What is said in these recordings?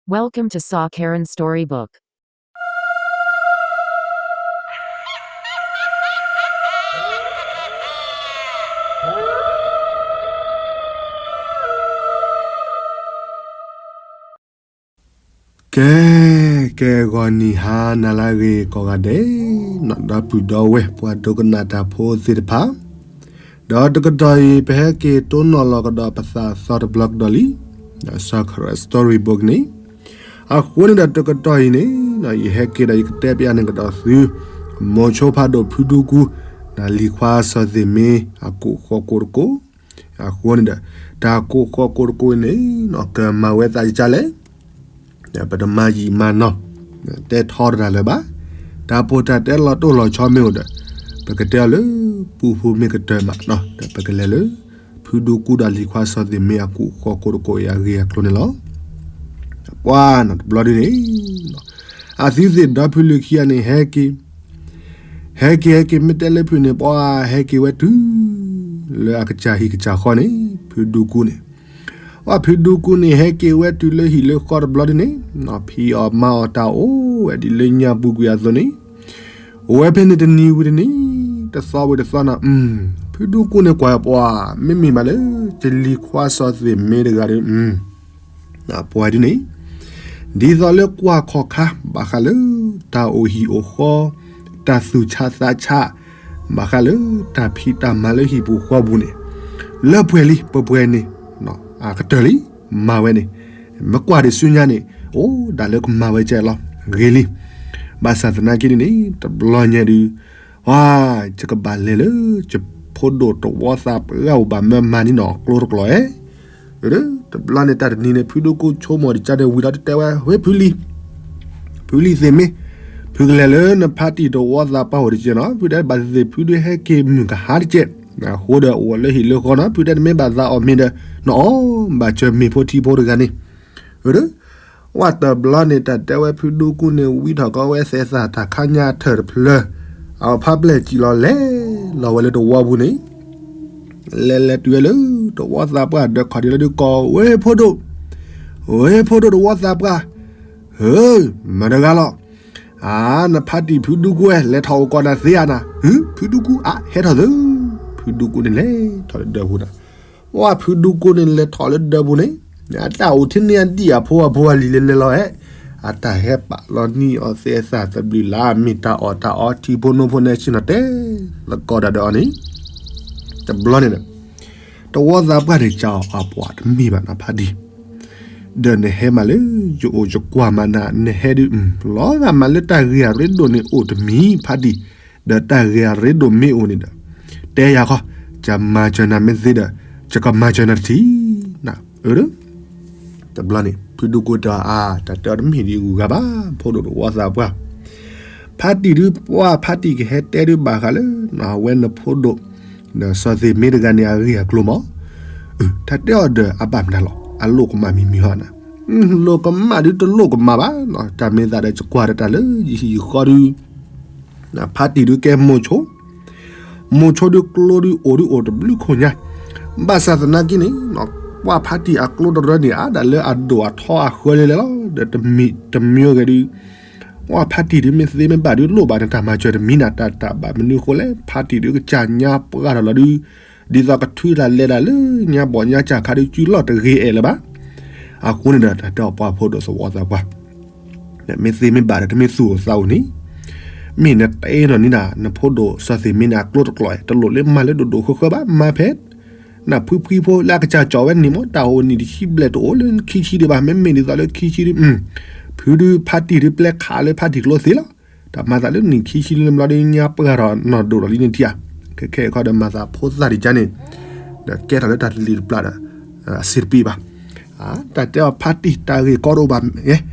Welcome to Sa Karen Storybook. ကဲ, ကဲဂီၤနံၤဟါနၤလၢအဂ့ၤကိးဂၤဒဲး, ဒီပုၢ်ဒီဝဲၢ်ပှၤဒိကနၣ်တၢ်ဖိသ့ၣ်တဖၣ်, ဒီးတကတီၢ်အံၤ ပဟဲက့ၤတိၢ်နီၣ်လီၤကဒီးပသးအသီတဘျီကဒီးလံ, ဒီး Sa Karen Storybook န့ၣ်, အဃိန့ၣ်ဒီးတကတီၢ်အံၤန့ၣ်, ယဟဲက့ၤဒီးယကတဲပျးန့ၢ်ကဒီးသု, မိၤဆိဖးဒိၣ်ဖုဒူကူ, ဒီးလံၤခွါစီၤသ့ၣ်မ့အကူာ်ဃီကိးတကိး, အဃိန့ၣ်ဒီး, တၢ်ကူာ်ဃီကိးတကိးအံၤန့ၣ်, ကမၤဝဲသးဒ်လဲၣ်, ပတမၤယံာ်မၤနီၢ်, တဲထီတတၢ်လၢၤဘၣ်, တၢ်ပီးတၢ်တဲလီၤတိၢ်လီၤဆီမ့ၢ်အိၣ်ဒီး, ပကတဲအီၤလၢ, ပူဖိမ့ၢ်ကတၢၢ်မး, ဒီးပကလဲၤလၢ, ဖုဒူကူဒီးလံၤခွါစီၤသ့ၣ်မ့အကူာ်ဃီကိးတကိးအံၤအဂ့ၢ်အကျိၤန့ၣ်လီၤ. ပှၤနီၤတဘျီဒ်န့ၣ်, အသုသ့ၣ်ဒီဖုလၢခံဂၤန့ၣ်ဟဲက့ၤ ဟဲက့ၤဟဲက့ၤမ့ၢ်တဲလၢဖုန့ၣ် ပှၤဟဲက့ၤဝဲတုၤ, လၢအကစၢ်ဟံၣ်ကစၢ်ဃီန့ၣ်, ဖုဒူကူန့ၣ်, ပှၤဖုဒူကူန့ၣ်ဟဲက့ၤဝဲတုၤလၢဟံၣ်လၢဃီတဘျီဒ်န့ၣ်, ဖံးအီၣ်မၤအီၣ်တၢ်အိၣ်ဝဲဒ်လၢညါပူၤကွံာ်အသိးန့ၣ်, အိၣ်ဝဲဖဲန့ၣ်တနံၤဝံၤတနံၤ, တသီဝံၤတသီနီၤ, ဖုဒူကူန့ၣ်ကွၢ်ပှၤ, မ့မ့ၢ်ဘၣ်လၢ, ကလံၤခွါစီၤသ့ၣ်မ့တဂၤဒီး ပှၤဒ်န့ၣ်, ဒ်သိးလၢကွၢ်ခီၣ်ခါ ဘၣ်ဃးလၢတၢ်အိၣ်ဟံၣ်အိၣ်ဃီ, တၢ်သူၣ်ဆးသးဆး, ဘၣ်ဃးလၢတၢ်ဖံးတၢ်မၤလၢဟံၣ်ပူၤဃီပူၤန့ၣ်, လၢပှဲၤလံ ပှဲၤပှဲၤန့ၣ်, အကတၢၢ်လံ, မၤဝဲန့ၣ်, မ့ၢ်ကွၢ်ဒံးဆူညါန့ၣ်, အိၣ်ဒၣ်လၢကမၤဝဲကဲလီၤ, ဂ့ၤလံ, ဘၣ်ဆၣ်သနာ်က့န့ၣ် တဘျီညါဒုး ဝါ, ယကဘၣ်လဲၤလၢ ယဖိဒိၣ်တဝီသးပှၢ်အိၣ်ဘၣ်မၢမၤန့ၢ်နီၢ်ကျိတကျိးဧါ. တဘျီန့ၣ်တၢ်တနံၤန့ၣ် ဖုဒိၣ်ကိဆိကမိၣ်ဒံးကန့ၣ် ဝံၤဒီးတတဲဝဲ ဝ့ၢ်ဖုလံၤ, ဖုလံၤသ့ၣ်မ့ၢ်, ဖုကလဲၤလၢနဖါတံၢ်တဝီသးပှၢ်အိၣ်တက့ၢ်နီၤ, ဖုတဲဘၣ်သ့ၣ်သ့ၣ် ဖုဒိၣ်ဟဲက့ၤမုၢ်ကဟါတက့ၢ်, အဃိဒီးအိၣ်လၢဟံၣ်လၢဃီနီၤ, ဖုတဲတမ့ၢ်ဘၣ်သးအီၣ်မ့ၤဒီး, နအီၣ်ဘၣ်စၢၤမ့ၤဖိထံဖိတဂၤန့ၣ် ဝဲတဘျီန့ၣ် တၢ်တဲဝဲဖုဒူကူန့ၣ် ဝံထီၣ်ကီးဝဲသဲးသၣ်တၢ်ခါညါထၢၣ်တဖျၢၣ်, အဖါပျဲၢ်စံၣ်လီၤလဲၤလီၤဝဲလၢတဝီပူၤန့ၣ်, လဲၤလဲၤတုၤဝဲလၢတဝီသးပှၢ်ဒီးခီၣ်ထံးလၢဒုးကိး ဝ့ၢ်ဖိဒိၣ်, ဝ့ၢ်ဖိဒိၣ်တဝီသးပှၢ်, ဧၢ, မတၤတဂၤလီၤ, အါ, နဖါတံၢ်ဖုဒူကူဝဲ လဲၤထီၣ်အိၣ်ကိးနၤသ့ဧါနၤ, ဟု, ဖုဒူကူအါ ဟဲထီၣ်သု, ဖုဒူကူန့ၣ်လဲၤထီၣ်လၢဒၢးပူၤဒီး ပှၤဖုဒူကူန့ၣ်လဲၤထီၣ်လၢဒၢးပူၤန့ၣ်, အတၢ်အိၣ်ထဲန့ၣ်အဒံၣ်အဖိအဖိအလံၤလဲၤလဲၤလီၤဧါ, အတၢ်ဟဲပာ်လီၤနံၣ်အီၣ်သဲးသၣ်သဘျုးလၢ မ့ၢ်တၢ်အီၣ်တၢ်အီထံဖိနိဖိန့ၣ်ဆ့ၣ်နီၤတဲ, သကိးတၢ်ဒီးအီၤန့ၣ်, တဘျီန့ၣ်ဒီး, တဝီသးပှၢ်န့ၣ် ကးအီၤအပှၤတမ့ၢ်ဘၣ်နဖါတံၢ်, ဒီးနဟဲမးလၢယအိၣ်ယကွၢ်မးနၤ နဟဲဒုး, လီၤဂာ်မးလၢတၢ်ဂ့ၢ်အရ့ဒိၣ်န့ၣ်အိၣ်တမံၤဖါတံၢ်, ဒီးတၢ်ဂ့ၢ်အရ့ဒိၣ်မ့ၢ်အိၣ်န့ၣ်ဒီး, တဲယၤခီ, ယမၤစၢၤနၤမ့ၢ်သ့ဒီး, ယကမၤစၢၤနၤတထံၣ်, အၢ တဘျီန့ၣ် ဖုဒူကူတဲအီၤအါ တၢ်တဲအီၤတမ့ၢ်ဒ်အဂုၤအဂၤဘၣ် ဖိဒိၣ်တဝီသးပှၢ်, ဖါတံၢ်ဒုး ပှၤဖါတံၢ်ကဟဲတဲဒုးဘၣ်ဃးလၢ အဝဲနဖိဒိၣ် ဒီးစီၤသ့ၣ်မ့တဂၤန့ၣ်အဂ့ၢ်အကျိၤမး, တၢ်တဲအီၤဒီးအဘၣ်မနုၤလီၤ အလိၣ်ကမၣ်မံၤမံၤဟီနၤ, လိၣ်ကမၣ်ဒုးတလိၣ်ကမၣ်ဘၣ်, တၢ်မ့ၢ်သးဒီးယကွၢ်ဒီးတၢ်လၢယဟံၣ်ယဃီဒုး ဖါတံၢ်ဒုးကဲမိၤဆိ, မိၤဆိဒုးကျိဒုးအိၣ်ဒုးအိၣ်တဘျုးခိၣ်ညါ, ဘၣ်ဆၣ်သနာ်က့န့ၣ်, ပှၤဖါတံၢ်အကျိတရၢန့ၣ် အါဒၣ်လၢအဒိၣ်အထီအဃၢလဲၤလဲၤလီၤ, ဒီးတမံၤတမံၤဂ့ၤဒုး, ပှၤဖါတံၢ်ဒုးမ့ၢ်သ့မ့ၢ်ဘၣ်ဒုးလိၣ်ဘၣ်န့ၣ် တၢ်မၤစၢၤတမံၤနၤ တၢ်တၢ်ဘၣ်မနုၤဃိလဲၣ် ဖါတံၢ်ဒုးကစၢ်ညါပှၢ်ထီၣ်လီၤဒုး, ဒ်သိးကထုးတၢ်လဲၤတၢ်လၢညါဘီၣ်ညါစၢ်ခါဒုး စုလီၢ်တဂ့ၤအဲၣ်လၢၤဘၣ် အဃိန့ၣ်ဒီး တၢ်တဲအီၤပှၤဖိဒိၣ်သဝီသးပှၢ်, မ့ၢ်သ့မ့ၢ်ဘၣ်ဒီး တမ့ၢ်သူၣ်အိၣ်သးအိၣ်န့ၣ်, မ့ၢ်နတအဲၣ်နီၢ်နံၤနၤ နဖိဒိၣ်စီၤသ့ၣ်မ့န့ၣ် အကျိတကျိး, တလိၣ်လၢမၤလၢဒိၣ်ဒိၣ်ဃၢဃၢဘၣ်, မၤဖဲ နဖုဖှံဖိလၢအကစၢ်ကၠီၣ်ဝဲန့ၣ်မ့ၢ် တၢ်အိၣ်နံၣ်တဆံဘျဲၣ်တအိၣ်လၢခံဆံဒံးဘၣ်, မ့မ့ၢ်ဒ်သိးလၢခံဆံဒုး, ဖုဒုးဖါတံၢ်ဒုးပျဲခးလၢဖါတံၢ်ကျိသ့လီၤ, တၢ်မၤသးလၢနံၣ်ခံဆံလၢနဘျီဒုးညါပှၢ်ထီၣ်နီၢ်ဒိၣ်ထီၣ်လံန့ၣ်ထံၣ်ဧါ, ခဲခဲအံၤခီဒီးမၤသးဖိသၣ်ဒံးကါန့ၣ်, ဒီးကဲထီၣ်လၢတၢ်လံၣ်တပျၢ်ဒီး, အစ့တပ့ၤဘၣ်, တၢ်တဲအီၤဖါတံၢ်တၢ်ဂ့ၢ်ကီတအိၣ်ဘၣ်,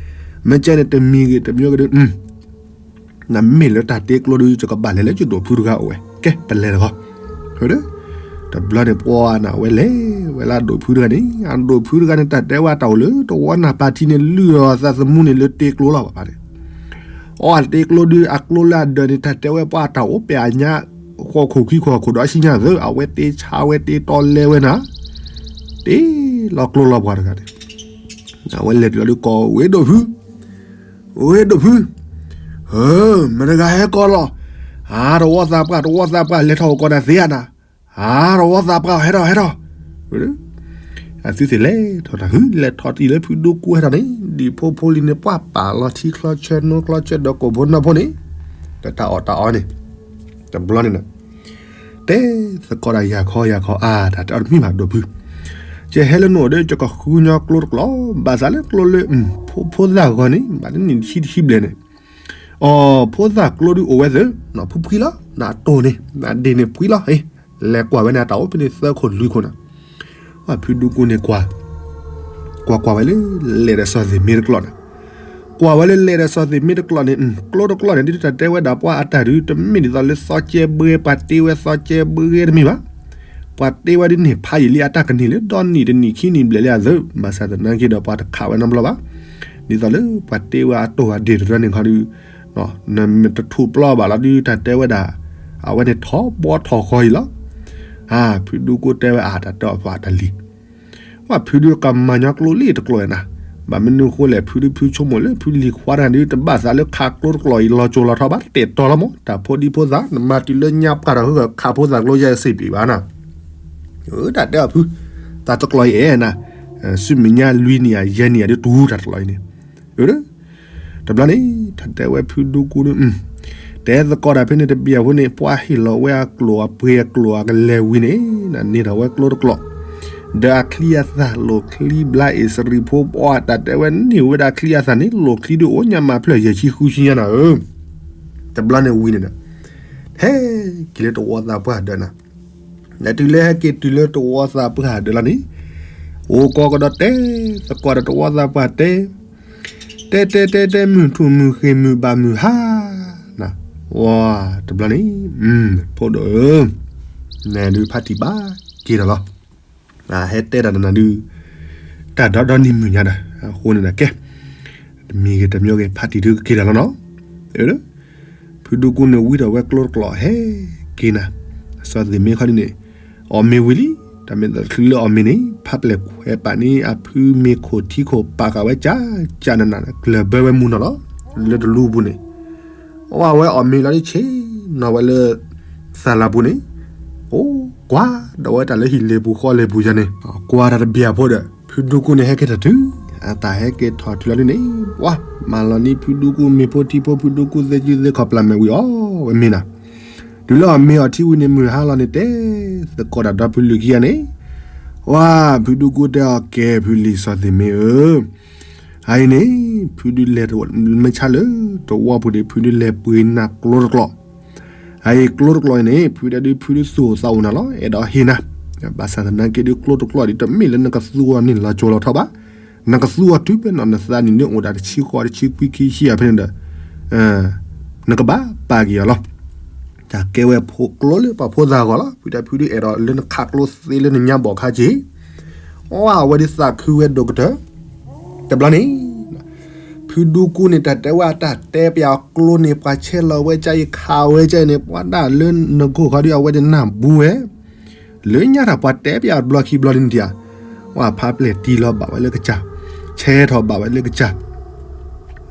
မ့ၢ်ကဲန့ၣ်တမံၤဂ့ၤတမံၤဂ့ၤဒုး နမ့ၢ်လၢတၢ်တ့ကျိဒုး ယကဘၣ်လဲၤလၢယဒိၣ်ဖုတဂၤအိၣ်ဝဲ, ကဲပလဲၤတဂီၢ်, တဘျီန့ၣ်ပှၤနၤဝဲလဲၤဝဲလၢအဒိၣ်ဖုတဂၤန့ၣ်, အဒိၣ်ဖုတဂၤန့ၣ် တၢ်တဲဝဲတၢ်အိၣ်လၢတဝီနၢ်ပၤထံန့ၣ် လုၢ်အီၤသးသမူန့ၣ်လၢတ့ကျိလီၤဘၣ်န့ၣ်, အီၣ်တ့ကျိဒုးအကျိလၢအဒၢးန့ၣ် တၢ်တဲဝဲပှၤတၢ်အိၣ်ပဲာ်အညါ, ဃီခိၣ်ခံခိၣ်ခိၣ်ဒီးအဆံညါသၢ အဝဲတ့ဆါဝဲတ့တီလဲဝဲနၤ, တ့လီၤကျိလီၤပှၤတဂၤန့ၣ် အဝဲလဲၤတုၤလီၤဒုးကိးဝဲဒိၣ်ဖု, ဝဲဒိၣ်ဖု, ဧၢ, မတၤတဂၤဟဲကိးလီၤ, အါ တဝီသးပှၢ် တဝီသးပှၢ် လဲၤထီၣ်အိၣ်ကိးနၤသ့ဧါနၤ, အါ တဝီသးပှၢ် ဟဲထီၣ် ဟဲထီၣ်, အသုသ့ၣ်လဲၤထီၣ်တၢ် ဟု လဲၤထီၣ်တံၢ်လၢဖုဒူကူဟဲထီၣ်န့ၣ် ဒံၣ်ဖိဖိလံၤန့ၣ် ပှၢ်ပာ်လီၤထံချီဆၢနိချီဆၢဒီးကိာ်ဖိနီၢ်ဖိန့ၣ်, တၢ်အီၣ်တၢ်အီန့ၣ်, တဘျီန့ၣ် တဲသကိးတၢ်ယၤခီယၤခီ အါ တၢ်တဲအီၤတမံၤဘၣ်ဒိၣ်ဖု, ကဟဲလၢနအိၣ်ဒီး ကကဃုညီကျိတကျိာ် ဘၣ်ဆၣ်လၢကျိလၢ ဖိဖိသၣ်ဂီၤန့ၣ် ဘၣ်တနံၣ်တဆံတဆံဘျဲၣ်န့ၣ်, အိ ဖိသၣ်ကျိဒုးအိၣ်ဝဲသ့ၣ် ဖုဖှံလီၤ နအတိၢ်န့ၣ် နဒ့ၣ်န့ၣ်ဖှံလီၤ, လဲၤကွၢ်ဝဲန့ၣ် တၢ်အိၣ်ဖဲန့ၣ်သၢခိၣ်လွံၢ်ခိၣ်နၤ, ဖုဒူကူန့ၣ်ကွၢ် ကွၢ်ကွၢ်ဝဲလၢ လဲၤဒီးစီၤသ့ၣ်မ့တကျိာ်န့ၣ်, ကွၢ်ဝဲလၢလဲၤဒီးစီၤသ့ၣ်မ့တကျိာ်န့ၣ် ကျိတကျိာ်န့ၣ် ဒ်တၢ်တဲဝဲဒၣ်ပှၤအတၢ်ဒုး တမ့ၢ်ဒ်သိးလၢသီကဲဘှဲ ပှၤတ့ဝဲသီကဲဘှဲတမ့ၢ်ဘၣ်, ပှၤတ့ဝဲဒ်န့ၣ် ဖးယံာ်လံအတၢ်ကန့ၢ်လၢဒီနံၣ်တနံၣ်ခံနံၣ်ဘျဲၣ်လံအသး, ဘၣ်ဆၣ်သနာ်က့ဒီးပှၤတခးဝဲနီတဘျီဘၣ်, ဒ်သိးလၢပှၤတ့ဝဲအတိၢ်အဒ့ၣ်တရၢန့ၣ်ခီဒုး နတထူးပျီဘၣ်လီၤဒုး တၢ်တဲဝဲဒၣ် အဝဲန့ၣ်ထီဘီထီၣ်ဃီအံၤလီၤ, ဖုဒူကူတဲဝဲအါ တၢ်တဲအီၤပှၤတလံၤ ဝဲဖုဒုကမၤညီကျိလံတကျိာ်နၤ, ဘၣ်မနုၤဃိလဲၣ် ဖုဒုဖုဆိကမိၣ်လၢဖုလံၤခွါတဂၤဒုး တဘၣ်သးလၢခးကျိတကျိာ်အံၤလီၤကၠိလီၤထီဘၣ် တဲတီၤလီၤမး တၢ်ဖိဒံဖိသၣ် နမၤတုၤလၢညါပှၢ်ဒီး ဟၢခးဖိသၣ်ကျိယဲစ့ၢ်ပံးဘၣ်နၤ, တၢ်တဲအီၤဖု တၢ်တကျိာ်အံၤအဲၣ်နၤ, ဆူမဲာ်ညါလွံၢ်နံၣ်ယဲၢ်နံၣ်အံၤဒုးတူၢ်တၢ်တကျိာ်အံၤန့ၣ်, တဘျီန့ၣ် တၢ်တဲဝဲဖုဒူကူဒုး တဲသကိးတၢ်ဖဲန့ၣ်တဘျီအဃိန့ၣ် ပှၤဟ့ၣ်လီၤဝဲအကျိာ်အပှ့ၤအကျိာ်အကလဲၤဝံၤန့ၣ် နန့ၢ်ထီၣ်ဝဲကျိတကျိာ်, ဒီးအချံအသၣ်လိာ်ချံဘျါအ့ၣ်စရံဖိပှၤ တၢ်တဲဝဲန့ၢ်ဝဲဒၣ်ချံအသၣ်န့ၣ် လိာ်ချံဒုးအိၣ်ညါမးဖျၢၣ်ယဲၢ်ဆံဃုဆံညါနၤဧၢ, တဘျီန့ၣ်ဝံၤန့ၣ်ဒီး ဟဲက့ၤလၢတဝီသးပှၢ်ဒၢးနၤ, နတုၤလၢဟဲက့ၤတုၤလၢတဝီသးပှၢ်ဒၢးလီၤန့ၣ်, အိၣ်ကိးကဒီးတဲသကိးဒီးတဝီသးပှၢ်တဲ တဲတဲတဲတဲ မုၢ်ထူၣ်မုၢ်ဃ့ၢ်မုၢ်ဘၣ်မုၢ်ဟါ, ဝါ တဘျီန့ၣ် ဖိဒိၣ်ဧၢ, နဒုးဖးတံၢ်ဘၣ်က့ၤဒီးလီၤ, ဟဲတဲတၢ်နနၤဒုး တၢ်ဒီဒီနံၤမုၢ်ညါဒီး အဃိန့ၣ်ဒီးကဲ တမံၤဂ့ၤတမံၤဂ့ၤ ဖးတံၢ်ဒုးကက့ၤဒီးလီၤနီၤ, ဖုဒူကူန့ၣ်ဝံထီၣ်ဝဲကျိတကျိာ်ဟဲက့ၤနၤ, စီၤသ့ၣ်မ့ခီဒ်န့ၣ် အီၣ်မ့ၤဝံၤလံ, တၢ်မ့ၢ်တချုးလၢအီၣ်မ့ၤန့ၣ် ဖးပျဲၢ်ခွဲးပာ်န့ၣ် အဖုမ့ၤခိၣ်ထံခိၣ်ပာ်ဃာ်ဝဲကၠးကၠးနးနး ကျၢၢ်ဘၢဝဲမူနီၤလီၤ, လၢတလူပူၤန့ၣ်, အဝဲအီၣ်မ့ၤလီၤဒ်ဆ့ၣ်နီၤဝဲလၢ သးလၤပူၤန့ၣ်, အိၣ်ကွၢ်ဒီးဝဲတၢ်လၢဟံၣ်လ့ၤပူၤဃီလ့ၤပူၤယၤန့ၣ်, ကွၢ်တၢ်တဘျီဖိဒီး ဖုဒူကူန့ၣ်ဟဲက့ၤထီၣ်တုၤ အတၢ်ဟဲက့ၤထီၣ်တုၤလီၤဒ်န့ၣ်, ပှၤ မၤလီၤန့ၢ်ဖုဒူကူမ့ၤဖိထံဖိ ဖုဒူကူသ့ကုသ့ခီၣ်ပျၢ်မဲာ်ဝံၤအီၣ်ဝဲမ့ၤနၤ, တုၤလၢအီၣ်မ့ၤအီထံဝံၤန့ၣ် မုၢ်ဟါလီၤန့ၣ် တဲသကိးတၢ်ဒီဖုလံၤခံဂၤန့ၣ်, ဝါ ဖုဒူကူတဲအီၤ ကဲ ဖုလံၤစီၤသ့ၣ်မ့ဧၢ, အအံၤန့ၣ် ဖုဒုးလဲၤမ့ၢ်ဆါလၢတဝီပူၤန့ၣ် ဖုဒုးလဲၤပှ့ၤနၤကျိတကျိာ်, အအံၤကျိတကျိာ်အံၤန့ၣ် ဖုဒုး ဖုဒုးသူၣ်အိၣ်သးအိၣ်နၤလီၤ အဲၣ်ဒိးဟ့ၣ်နၤ, ဘၣ်ဆၣ်သနာ်က့ဒုး ကျိတကျိာ်ဒ်တမ့ၢ်လၢနကသူအီၤန့ၣ်လီၤကၠိလီၤထီဘၣ်, နကသူအီၤတုၤဖဲနီၢ်နသးနံၣ်န့ၣ်အိၣ်ဒၣ်တဆံဃီတဆံခွံခံဆံအဖဲန့ၣ်ဒီး နကဘၣ်ပာ်က့ၤအီၤလီၤ. တၢ်ကဲဝဲဖိကျိလၢပှၤဖိသၣ်အဂီၢ်လီၤ. ဖုတၢ်ဖုဒုးအဲၣ်ဒိးလၢနခးကျိသ့လၢနညါဘီၣ်ခါက့ၤ, အဝဲဒုးသးခုဝဲဒိၣ်ကတၢၢ်, တဘျီန့ၣ် ဖုဒူကူန့ၣ် တၢ်တဲဝဲအတၢ်တဲပျးအကျိန့ၣ် ပှၤဆဲးလီၤဝဲကအံၤခးဝဲကအံၤန့ၣ် ပှၤဒၣ်လၢနဂိၢ်ခီဒုး အဝဲဒၣ်နၢ်ဘူဝဲ, လၢညါတၢ်ပှၤတဲပျးအဘျီခံဘျီလံန့ၣ်ဧါ, ဝဲဖးပျဲၢ်တံၢ်လီၤဘၣ်ဝဲလၢကစၢ်, ဆဲးထီၣ်ဘၣ်ဝဲလၢကစၢ်,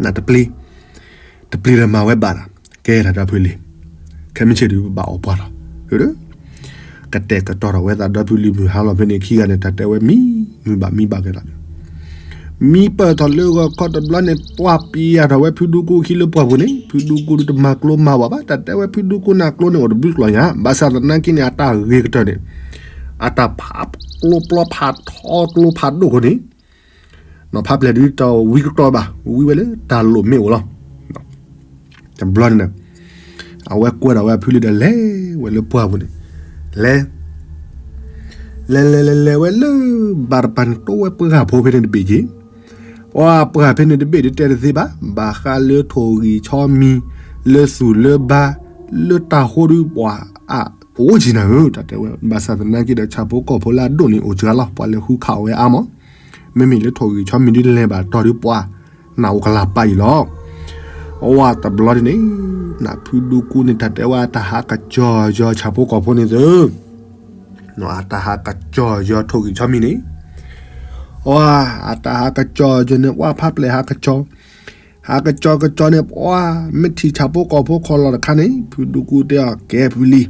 နတပျံၤ တပျံၤဒီးမၤဝဲဘၣ်ဒီး ကဲတၢ်ဒီဖုလံၤ, ခဲမုၢ်ဆ့ၣ်ဒုးဘၣ်အီၣ်ပှၤလီၤ. ကတဲာ်ကတီၤထီၣ်ဝဲသးဒီဖုလံၤမုၢ်ဟါလီၤဖဲန့ၣ်ခံဂၤန့ၣ် တၢ်တဲဝဲမံမုာ်ဘၣ်မံဘၣ်ကဲလီၤ. မံပၢၢ်ထီၣ်လၢဂီၤခီတဘျီန့ၣ် ပှၤပျံၤယၤထီၣ်ဝဲဖုဒူကူခံလၢပှၢ်ပူၤန့ၣ် ဖုဒူကူဒုးတမၤကျိမၤဝဲဘၣ်. တၢ်တဲဝဲဖုဒူကူန့ၣ်အကျိန့ၣ်အိၣ်တဘျုးကျိာ်ညါ, ဘၣ်ဆၣ်သနာ်က့န့ၣ် အတၢ်ဂ့ၤကတၢၢ်န့ၣ် အတၢ်ဖးကျိပျီဖးထီကျိဖးဒိၣ်ဃိန့ၣ် နီၢ်ဖးပျဲၢ်ဒုးတဝံကတီၤဘၣ်, ဝံဝဲလၢတၢ်လိၣ်မ့ၢ်အိၣ်လီၤ. တဘျီန့ၣ် အဝဲကွဲထီၣ်ဝဲအဖုလံၤဒီးလဲၤဝဲလၢပှၢ်ပူၤန့ၣ်, လဲၤ လဲၤလဲၤလဲၤလဲၤဝဲလၢ ဘၣ်တပၤန့ၣ် တိဝဲပှၢ်ဖိဖဲန့ၣ်တဘ့ၣ်က့ၤ, ပှၤပှၢ်ဖဲန့ၣ်တဘ့ၣ်ဒုးတဲတသ့ဘၣ်, ဘၣ်ဃးလၢထိၣ်ဂံၢ်ဆီမံၤ လၢသူၣ်လၢဘါ လၢတၢ်ဃိဒုးပှၤအအိၣ်ကံနၤဧၢ, တၢ်တဲဝဲ ဘၣ်ဆၣ်သနာ်က့ဒီး ဆၣ်ဖိကီၢ်ဖိလၢအဒိၣ်န့ၣ်အိၣ်စှၤလီၤ, ပှၤလဲၤဃုခးအီၣ်ဝဲအါမး, မ့မ့ၢ်လၢထိၣ်ဂံၢ်ဆီမံၤဒုးလဲၤဘၣ်တီၢ်ဒုးပှၤ နၢ်အိၣ်ကလၤပာ်အံၤလီၤ. အဝဲတဘျီဒ်န့ၣ် နဖုဒူကူန့ၣ် တၢ်တဲဝဲအတၢ်ဟးကစီၤယီၤဆၣ်ဖိကီၢ်ဖိန့ၣ်သု အတၢ်ဟးကစီၤယီၤထိၣ်ဂံၢ်ဆီမံၤန့ၣ်, အတၢ်ဟးကစီၤကၠီၤန့ၣ် ပှၤဖးပျဲၢ်ဟးကစီၤ, ဟးကစီၤကစီၤန့ၣ် ပှၤမ့ၢ်ထံၣ်ဆၣ်ဖိကီၢ်ဖိခီၣ်လီၢ်တခါန့ၣ် ဖုဒူကူတဲအီၤ ကဲဖုလံ,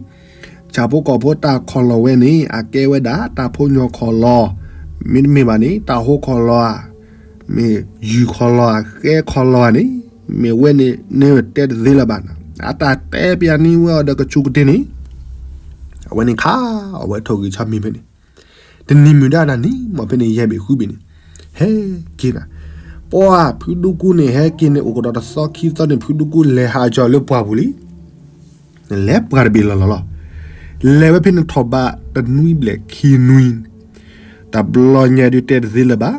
ဆၣ်ဖိကီၢ်ဖိတၢ်ခီၣ်လီၢ်ဝဲန့ၣ် အကဲဝဲဒၣ်တၢ်ဖိညီခီၣ်လီၢ်, မ့တမ့ၢ်ဘၣ်န့ၣ် တၢ်ဟိခီၣ်လီၢ်ဧါ, မ့ၢ်ယုၢ်ခီၣ်လီၢ်ဧါ ဃဲခီၣ်လီၢ်ဧါန့ၣ်, မ့ၢ်ဝဲန့ၣ် နတဲတသ့လၢၤဘၣ်. အတၢ်တဲပျးန့ၢ်ဝဲအီၤဒီးကဆူးကတ့ၢ်န့ၣ် အဝဲန့ၣ်ခါ အဝဲထိၣ်ဂံၢ်ဆီမံၤဖဲန့ၣ် တနံၤမုၢ်ဒၣ်နၤန့ၣ် မ်ဖဲန့ၣ်ယဲၢ်ဘ့ၣ်ဃုဘ့ၣ်န့ၣ် ဟဲက့ၤနၤ, ပှၤဖုဒူကူန့ၣ် ဟဲက့ၤန့ၣ် အိၣ်ကဒီးတသီခံသီန့ၣ် ဖုဒူကူလဲၤဟးကၠီၤလၢပှၢ်ပူၤလံ. လဲၤပှၢ်တဘ့ၣ်လီၤလီၤလီၤ. လဲၤဝဲဖဲန့ၣ်ထီၣ်ဘးတနွံဘျဲၣ်ခံနွံ, တဘျီညါဒုးတဲတသ့လၢၤဘၣ်.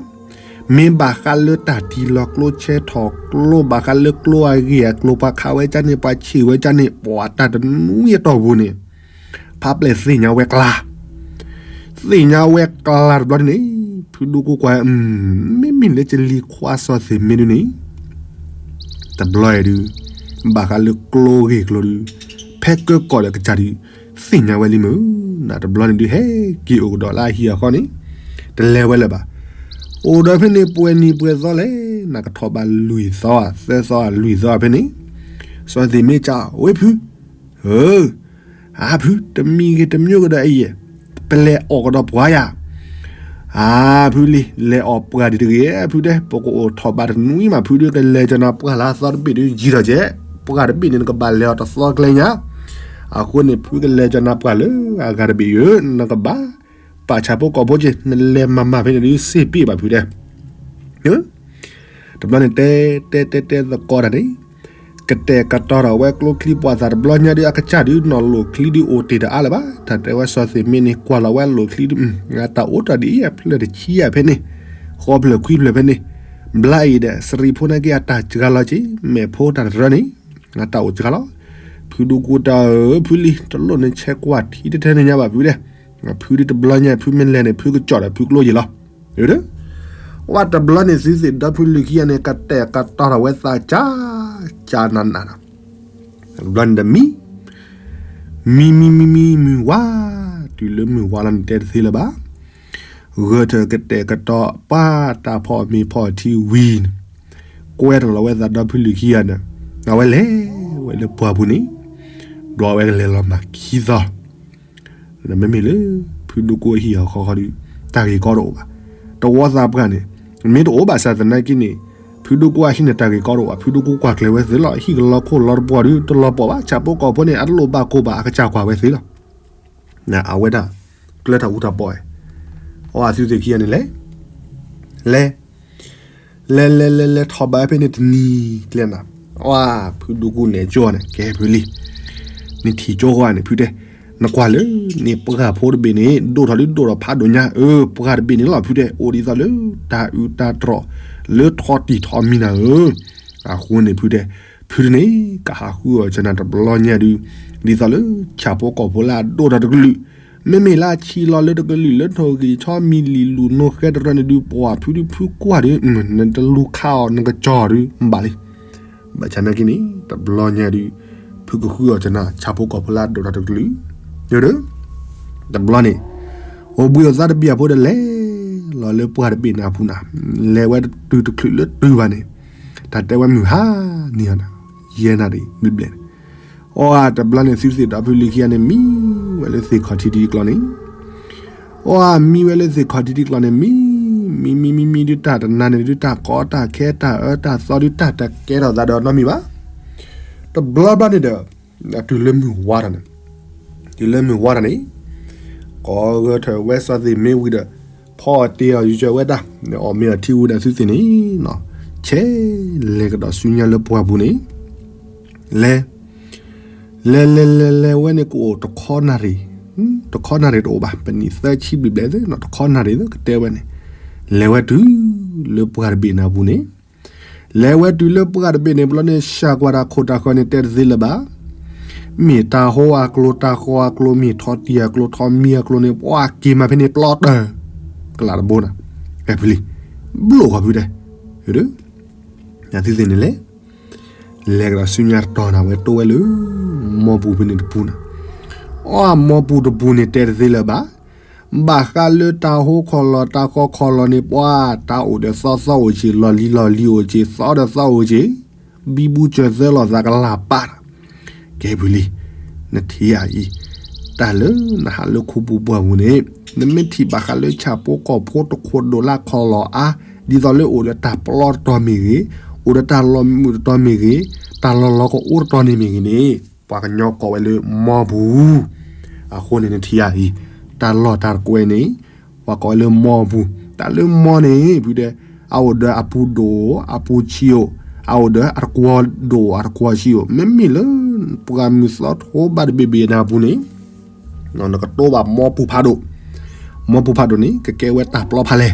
မ့ၢ်ဘၣ်ဃးလၢတၢ်တံၢ်လီၤကျိဆဲးထီၣ်ကျိ ဘၣ်ဃးလၢကျိအဂ့ၢ်အကျိၤ ပှၤခးဝဲကၢ်န့ၣ် ပှၤဆံးဝဲကၢ်န့ၣ် ပှၤတၢ်တနွံအတီၢ်ပူၤန့ၣ် ဖးပျဲၢ်သ့ၣ်ညါဝဲကျါ သ့ၣ်ညါဝဲကျါတဘျီန့ၣ် ဖုဒူကူကွၢ် မ့မ့ၢ်လၢကလံၤခွါစီၤသ့ၣ်မ့ၢ်ဒုန့ၣ် တဘျီအံၤဒုး ဘၣ်ဃးလၢကျိဂ့ၢ်ကျိၤဒုး ဖဲကၢကီၢ်ဒီးကစၢ်ဒုး သ့ၣ်ညါဝဲလံမုၢ် နတဘျီန့ၣ်ဒုး ဟဲက့ၤအိၣ်ကဒီးလၢအဟံၣ်အဃီန့ၣ် တလဲၤဝဲလၢၤဘၣ်. အိၣ်ဒီးဖဲန့ၣ်ပှဲၤနံၤပှဲၤသီလဲၣ် နကထီၣ်ဘးလွံၢ်သီဧါ သၢသီဧါလွံၢ်သီဧါဖဲန့ၣ် စီၤသ့ၣ်မ့ၢ်ကး ဝဲဖု ဧၢ အါဖု တမံၤဂ့ၤတမံၤဂ့ၤဒီးအံၤ ပလဲၤအီၣ်ကဒီးပှၤယၤ အါဖုလံ လဲၤအီၣ်ပှၢ်ဒံးတဂ့ၤ ဖုတဲ ပကအိၣ်ထီၣ်ဘးတနွံမး ဖုဒုးကလဲၤကၠီၤနၤပှၢ်လၢအသီတဘ့ၣ်ဒုးယံၤထီၣ်ကဲး ပှၢ်တဘ့ၣ်န့ၣ် နကဘၣ်လဲၤအီၤတသီကျဲညါ အဃိန့ၣ် ဖုကလဲၤကၠီၤနၤပှၢ်လၢအဂၤတဘ့ၣ်ဧၢ နကဘၣ်ပာ်ဆၣ်ဖိကီၢ်ဖိက့ၤ နလဲၤမၤမၤဖဲန့ၣ်ဒုး စ့ပ့ၣ်ဘၣ်ဖုတဲ တဘျီန့ၣ် တဲတဲတဲတဲသကိးတၢ်န့ၣ် ကတဲာ်ကတီၤထီၣ်ဝဲကျိချံပှၤသၣ်တဘျီညါဒုး အကစၢ်ဒုးနီၢ်လိာ်ချံဒုးအိၣ်တ့ၢ်တအါလၢၤဘၣ် တၢ်တဲဝဲစီၤသ့ၣ်မ့ၢ်န့ၣ် ကွၢ်လီၤဝဲလိာ်ချံဒုး အတၢ်အိၣ်တ့ၢ်ဒ်အံၤအဖျၢၣ်တဆံအဖဲန့ၣ် ဃီဖျၢၣ်ခွံဖျၢၣ်ဖဲန့ၣ် ဘျါအံၤဒီး စရံဖိနာ်က့အတၢ်စှၤလီၤက့ၤ မဲာ်ဖိတၢ်တရၢန့ၣ် အတၢ်အိၣ်စှၤလီၤ ဖုဒူကူတၢ်ဧၢ ဖုလံ တလိၣ်န့ၣ်ဆဲးကွၢ်ထံတထဲန့ၣ်ညါဘၣ်ဖုတဲ ဖုဒုးတဘျီညါ ဖုမ့ၢ်လဲၤန့ၣ် ဖုကကၠီၣ်ဒီးဖုကျိယံၤလီၤ ဝဲတဘျီန့ၣ် သုသ့ၣ်ဒီဖုလံၤခံဂၤန့ၣ် ကတဲာ်ကတီၤထီၣ်ဝဲသးကၢ် ကၢ်နးနးဒီး တဘျီန့ၣ်ဒီးမံ မံမံမံမံမုၢ်ဝါ တုၤလၢမုၢ်ဝါလီၤန့ၣ် တဲတသ့လၢၤဘၣ် ဂၢၢ်ထၢၣ်ကတဲာ်ကတီၤပှၤတၢ်ဖီၣ်မ့ၤဖီၣ်ထံဝံၤန့ၣ် ကွဲထီၣ်လီၤဝဲသးဒီဖုလံၤခံဂၤန့ၣ် အဝဲလဲၤဝဲလၢပှၢ်ပူၤန့ၣ် ဘျီဝဲကလဲၤလီၤမၢ်ခံသီ မ့မ့ၢ်လၢ ဖုဒိၣ်ကိအဟံၣ်အဃီဃီဒီး တၢ်ဂ့ၢ်ကီတအိၣ်ဘၣ်. တဝီသးပှၢ်န့ၣ် မ့ၢ်တအိၣ်ဘၣ်ဆၣ်သနာ်က့န့ၣ် ဖုဒိၣ်ကိအဟံၣ်န့ၣ် တၢ်ဂ့ၢ်ကီတအိၣ်ဘၣ်. ဖုဒိၣ်ကိကွၢ်ကျဲၤဝဲသ့လီၤ. ဟံၣ်ကလီၤခိၣ်လီၤတပှီၤဒီး တလီၤပှီၣ်ဘၣ်. ဆၣ်ဖိကီၢ်ဖိန့ၣ် အတလိၣ်ဘၣ်ကိၢ်ဘၣ် အကစၢ်ကွၢ်ဝဲသ့လီၤ. အဝဲဒၣ် ကျၢၤတၢ်အူတၢ်ပီၣ်ဝဲ အဝဲသုသ့ၣ်ခံဂၤန့ၣ်လဲၤ လဲၤ လဲၤလဲၤလဲၤလဲၤထီၣ်ဘၣ်ဖဲန့ၣ်တနံၤကျဲနၤ, အဝဲဖုဒိၣ်ကိန့ၣ်ကၠိန့ၣ် ကဲဖုလံၤ, နထံၣ်ကၠိဃီန့ၣ် ဖုတဲ, နကွၢ်လၢန့ၣ်ပှၢ်ဖိတဘ့ၣ်န့ၣ် ဒိၣ်ထီၣ်ဒုးဒိၣ်ထီၣ်ဖးဒိၣ်ညါ, အၢ ပှၢ်တဘ့ၣ်န့ၣ်လီၤ ဖုတဲ, အိၣ်ဒ်သိးလၢတၢ်အုးတၢ်တြီၣ် လၢထီတံၢ်ထီမံၤနၤဧၢ, အဃိန့ၣ်ဖုတဲ, ဖုတန့ၣ် ကဟးဃုအီၣ်ကနၣ်တဘျီညါဒုး, ဒ်သိးလၢဆၣ်ဖိကီၢ်ဖိလၢအဒိၣ်ထီၣ်တကလုာ် မ့မ့ၢ်လၢအဆံးလီၤလၢတကလုာ်လၢထီၣ်ဂံၢ်ထီၣ်မံၤလံၤလူၤနိဃဲတရၢန့ၣ်ဒုး ပှၤဖုဒုးဖုကွၢ်ဒုး နတလူၤခးအီၤနကကၠီဒုး ဘၣ်လံ. ဘၣ်ဆၣ်နာ်က့န့ၣ် တဘျီညါဒုး ဖုကဃုအီၣ်ကနၣ်ဆၣ်ဖိကီၢ်ဖိလၢအဒိၣ်ထီၣ်တကလုာ်, တဘျီန့ၣ် အိၣ်ဘှံးအိၣ်သါတဘ့ၣ်အဖိဒီးလဲၤလီၤလၢပှၢ်တဘ့ၣ်န့ၣ်အပူၤနၤ, လဲၤဝဲတုၤတချုးလၢတုၤဘၣ်န့ၣ်, တၢ်တဲဝဲမုၢ်ဟါန့ၣ်နၤ, ယဲၢ်နၣ်ရံၣ်ဘျဲၣ်ဘျဲၣ်န့ၣ် အီ တဘျီန့ၣ် သုသ့ၣ်ဒီဖုလံၤခံဂၤန့ၣ် မံဝဲလၢသ့ၣ်ခီၣ်ထံးတံၤကျီန့ၣ်, အီ မံဝဲလၢသ့ၣ်ခီၣ်ထံးတံၤကျီန့ၣ် မံ, မံမံမံမံဒုးတၢ်တနၤန့ၣ်ဒုးတၢ်ကီတၢ်ခဲတၢ်အၢတၢ်သီဒုးတၢ်တကဲထီၣ်သးဒီးနီတမံၤဘၣ်. တဘျီဘျီန့ၣ်ဒီး တုၤလၢမုၢ်ဝါထီၣ်န့ၣ်, တုၤလၢမုၢ်ဝါထီၣ်န့ၣ်, ကိးဂဲၤထၢၣ်ဝဲစီၤသ့ၣ်မ့ၢ်ဝံၤဒီး ဖီအီၣ်တ့ၢ်အီၣ်ယကၢၤဝဲတၢ်, အီၣ်မ့ၤအီၣ်ထံဝံၤဒီးသုသ့ၣ်န့ၣ်, ဆဲးလဲၤကဒီးဆူညါလၢပှၢ်ပူၤန့ၣ်, လဲၤ လဲၤလဲၤလဲၤလဲၤဝဲန့ၣ်ကအိၣ်တခီနၣ်ရံၣ်, တခီနၣ်ရံၣ်တအိၣ်ဘၣ် ပနံၣ်သၢဆံဘျဲၣ်ဘျဲၣ်သ့ၣ်နီၤ တခီနၣ်ရံၣ်သ့ၣ်ကတဲဝဲန့ၣ်, လဲၤဝဲတုၤလၢပှၢ်တဘ့ၣ်န့ၣ်အပူၤန့ၣ်, လဲၤဝဲတုၤလၢပှၢ်တဘ့ၣ်န့ၣ် ဘျီန့ၣ် စၢ်ကွၢ်တၢ်ခိၣ်တၢ်ဃၢၤန့ၣ် တဲတသ့လၢၤဘၣ်. မ့ၢ်တၢ်ဟိအကျိၤ တၢ်ဃီအကျိၤ မ့ၢ်ထီတံၢ်အကျိၤ ထီမံၤအကျိၤန့ၣ် ပှၤက့ၤမၤဖဲန့ၣ်ပျီတၢၢ်, ကလးတဘိနၤ, ဖဲဖုလံၤ, ဘျိၣ်ဃီဖုတဲ, သုသ့ၣ်န့ၣ်လဲၣ် လဲၤကဒီးဆူညါတတီၤနၤ ဝဲတိၢ်ဝဲလၢ မိၢ်ပူၤဖဲန့ၣ်တပူၤနၤ, အီ မိၢ်ပူၤတပူၤန့ၣ် တဲတသ့လၢၤဘၣ်. ဘၣ်ဃးလၢတၢ်ဟိခီၣ်လီၢ်တၢ်ဃီခီၣ်လီၢ်န့ၣ် ပှၤတၢ်အိၣ်ဒီးသီသီအိၣ်က့ၤ လီၢ်လံၤလီၢ်လံၤအိၣ်က့ၤ သီဒီးသီအိၣ်က့ၤ ဘံဘူစၢၤသၢလီၤသးကလၤပၢ် ကဲဖုလံ နထံၣ်ဧါအံၤ တၢ်လၢနဟးလၢခူပူၤပှၢ်ပူၤန့ၣ် နမ့ၢ်ထံၣ်ဘၣ်ဃးလၢဆၣ်ဖိကီၢ်ဖိတခိၣ်ဒိၣ်လၢခီၣ်လီၢ်အါ ဒ်သိးလၢအိၣ်ဒီးတၢ်ပျီတတီၤမ့ၢ်ဂ့ၤ, အိၣ်ဒီးတၢ်လီၤမုၢ်တတီၤမ့ၢ်ဂ့ၤ, တၢ်လီၤလီၤကအိၣ်တတီၤန့ၣ်မ့ၢ်ဂ့ၤန့ၣ် ပှၤကညီကိးဝဲလၢမီပူၤ အဃိန့ၣ်နထံၣ်ဧါအံၤ တၢ်လီၢ်တၢ်တကွဲးန့ၣ် ပှၤကိးဝဲလၢမီပူၤ တၢ်လၢမီန့ၣ် ဖုဒဲ အအိၣ်ဒီးအပူၤဒိၣ် အပူၤဆံးအိၣ် အအိၣ်ဒီးအတကွီၤဒိၣ်အတကွီၤဆံးအိၣ် မ့မ့ၢ်လၢ ပှၢ်မုၢ်သီထိဘၣ်တဘ့ၣ်ဘ့ၣ်နၢ်ပူၤန့ၣ် နကတိၢ်ဘၣ်မီပူၤဖးဒိၣ် မီပူၤဖးဒိၣ်န့ၣ် ကကဲဝဲတၢ်ပျီဖးလဲၢ်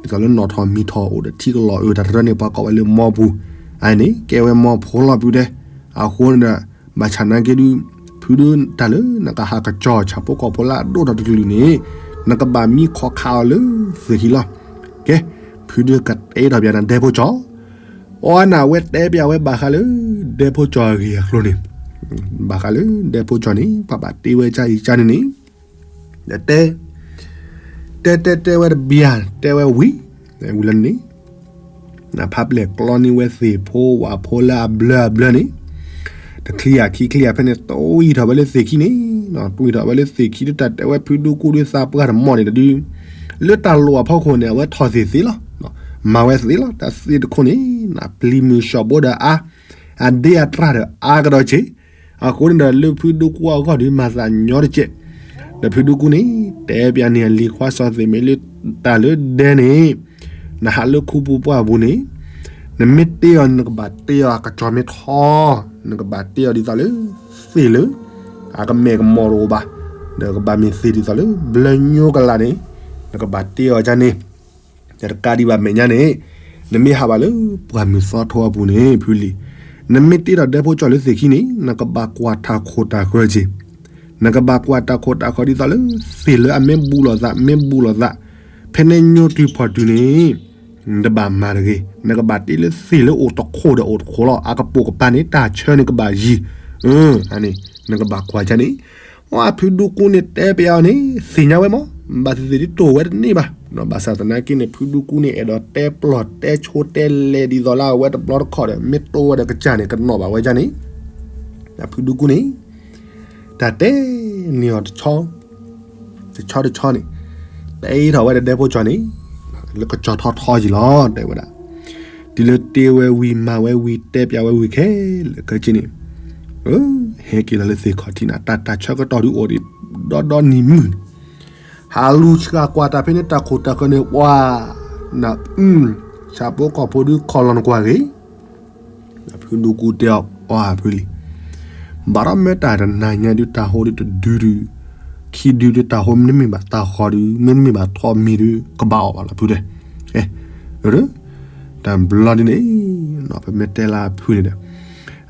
ဒ်သိးလၢနီၣ်ထီၣ်မံၤထီၣ်အိၣ်ဒီးထံကလီၤအၢတၢ်တရၢန့ၣ် ပှၤကိးဝဲလၢမီပူၤ အန့ၣ် ကဲဝဲမီဖိလီၤဖုဒဲ အဃိန့ၣ်ဒီး ဘၣ်ဆၣ်နာ်က့ဒု ဖုဒုတၢ်လၢနကဟးကစီၤဆၣ်ဖိကီၢ်ဖိလၢအဒိၣ်ထီၣ်တကလုာ်န့ၣ် နကဘၣ်မံခီခးအီၤလၢသ့ၣ်ခံလီၤ. ကဲ ဖုဒုကတဲထီၣ်ပျးနၤဒဲဖိကၠီ အီနၤဝဲတဲပျးဝဲဘၣ်ဃးလၢ ဒဲဖိကၠီအဂ့ၢ်အကျိၤန့ၣ် ဘၣ်ဃးလၢဒဲဖိကၠီန့ၣ် ပှၤဘၣ်တ့ဝဲကၢအံၤကၢန့ၣ်န့ၣ် တဲ တဲတဲတဲဝဲတဘျီ တဲဝဲဝံၤ ဝံၤလၢန့ၣ် ဖးပျဲၢ်ကျီန့ၢ်ဝဲသ့ၣ်ဖိဝၣ်ဖိလၢအဘျၢအဘျၢန့ၣ် တချံအခံချံအဖဲန့ၣ် တွံၢ်ထီၣ်ဝဲလၢသ့ၣ်ခံန့ၣ် တွံၢ်ထီၣ်ဝဲလၢသ့ၣ်ခံတၢ်တဲဝဲဖုဒူကူဒုသးပှၢ်တမီၢ်န့ၣ်တဒု လၢတၢ်လိၣ်အဖီခိၣ်န့ၣ် အဝဲထီၣ်သ့ၣ်သ့လီၤ. မၤဝဲသ့လီၤ တၢ်သ့ၣ်တခိၣ်န့ၣ် ပျံၤမုၢ်ဆှီၣ်ဘိဒီးအါ အဒ့အတြၢ်ဒီးအါကဒီးက့ၤ အဃိန့ၣ်ဒီးလၢဖုဒူကူအဂီၢ်ဒု မၤသးညီတကဲး ဒီးဖုဒူကူန့ၣ် တဲပျးန့ၢ်အလံၤခွါစီၤသ့ၣ်မ့ၢ်လၢ တၢ်လၢဒဲန့ၣ် နဟးလၢခူပူၤပှၢ်ပူၤန့ၣ် နမ့ၢ်တ့အီၤ နကဘၣ်တ့အီၤအကစီၤမ့ၢ်ထီ နကဘၣ်တ့အီၤဒ်သိးလၢ သ့ၣ်လၢ အကမဲာ်ကမီၤတအိၣ်ဘၣ် ဒီးကဘၣ်မ့ၢ်သ့ၣ်ဒ်သိးလၢ ဘျၢညိကလးန့ၣ် နကဘၣ်တ့အီၤကန့ၣ် တကးဒံးဘၣ်မဲာ်ညါန့ၣ် နမ့ၢ်ဟးဘၣ်လၢပှၢ်မုၢ်သီထိအပူၤန့ၣ် ဖုလံၤ နမ့ၢ်တ့ထီၣ်ဒဲဖိကၠီလၢသ့ၣ်ခံန့ၣ် နကဘၣ်ကွၢ်တၢ်ခိၣ်တၢ်ဃၢက့ၤ နကဘၣ်ကွၢ်တၢ်ခိၣ်တၢ်ဃၢဒ်သိးလၢ သ့ၣ်လၢအမ့ၢ်ဘူးလိာ်သး မ့ၢ်ဘူးလိာ်သး ဖဲန့ၣ်ညိတုၤဖီၣ်တုၤန့ၣ် နတဘၣ်မၤတဂ့ၤ နကဘၣ်တ့လၢသ့ၣ်လၢအိၣ်တခိၣ်ဒီးအိၣ်တခိၣ်လီၤ အကပိာ်ကပၤန့ၣ် တၢ်ဆၢန့ၣ်ကဘၣ်ယံၤ အန့ၣ် နကဘၣ်ကွၢ်ကန့ၣ် အဖုဒူကူန့ၣ်တဲပျးအီၤန့ၣ် သ့ၣ်ညါဝဲမး ဘၣ်သ့ၣ်သ့ၣ်ဒ်တိၢ်ဝဲတန့ၢ်ဘၣ် ဘၣ်ဆၣ်သနာ်က့န့ၣ် ဖုဒူကူန့ၣ် အဲၣ်ဒိးတဲပျီၢ်တဲဆိတဲလဲၤဒ်သိးလၢအဝဲတဘျီတခီၣ်ဒီး မ့ၢ်တိၢ်ဝဲဒီးကစၢ်န့ၣ် ကနီၣ်ဘၣ်ဝဲဒ်န့ၣ် ဖုဒူကူန့ၣ် တၢ်တဲန့ၢ်အီၤတဆီ တဆီတဆီန့ၣ် တဲထီၣ်ဝဲဒီးဒဲဖိကၠီန့ၣ် လၢကစီၤထီထီယံၤလီၤ တဲဝဲဒၣ် တုၤလၢတ့ဝဲဝံၤမၤဝဲဝံၤတဲပျးဝဲဝံၤခဲလၢာ်ခဲဆ့န့ၣ် ဟဲက့ၤလီၤလၢသ့ၣ်ခီၣ်ထံးနၤ တၢ်တၢ်ဆၢကတီၢ်ဒုအိၣ်ဒံး ဒီဒီနံၤမုၢ် ဟးလူၤဆှၣ်ကွၢ်တၢ်ဖဲန့ၣ် တၢ်ခိၣ်တၢ်ဃၢန့ၣ် ပှၤ န ဆၣ်ဖိကီၢ်ဖိဒုခီၣ်လီၤနကွၢ်ဂ့ၤ ဖုဒူကူတဲအီၤ အီဖုလံၤ ဘၣ်ဒီးမ့ၢ်တၢ်တနၤညါဒုတၢ်ဟိဒုတဒုဒု ခံဒုဒုတၢ်ဟိမ့တမ့ၢ်ဘၣ်တၢ်ဃီဒု မ့တမ့ၢ်ဘၣ်ထီၣ်မံၤဒု ကဘၣ်အီၣ်ဘၣ်လီၤဖုတဲ တဘျီဒ်န့ၣ် ပမ့ၢ်တဲလၢအဖုန့ၣ်ဒီး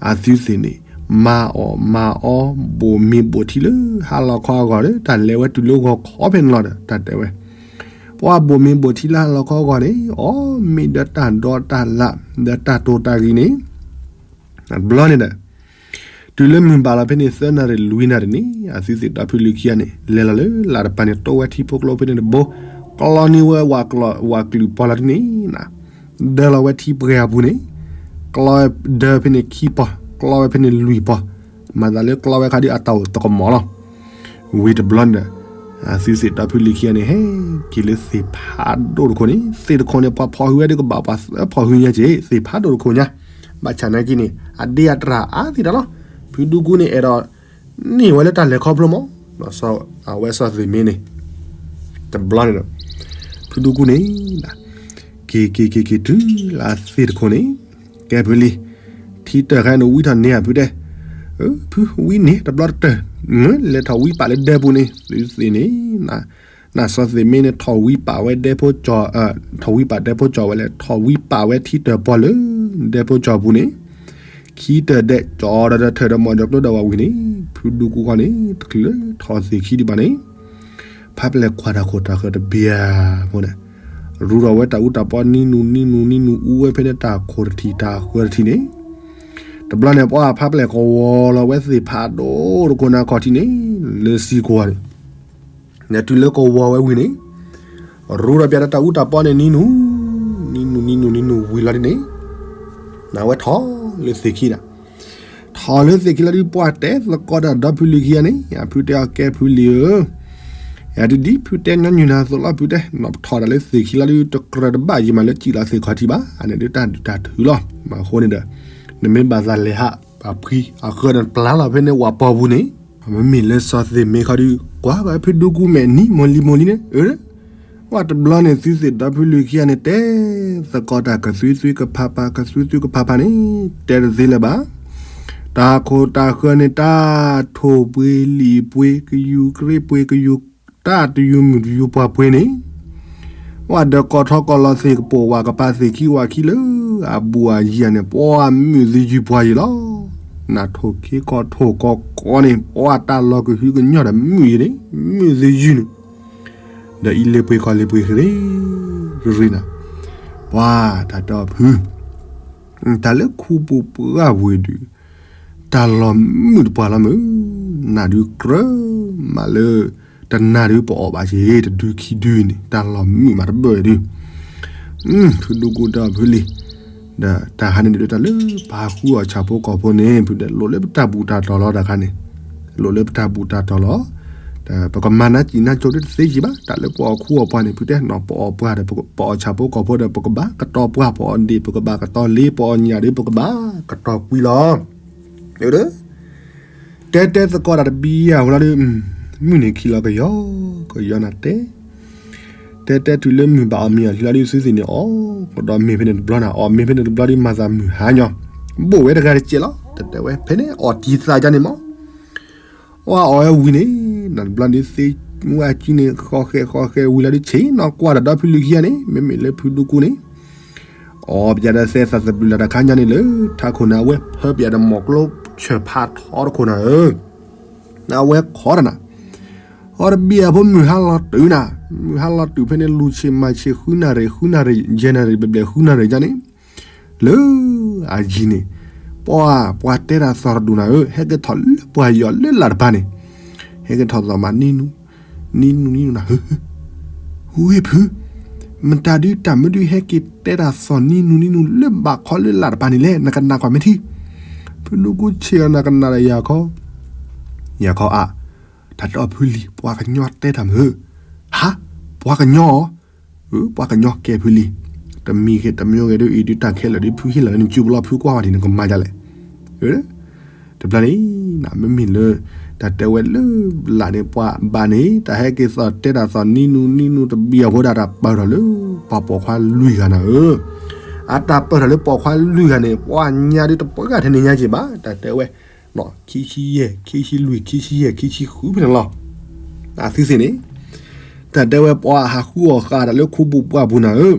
အသုသ့ၣ်န့ၣ် မၤအီၣ်မၤအီ ဘိၣ်မ့ၤဘိၣ်ထံလၢဟါလီၤခီအဂီၢ်ဒီး တၢ်လဲၤဝဲတုၤလၢဂီၤခီဖဲန့ၣ်လီၤဒီး တၢ်တဲဝဲ ပှၤဘိၣ်မ့ၤဘိၣ်ထံလၢဟါလီၤခီအဂီၢ်န့ၣ် အီၣ်မ့ၤဒီးတၢ်ဒီတၢ်လၣ် ဒီးတၢ်တိၤတၢ်ဂံၤန့ၣ် တဘျီန့ၣ်ဒီး တုၤလၢမုၢ်ဘၣ်လီၤဖဲန့ၣ် သၢနၣ်ရံၣ်လွံၢ်နၣ်ရံၣ်န့ၣ် အသုသ့ၣ်ဒီဖုလံၤခံဂၤန့ၣ် လဲၤလီၤလၢလၢ်တပၤန့ၣ် တိဝဲထံဖိကျိဖဲန့ၣ်တဘိ ကျီန့ၢ်ဝဲဝၤကျိၤပၤလီၤဒ်န့ၣ် ဒၢလီၤဝဲထံပှဲၤအပူၤန့ၣ် ကျီဝဲဒၢဖဲန့ၣ်ခံပီၤ ကျီဝဲဖဲန့ၣ်လွံၢ်ပီၤ မၤသးလၢကျီဝဲခါဒ်အတၢ်အိၣ်သကမီၤလီၤ. ဝံၤတဘျီန့ၣ်ဒီး အသုသ့ၣ်ဒီဖုလံၤခံဂၤန့ၣ် ဟဲက့ၤလၢသ့ၣ်ဖးဒိၣ်တခိၣ်န့ၣ် သ့ၣ်တခိၣ်န့ၣ် ပှၤဖီၣ်ဟုၣ်ဝဲဒ်ကဘၣ်ပှၤသၢဖီၣ်ဟုၣ်ညါက့ၤ သ့ၣ်ဖးဒိၣ်တခိၣ်ညါ ဘၣ်ဆၣ်နာ်က့န့ၣ် အဒ့အတြၢ်အါသ့ၣ်တၢ်လီၤ. ဖုဒူကူန့ၣ်အဲၣ်ဒိး န့ၢ်ဝဲလၢတၢ်လဲၤခီဖျိမး အဝဲစီၤသ့ၣ်မ့ၢ်န့ၣ် တဘျီန့ၣ်ဒီး ဖုဒူကူန့ၣ် က့ၤက့ၤက့ၤက့ၤတုၤလၢအသ့ၣ်တခိၣ်န့ၣ် ကဲဖုလံၤ ထံတၢၢ်ခါန့ၣ်ဝံထီၣ်န့ၢ်ဧါဖုတဲ ဖုဝံန့ၢ်တဘျီတတၢၢ် လဲၤထီၣ်ဝံပာ်လၢဒဲပူၤန့ၣ် သုသ့ၣ်န့ၣ် နစီၤသ့ၣ်မ့ၢ်န့ၣ် ထီၣ်ဝံပာ်ဝဲဒဲဖိကၠီၤ ထီၣ်ဝံပာ်ဒဲဖိကၠီၤဝဲလဲၣ် ထီၣ်ဝံပာ်ဝဲထံတၢၢ်ပီၢ်လၢ ဒဲဖိကၠီၤပူၤန့ၣ် ခံတၢၢ်ဒဲးကၠီၤဒီးတထၢၣ်ဒီးမီၢ်ဒီးကျိဒီးဝၤဝံၤန့ၣ် ဖုဒူကူခီန့ၣ် တချုးလၢထီၣ်သ့ၣ်ခံဒံးဘၣ်န့ၣ် ဖးပျဲၢ်ကွၢ်တၢ်ခိၣ်တၢ်ဃၢတဘျီဖိန့ၣ် ရူဒီးဝဲတၢ်အူတၢ်ပီနံနူနံနူနံနူအူဝဲဖဲန့ၣ်တၢ်ခိၣ်တထံၣ်တၢ်ဃၢတထံၣ်န့ၣ် တဘျီန့ၣ် ပှၤဖးပျဲၢ်ကဝီၤလီၤဝဲသ့ၣ်ဖးဒိၣ်တခိၣ်န့ၣ်ခီၣ်ထံးန့ၣ် လၢစံကိၤန့ၣ် နတုၤလၢကဝီၤဝဲဝံၤန့ၣ်, ရူဒီးပျးဒီးတၢ်အူတၢ်ပီန့ၣ် နံနူ, နံနူ နံနူ နံနူ ဝံၤလီၤဒ်န့ၣ်, နဝဲထီၣ်လၢသ့ၣ်ခံဒီး, ထီၣ်လၢသ့ၣ်ခံလီၤဒုး ပှၢ်တဲသကိးတၢ်ဒီဖုလံၤခံဂၤန့ၣ်, ယဖုတဲအီၤ ကဲဖုလံၤဧၢ, ယဒ်ဒ်ဖုတဲညီနုၢ်နၤသိးလီၤ ဖုတဲ, နီၢ်ပထီၣ်တၢ်လၢသ့ၣ်ခံလီၤဒုး တကြၢးတဘၣ်ယံၤမးလၢစံၣ်လီၤသ့ၣ်ခီၣ်ထံးဘၣ်, အန့ၣ်ဒုးတၢ်ဒုးတၢ်ထုးလီၤ. မ့ၢ်အဃိန့ၣ်ဒီး, နမ့ၢ်ဘၣ်သးလဲၤဟး ပှၤဖှံအဃၢၤဒီးပျၢ်လီၤဖဲန့ၣ်ဝၤပီၤပူၤန့ၣ်, မ့မ့ၢ်လၢစီၤသ့ၣ်မ့ၢ်ခီဒုး ကွၢ်ဘၣ်ဖုဒူကူမဲာ်နံၤ မိၢ်လံၤမိၢ်လံၤန့ၣ်, အၢ, ဝဲတဘျီန့ၣ် သုသ့ၣ်ဒီဖုလံၤခံဂၤန့ၣ် တဲသကိးတၢ်ကသုသုကဖးဖး ကသုသုကဖးဖးန့ၣ်, တဲတသ့လၢၤဘၣ်. တၢ်ခိၣ်တၢ်ဃၢၤန့ၣ် တၢ်ထိၣ်ပှ့ၤလံာ်ပှ့ၤ ကယူၤကြ့ပှ့ၤ ကယူၤတၢ်တယူၤမုၣ်တယူၤပှၢ်ပှ့ၤန့ၣ်, ဝဲဒီးကိးထီၣ်ကိးလီၤသ့ၣ်ကပိာ်ဝဲကပၤသ့ၣ်ခံဝၤခံလၢအဘူးအယံၤန့ၣ် ပှၤမုၣ်သယုၢ်ပှၢ်ယံၤလီၤ. နထိၣ်ခ့ကီၢ်ထိၣ်ကီၢ်ကီၢ်န့ၣ် ပှၤတၢ်လီၤကဟုကညီၢ်ဒီးမုၣ်ယံၤန့ၣ်, မုၣ်သယုၢ်န့ၣ်, ဒီးအံၤလ့ၤပှ့ၤခီလ့ၤပှ့ၤရ့ရ့နၤ, ပှၤတၢ်တီဖု တၢ်လၢခူပူၤပှၢ်ပူၤဒုး, တၢ်လီၤမုၣ်တပှၢ်လီၤမုၢ်, နၤဒုးကြၢးမးလၢ တနၤဒုးပအီၣ်ဘၣ်က့ၤ တဒုခံဒုန့ၣ် တၢ်လီၤမုၣ်မးတဘၢၣ်ဒုး, ဖုဒူကူဒီဖုလံၤ, ဒီးတၢ်ဟးန့ၣ်ဒုးတၢ်လၢပဟးဃုအီၣ်ဆၣ်ဖိကီၢ်ဖိန့ၣ် ဖုဒီးလိၣ်လၢပတၢ်ဘူၣ်တၢ်တီၤလီၤတခါန့ၣ်, လိၣ်လၢပတၢ်ဘူၣ်တၢ်တီၤလီၤ. ဒီးပကမၤနၢ်စံၣ်နၢ်ကၠိဒုးတသ့ယံၤဘၣ်, တၢ်လၢပအီၣ်ခူအီၣ်ပှၢ်န့ၣ် ဖုတဲနီၤ ပအီၣ်ပှၢ်ဒီး ပအီၣ်ဆၣ်ဖိကီၢ်ဖိဒီး ပကဘၣ်ကတီၤပှၢ် ပအီၣ်ဒ့ၣ် ပကဘၣ်ကတီၤလ့ ပအီၣ်ညၣ်ဒီး ပကဘၣ်ကတီၤကွံလီၤ. တဲတဲသကိးတၢ်တဘံယၤဝဲလီၤဒုး, မုၢ်နံၤခံလီၤကယီကယီနၤတဲ, တဲတဲတုၤလၢမုၢ်ဘၣ်အီၣ်မ့ၤအီၣ်လံလီၤဒုး သုသ့ၣ်န့ၣ်အီၣ်, ကဒီးမ့ၢ်ဖဲန့ၣ်တဘျီနၤ အီၣ်မ့ၢ်ဖဲန့ၣ်တဘျီဒုး မၤသးမုၢ်ဟါညီ, ဘိၣ်ဝဲတဂၤတစဲးလီၤ. တဲတဲဝဲဖဲန့ၣ်အီၣ်တံၢ်သးဒ်န့ၣ်မး အီၣ်ဝဲဝံၤန့ၣ်, နတဘျီဒုးသ့ဝဲကံန့ၣ် ဃီဃဲဃီဃဲဝံၤလီၤဒုး ဆ့ၣ်နီၤကွၢ်ဒီးဒီဖုလံၤခံဂၤန့ၣ် မ့မ့ၢ်လၢဖုဒူကူန့ၣ်, အီၣ်ပယၤဒီးသဲသးသဘျုးလၢတခါညါန့ၣ်လၢ ထးခိၣ်န့ၣ် အဝဲဖၢပယၤဒီးမိၢ်ကျိဆၢၣ်ဖးထီတခိၣ်နၤဧၢ, အဝဲခီတနၤ, အီၣ်တဘံယၤဖိမုၢ်ဟါလီၤတုၤနၤ, မုၢ်ဟါလီၤတုၤဖဲန့ၣ် လူၤဆ့ၣ်မၤဆ့ၣ်ဃုနၣ်ရံၣ် ဃုနၣ်ရံၣ် ယဲၢ်နၣ်ရံၣ် ဘျဲၣ်ဘျဲၣ်ဃုနၣ်ရံၣ်ယါန့ၣ် လၢအယံၤန့ၣ်, ပှၤ ပှၤတဲတၢ်သီၣ်တဒူၣ်နၤဧၢ, ဟဲက့ၤထီၣ်လၢပှၤယီၤလၢလာ်တပၤန့ၣ်, ဟဲက့ၤထီၣ်သီၣ်မးနံနူ, နံနူနံနူနၤဧၢ, ဝ့ၢ်ဖု, မတၤဒုးတၢ်မနုၤဒုးဟဲက့ၤတဲတၢ်သီၣ်နံနူနံနူလၢဘၣ်ခီလၢလာ်တပၤန့ၣ်လဲၣ် နကနၣ်ကွၢ်မ့ၢ်ထံ, ဖုဒူကူဆ့ၣ်အီၤနၤကနၣ်ဒီးယၤခီ, ယၤခီအါ, တၢ်တီဖုလံၤ ပှၤကညီတဲတၢ်မုၢ်ဧၢ, ဟါ, ပှၤကညီအီၤ ပှၤကညီကဲဖုလံၤ, တမံၤဂ့ၤတမံၤဂ့ၤဒုးအံၤဒုးတၢ်ခဲလၢာ်ဒုးဖုဟ့ၣ်လီၤလၢနစုပူၤလီၤ ဖုကွၢ်ဝဲဒ်နကမၤဒ်လဲၣ်, တဘျီန့ၣ်, မ့မ့ၢ်လၢ, တၢ်တဲဝဲလၢ, လာ်န့ၣ်ပှၤဘၣ်န့ၣ် တၢ်ဟဲက့ၤသီၣ်တဲတၢ်သီၣ်နံနူနံနူတဘံယၤဖိဒၣ်တၢ်ပၢၢ်ထီၣ်လၢ, ပှၤပိာ်ခွါလွံၢ်ဂၤနၤဧၢ, အတၢ်ပၢၢ်ထီၣ်လၢပိာ်ခွါလွံၢ်ဂၤန့ၣ် ပှၤညါဒုးတပှၢ်ထဲန့ၣ်ညါက့ၤဘၣ် တၢ်တဲဝဲ ခံဆံယဲၢ် ခံဆံလွံၢ် ခံဆံယဲၢ် ခံဆံဃုဖဲန့ၣ်လီၤ. အသုသ့ၣ်န့ၣ်, တၢ်တဲဝဲပှၤဟးဃုအီၣ်ဃာ်တၢ်လၢခူပူၤပှၢ်ပူၤနၤဧၢ,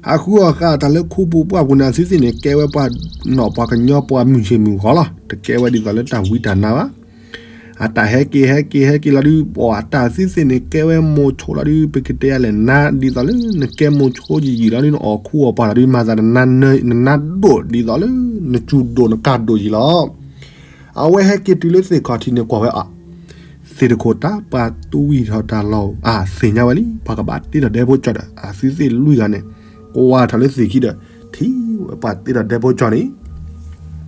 ဟးဃုအီၣ်ဃာ်တၢ်လၢခူပူၤပှၢ်ပူၤန့ၣ် အသုသ့ၣ်န့ၣ် ကဲဝဲပှၤနီၢ်ပှၤကညီပှၤမုၢ်ဆ့ၣ်မုၢ်ဂီၤလီၤ. တကဲဝဲဒ်သိးလၢတၢ်ဝံတၢ်နါဘၣ်. အတၢ်ဟဲက့ၤဟဲက့ၤဟဲက့ၤလီၤဒုး ပှၤတၢ်သုသ့ၣ်န့ၣ် ကဲဝဲမိၤဆိလီၤဒုး ပကတဲယၤလဲၣ် နါဒ်သိးလၢနကဲမိၤဆိယံာ်ယံာ်လီၤဒုး နအီၣ်ခူအီၣ်ပှၢ်လီၤဒုး မၤသးနနါဒိၣ်ဒ်သိးလၢ နစူၤဒိၣ်နကၢ်ဒိၣ်ယံာ်လီၤ. အဝဲဟဲက့ၤတုၤလၢသ့ၣ်ခီၣ်ထံးန့ၣ်ကွၢ်ဝဲအီၤ, သ့ၣ်တခိၣ်တၢ်ပှၤတူၢ်ဝံၣ်ထီၣ်တၢ်လီၢ်ဧိၤ အသ့ၣ်ညါဝဲလံ ပှၤကဘၣ်တ့ထီၣ်ဒဲဖိကၠီဒီး အသုသ့ၣ်လွံၢ်ဂၤန့ၣ် ကွၢ်ထီၣ်လၢသ့ၣ်ခံဒီး ထံၣ်ဝဲပှၤတ့ထီၣ်ဒဲဖိကၠီန့ၣ်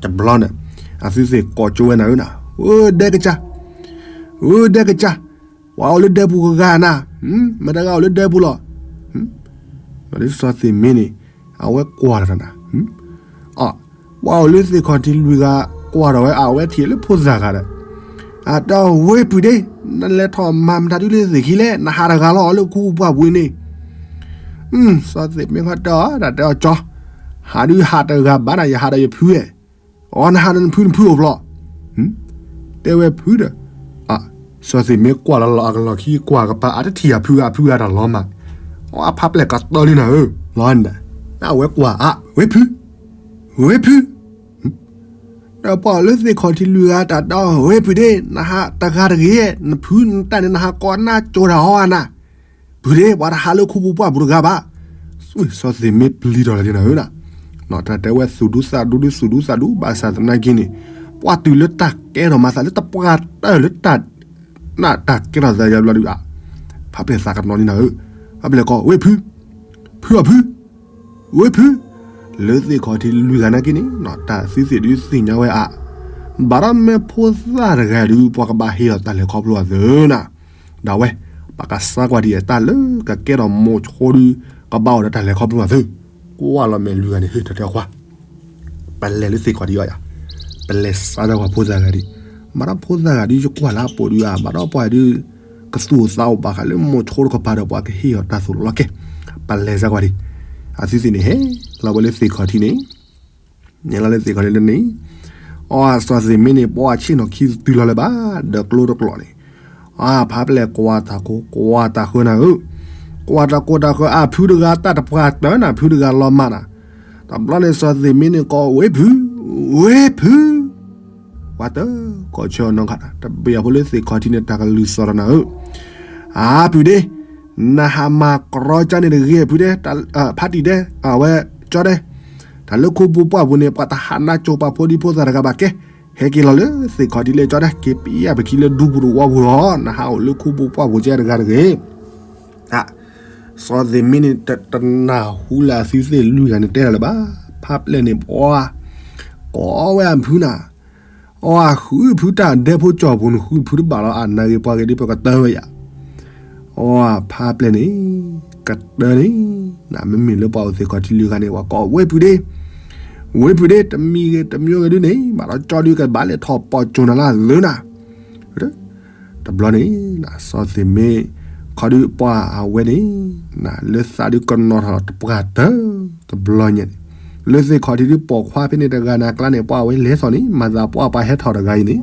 တဘျီန့ၣ် အသုသ့ၣ်ကိးကၠိဝဲနၤဧၢနၤ, အိၣ်ဒဲကစၢ်, အိၣ်ဒဲကစၢ်, ပှၤအိၣ်လၢဒဲပူၤကဂၤနၤ, မတၤဂၤအိၣ်လၢဒဲပူၤလီၤ. စီၤသ့ၣ်မ့ၢ်န့ၣ် အဝဲကွၢ်ထီၣ်နၤ, ပှၤအိၣ်လၢသ့ၣ်ခီၣ်ထံးလွံၢ်ဂၤကွၢ်ထီၣ်ဝဲ အဝဲထံၣ်လၢဖိသၣ်ဂၤဒီး အတၢ်ဝ့ၢ်ပုၢ်ဒ့, နလဲၤထီၣ်မၤမတၤဒုလၢသ့ၣ်ခံလဲၣ် နဟးတဂၤလီၤအီၤလၢခူပူၤပှၢ်ပူၤန့ၣ်. စီၤသ့ၣ်မ့ၢ်ခီတဲအီၤ တၢ်တဲအီၤကၠီ, ဟးဒုးဟးတဂၤဘၣ်နၤ ယဟးဒီးယဖုဧဲ, အီ နဟးဒီးနဖုနဖုအိၣ်ဖျီၣ်, တဲဝဲဖုဒီး, စီၤသ့ၣ်မ့ၢ်ကွၢ်လီၤလီၤအကလီၢ်ခံ ကွၢ်ကပၤအတထံၣ်အဖုဂၤ အဖုဂၤတၢ်လီၤမး, အဖးပျဲၢ်ကတီၤလံနၤဧၢ, လီၤန့ၣ်, အဝဲကွၢ်အါ ဝ့ၢ်ဖု, ဝ့ၢ်ဖု ဒီးပှၤအိၣ်လၢသ့ၣ်ခီၣ်ထံးလွံၢ်ဂၤတၢ်ဒီးဝ့ၢ်ဖုဒ့, နဟးတဂၤတဂ့ၤ, နဖုနတၢ်န့ၣ် နဟးကိးနၢ်ကၠိတၢ်ဟီဂၤနၤ, ဖုဒ့ ပှၤတဟးလၢခူပူၤပှၢ်ပူၤတဂၤဘၣ်. စီၤသ့ၣ်မ့ၢ်ပျံၤထီၣ်လၢက့ၤနၤဧၢ, တၢ်တဲဝဲသူၣ်ဒူသးဒူဒုးသူၣ်ဒူသးဒူ ဘၣ်ဆၣ်သနာ်က့န့ၣ်, ပှၤတုၤလၢတၢ်ကဲထီၣ်မၤသးလၢတပှၢ်တၢၢ်လၢတၢ် နတၢ်ကဲထီၣ်သးယါဘျီဒုး, ဖးပျဲၢ်သးကနီၤလံနၤဧၢ, ဖးပျဲၢ်ကိး ဝ့ၢ်ဖု, ဖုအဖု, ဝ့ၢ်ဖု, လၢသ့ၣ်ခီၣ်ထံးလွံၢ်ဂၤနာ်က့န့ၣ် တၢ်သုသ့ၣ်ဒုးသ့ၣ်ညါဝဲအါ, ဘၣ်ဒီးမ့ၢ်ဖိသၣ်တဂၤဒုး ပှၤကဘၣ်ဟ့ၣ်အီၤတၢ်လဲၤခီဖျိအသုးနၤ, ဒီးဝဲ ပကစါကွၢ်ဒံးအတၢ်လၢကကဲထီၣ်မိၤဆိဒုး ကဘၣ်အိၣ်ဒီးတၢ်လဲၤခီဖျိအသုး, ကွၢ်လီၤမဲာ်လွံၢ်ဂၤန့ၣ် ဟ့ၣ်ထီၣ်တဲအခွါ ပလဲၤလၢသ့ၣ်ခီၣ်ထံးအီၤယၤ, ပလဲၤစါထီၣ်ပှၤဖိသၣ်ဂၤဒံး, ဘၣ်ဒီးဖိသၣ်ဂၤဒုး ယကွၢ်လၢအပိာ်ဒုးဧါ, ဘၣ်ဒီးပှၤဒုး ကသူၣ်အိၣ်သးအိၣ်ဘၣ်ဃးလၢမိၤဆိတကပၤဒီး ပှၤကဟ့ၣ်အီၤတၢ်သိၣ်လိလီၤကဲ, ပလဲၤစါကွၢ်ဒံး, အသုသ့ၣ်န့ၣ်ဟဲလီၤဝဲလၢသ့ၣ်ခီၣ်ထံးန့ၣ်, နဲလီၤလၢသ့ၣ်ခီၣ်ထံးလၢန့ၣ်, အီၣ်စီၤသ့ၣ်မ့ၢ်န့ၣ် ပှၤဆ့ၣ်နီၤခံတုၤလီၤလၢၤဘၣ်, ဒီးကျိတကျိာ်န့ၣ် အဖးပျဲၢ်ကွၢ်တၢ်ကိး ကွၢ်တၢ်ဃၢနၤဧၢ, ကွၢ်တၢ်ကိးတၢ်ဃၢအဖုတဂၤတၢ်တပှၢ်တၢၢ်နၤ ဖုတဂၤလီၤမၢ်နၤ, တဘျီန့ၣ်စီၤသ့ၣ်မ့ၢ်န့ၣ်ကိး ဝ့ၢ်ဖု, ဝ့ၢ်ဖု, ပှၤတၢ်ကိးဆၢအီၤနီတဂၤ, တဘျီဖိလၢသ့ၣ်ခီၣ်ထံးန့ၣ် တၢ်ကလုၢ်စီၤဒီးနၤဧၢ, အဖုဒ့, နဟးမၤကြီကၠါန့ၣ်တဂ့ၤဖုဒ့, ဖးတံၢ်ဒ့, အဝဲကၠီဒ့, တၢ်လၢခူပူၤပှၢ်ပူၤန့ၣ် ပှၤတဟးနါစိၤပာ်ဖိဒံဖိသၣ်တဂၤဘၣ်ကဲ, ဟဲက့ၤလီၤလၢသ့ၣ်ခီၣ်ထံးလၢကၠီဒ့, က့ၤပံယၢ်ပခံလၢဒူပူၤတဝီပူၤလီၤ, နဟးအိၣ်လၢခူပူၤပှၢ်ပူၤကဲတဂၤတဂ့ၤ စီၤသ့ၣ်မ့ၢ်န့ၣ် တနၢ်ဟူလၢအသုသ့ၣ်လွံၢ်ဂၤန့ၣ်တဲလီၤလၢၤဘၣ်, ဖးပျဲၢ်န့ၣ်ပှၤ ကိးဝဲအဖုနၤ, အီၣ်ဃုဖုတၢ်ဒဲဖိကၠီၣ်ပူၤန့ၣ် ဃုဖုတဘၣ်လီၤ, အနၢ်ဂ့ၤပှၤဂ့ၤဒ်ပကတၢၢ်ဝဲယၤ, အီၣ်ဖးပျဲၢ်န့ၣ် ကတၢၢ်န့ၣ်, နမ့မ့ၢ်လၢပှၤအိၣ်သ့ၣ်ခီၣ်ထံးလွံၢ်ဂၤန့ၣ် ပှၤကိးဝ့ၢ်ဖုဒ့, ဝ့ၢ်ဖုဒ့ တမံၤဂ့ၤတမံၤဂ့ၤဒုန့ၣ် ဘၣ်ဒီးကၠီဒုးကဘၣ်လဲၤထီၣ်ပိာ်ကၠိနၤလၢအသုးနၤ တဘျီန့ၣ် စီၤသ့ၣ်မ့ၢ် ခီဒုးပှၤအဝဲန့ၣ် လၢသးဒုးကနီၤထီၣ်တပှၢ်တၢၢ် တဘျီညါန့ၣ် လၢသ့ၣ်ခီၣ်ထံးဒုးပိာ်ခွါဖဲန့ၣ်တဂၤနၤကျါန့ၣ် ပှၤဝဲလဲၤထီၣ်န့ၣ် မၤသးပှၢ်ပှၤဟဲထီၣ်တဂၤအံၤန့ၣ်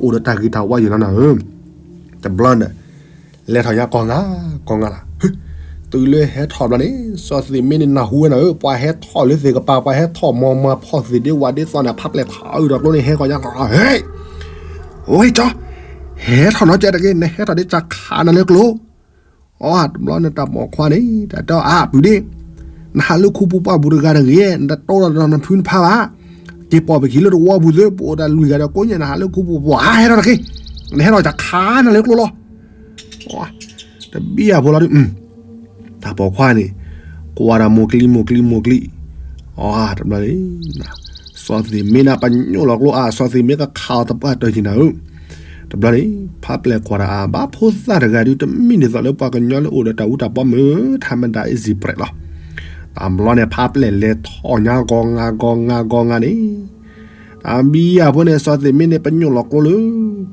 အိၣ်ဒီးတၢ်ဂ့ၤတၢ်ဝါယံၤလီၤနၤဧၢ, တဘျီန့ၣ် လဲၤထီၣ်ညါကီၢ်ငါ ကီၢ်ငါလီၤ, တုၤလၢဟဲထီၣ်ဘျီန့ၣ် စီၤသ့ၣ်မ့ၢ်န့ၣ်နၢ်ဟူဝဲနၤဧၢ, ပှၤဟဲထီၣ်လၢသ့ၣ်ကပၤ ပှၤဟဲထီၣ်မၤမၤဖီၣ်သ့ၣ်ဒ့ဝၣ်ဒ့သီန့ၣ် ဖးပျဲၢ်ခးအုၣ်ဒီးကျိန့ၣ် ဟဲကီၢ်ညါ ဟဲ ဝဲကၠီ ဟဲထီၣ်နီတက့ၢ်တဂ့ၤ, နဟဲထီၣ်ဒ်ကခးနၤလၢကျိ, အီ တဘျီန့ၣ်တၢ်ပိာ်ခွါန့ၣ် တၢ်တဲအီၤ အါ ပုၢ်ဒ့, နဟးလၢခူပူၤပှၢ်ပူၤတဂၤတဂ့ၤ, နတတိဒီးနဖုနဖါဘၣ်, က့ၤပိာ်ပခံလၢတဝီပူၤသု, ပအိၣ်တၢ်လွံၢ်ဂၤဒီးကိးညါ နဟးလၢခူပူၤပှၢ် ဟဲထီၣ်တဂ့ၤ, နဟဲထီၣ်ကခးနၤလၢကျိလီၤ, တဘံၣ်အဖိလီၤဒုး တၢ်ပိာ်ခွါန့ၣ် ကွၢ်တၢ်မိၢ်ကျံမိၢ်ကျံမိၢ်ကျံ, အီ တဘျီန့ၣ် စီၤသ့ၣ်မ့ၢ်န့ၣ် ပညိၣ်လီၤကျိအါ, စီၤသ့ၣ်မ့ၢ်ကခးအီၤတပှၢ်တၢၢ်က့ၤနၤဧၢ, တဘျီန့ၣ် ဖးပျဲၢ်ကွၢ်တၢ်အါ ဘၣ်ဖိသၣ်တဂၤဒုး တမ့ၢ်ဒ်သိးလၢပှၤကညီလၢအိၣ်ဒီးတၢ်အူတၢ်ပီမုၢ် ထးမဒါအ့ၣ်စံးပြဲးလီၤ, တဘျီန့ၣ် ဖးပျဲၢ်လဲၤထီၣ်ညါဂီၤငါဂီၤငါဂီၤငါန့ၣ် တၢ်ဘံၣ်အဖိန့ၣ် စီၤသ့ၣ်မ့ၢ်န့ၣ် ပညိၣ်လီၤကျိလၢ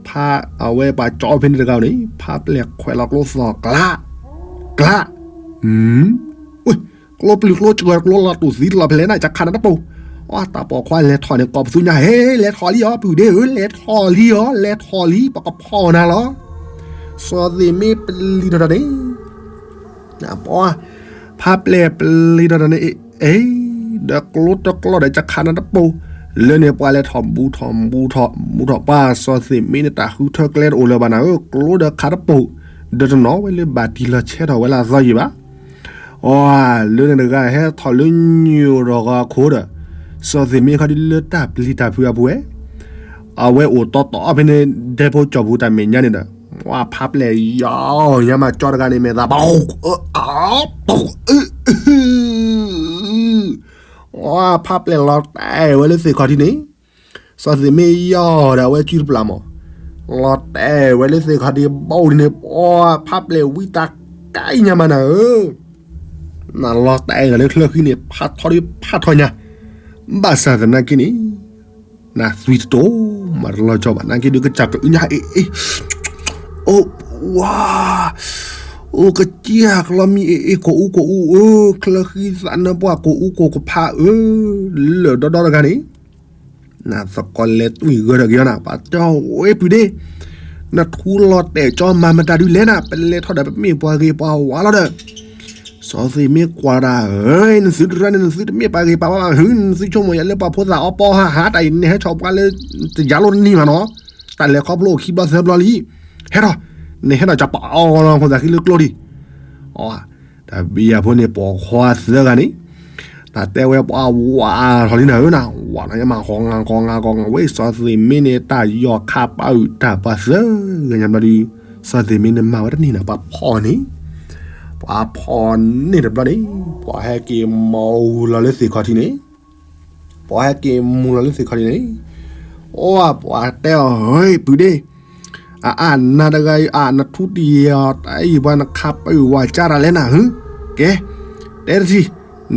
ဖးအဝဲပှၤကၠီဖဲန့ၣ်တဂၤန့ၣ် ဖးပျဲၢ်ခွဲးလီၤကျိသီၣ်ကျး, ကျး, ဝ့ၢ် ကျိပျုၤကျိစှၤကျိလီၤတူၢ်သံတလီၤဖဲလဲၣ်နၤ ကခးနၤတပိာ်, အီ တၢ်ပိာ်ခွါလဲၤထီၣ်န့ၣ် ကိးပသူညါ ဟဲ လဲၤထီၣ်လံအီၤ ပုၢ်ဒ့ဧၢ လဲၤထီၣ်လံအီၤ လဲၤထီၣ်လံ ပကဖီၣ်နၤလီၤ, စီၤသ့ၣ်မ့ၢ်ပျံၤထီၣ်တၢ်န့ၣ် ပှၤ ဖးပျဲၢ်ပျံၤထီၣ်တၢ်န့ၣ် အ့ ဒီးကျိတကျိဒီးကခးနၤတပိာ်, လၢန့ၣ်ပှၤလဲၤထီၣ်ဘူးထီၣ်ဘူးထီၣ်ဘူးထီၣ် ပှၤစီၤသ့ၣ်မ့ၢ်န့ၣ် တၢ်ဃုထၢကျဲတအိၣ်လၢၤဘၣ်နၤဧၢ, ကျိဒီးခးတပိာ်, ဒီးတနီၤဝဲလၢဘၣ်တံၢ်လီၤဆဲးထီၣ်ဝဲလၢအသီယံၤဘၣ် အီ လၢန့ၣ်တဂၤဟဲထီၣ်လၢညိၣ်ဒီးဂီၤခိၣ်ဒီး စီၤသ့ၣ်မ့ၢ်ခီဒုးလၢတၢ်ပျံၤတၢ်ဖုးအပူၤဝဲ, အဝဲအိၣ်တီတီဖဲန့ၣ် ဒဲဖိကၠီၣ်ပူၤတၢ်မဲာ်ညါန့ၣ်ဒီး ဝဲဖးပျဲၢ်ယီၤညါမးကၠီတဂၤန့ၣ် မဲာ်သး ဝဲဖးပျဲၢ်လီၤတဲာ်ဝဲလၢသ့ၣ်ခီၣ်ထံးန့ၣ်, စီၤသ့ၣ်မ့ၢ်ယီၤဒီးအဝဲကုတပျၢ်မး, လီၤတဲာ်ဝဲလၢသ့ၣ်ခီၣ်ထံးဘီန့ၣ် ပှၤဖးပျဲၢ်ဝံတၢ်ကါအံၤညါမးနၤဧၢ, နလီၤတဲာ်ဒီးလၢချၢဃံန့ၣ် ဖးထီဒုးဖးထီညါ, ဘၣ်ဆၣ်သနာ်က့န့ၣ် နသွံၣ်တတိၢ် မၤတလီၤကၠီဘၣ် နာ်က့ဒုးကစၢ်ကအုညါအ့ၣ်အ့ၣ်, အိၣ်ဝါ, အိၣ်ကစၢ်ကလီမံၤအ့ၣ်အ့ၣ် ကိၣ်အူကိၣ်အူဧၢ, ချၢဃံသးနၢပှၢ် ကိၣ်အူကိၣ်ကဖးဧၢ, လၢာ်ဒီဒီတဂၤန့ၣ် နသကိးလဲၤသွံၣ်ဂၢၢ်ဒီးက့ၤအီၤနၤ ပှၤတဲအီၤ ဝဲပုၢ်ဒ့, နထူလီၤတဲာ်ကၠီမၤမတၤဒုးလဲၣ်နၤ ပလဲၤထီၣ်ဒီးပမ့ၢ်ပှၤဂ့ၤပှၤဝါလီၤဒီး စီၤသ့ၣ်မ့ၢ်ကွၢ်တၢ် နသုတရၢန့ၣ် နသုတမ့ၢ်ပှၤဂ့ၤပှၤဝါဘၣ် ဟု နသုဆိကမိၣ်ယၤလၢပှၤဖိသၣ်အီပီဟးဟးတၢ်အံၤ နဟဲထီၣ်ပှၤလၢ တယၤလိတနံၤမးနီၤ, တၢ်လဲၤခီဖျိအိၣ်ခံဘျီသၢဘျီလံ, ဟဲထီၣ်, နဟဲထီၣ်ကၠီပာ်အီၤလီၤ ဖိသၣ်ဃံလၢကျိဒံး, တဘံၣ်အဖိန့ၣ် ပိာ်ခွါသၢဂၤန့ၣ် တၢ်တဲဝဲပှၤဝးထီၣ်လံနၤဧၢနၤ, ဝးထီၣ်ညါမး ဂီၤငါဂီၤငါဂီၤငါ ဝဲစီၤသ့ၣ်မ့ၢ်န့ၣ် တၢ်ယီၤခးပာ်အုၣ်တၢ်ပှၤသၢဂၤညါဘျီဒုး စီၤသ့ၣ်မ့န့ၣ်မၤဝဲတန့ၢ်နီၤ ပှၤဖီၣ်န့ၣ်, ပှၤဖီၣ်န့ၢ်တဘျီန့ၣ် ပှၤဟဲက့ၤမူၤလီၤလၢသ့ၣ်ခီၣ်ထံးန့ၣ်, ပှၤဟဲက့ၤမူၤလီၤလၢသ့ၣ်ခီၣ်ထံးန့ၣ်, အိၣ် ပှၤတဲအီၤ ဟ့ ပုၢ်ဒ့, အအၣ်နၤတဂၤအံၤ အနထူတံၢ်အီၤ တၢ်အံၤပှၤနခးပဝးကၢ်တၢ်လဲၣ်နၤ ဟၢ, ကဲ, တဲတထံၣ်,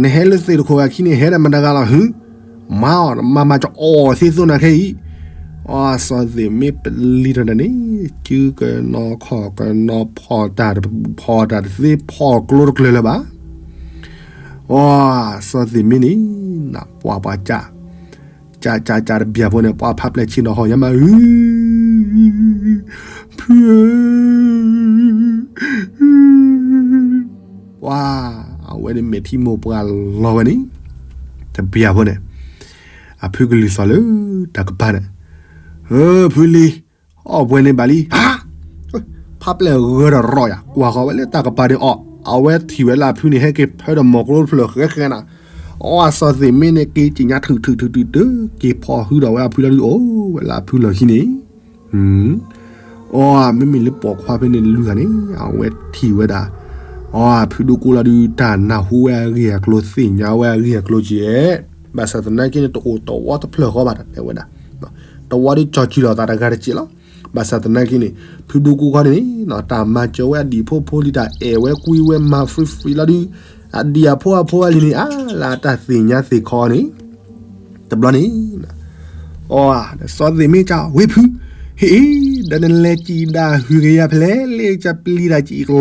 နဟဲလၢသ့ၣ်တခိၣ်ဂၤခံန့ၣ် ဟဲဒီးမတၤတဂၤလီၤ ဟၢ, မၤအီၤ မၤမၤကအီၣ်သ့သိနၤခဲအံၤ, အစီၤသ့ၣ်မ့ပလံၤထီၣ်တၢ်န့ၣ်, စုကနီၤခီၣ်ကနီၤ ဖီၣ်တၢ်တပူၤ ဖီၣ်တၢ်တသ့ ဖီၣ်ကျိတကျၢၤလၢၤဘၣ်, အစီၤသ့ၣ်မ့န့ၣ်, နပှၤပှၤကၢ်, ကၢ်ကၢ်ကၢ်တဘျီဖိန့ၣ် ပှၤဖးပျဲၢ်ဆ့ၣ်နီၤဟီၣ်ညါမး, ဖုဧၢ ပှၤ, အဝဲန့ၣ်မဲာ်ထံမိၢ်ပှၢ်လီၤဝဲန့ၣ်, တဘျီဖိန့ၣ်, အဖုကလုၢ်သီၣ်လၢတၢ်ကပၤန့ၣ်, ဟၢ ဖုလံၤ, အီၣ်ပှဲၤန့ၣ်ဘၣ်လံ, ဟါ, ဖးပျဲၢ်ဂၢၢ်ဒီးရီၣ်ယၤ ကွၢ်ဃီၤဝဲလၢတၢ်ကပၤန့ၣ်အီၤ, အဝဲထံၣ်ဝဲလၢအဖုန့ၣ် ဟဲက့ၤဖၢဒီးမိၢ်ကျိတဖျၢၣ်ဃဲဃဲနၤ, အစီၤသ့ၣ်မ့န့ၣ် က့ၤက့ၤညါထုးထုးထုးထုးထုး က့ၤဖီၣ်ဟုဒီးဝဲအဖုလီၤဒုး အိၣ်ဝဲလၢအဖုလီၢ်ခံန့ၣ် အီ မ့မ့ၢ်လၢပိာ်ခွါဖဲန့ၣ်လွံၢ်ဂၤန့ၣ် အဝဲထံၣ်ဝဲဒၣ်, အီ ဖုဒိၣ်ကိၢ်လီၤဒုး တၢ်နၢ်ဟူဝဲအဂ့ၢ်အကျိၤ သ့ၣ်ညါဝဲအဂ့ၢ်အကျိၤကဲ, ဘၣ်ဆၣ်သနာ်က့န့ၣ် တအိၣ်တဝီတဖျၢၣ်ဃီဘၣ် တၢ်တဲဝဲဒၣ်, တဝီဒုးကၠီၤကံၣ်လီၤသးတဂၤတစဲးလီၤ. ဘၣ်ဆၣ်သနာ်က့န့ၣ် ဖုဒိၣ်ကိၢ်ခီန့ၣ် တၢ်မၤစၢၤဝဲအဒံၣ်ဖိဖိလံ တၢ်အဲၣ်ဝဲကွံဝဲမၤ free free လီၤဒုး, အဒံၣ်အဖိအဖိအလံၤန့ၣ် အါလၢတၢ်သ့ၣ်ညါသ့ၣ်ခီန့ၣ် တဘျီန့ၣ်, အီ စီၤသ့ၣ်မ့ၢ်ကဝ့ၢ်ဖု, ဟ့ၣ်အံၤ ဒီးနလဲၤစံၣ်ဒၣ်ဟုၣ်ကယၤဖဲလဲၣ် လၢကပျံၤတၢ်စံၣ်ကလီလ့ၣ်ဃီဒီး,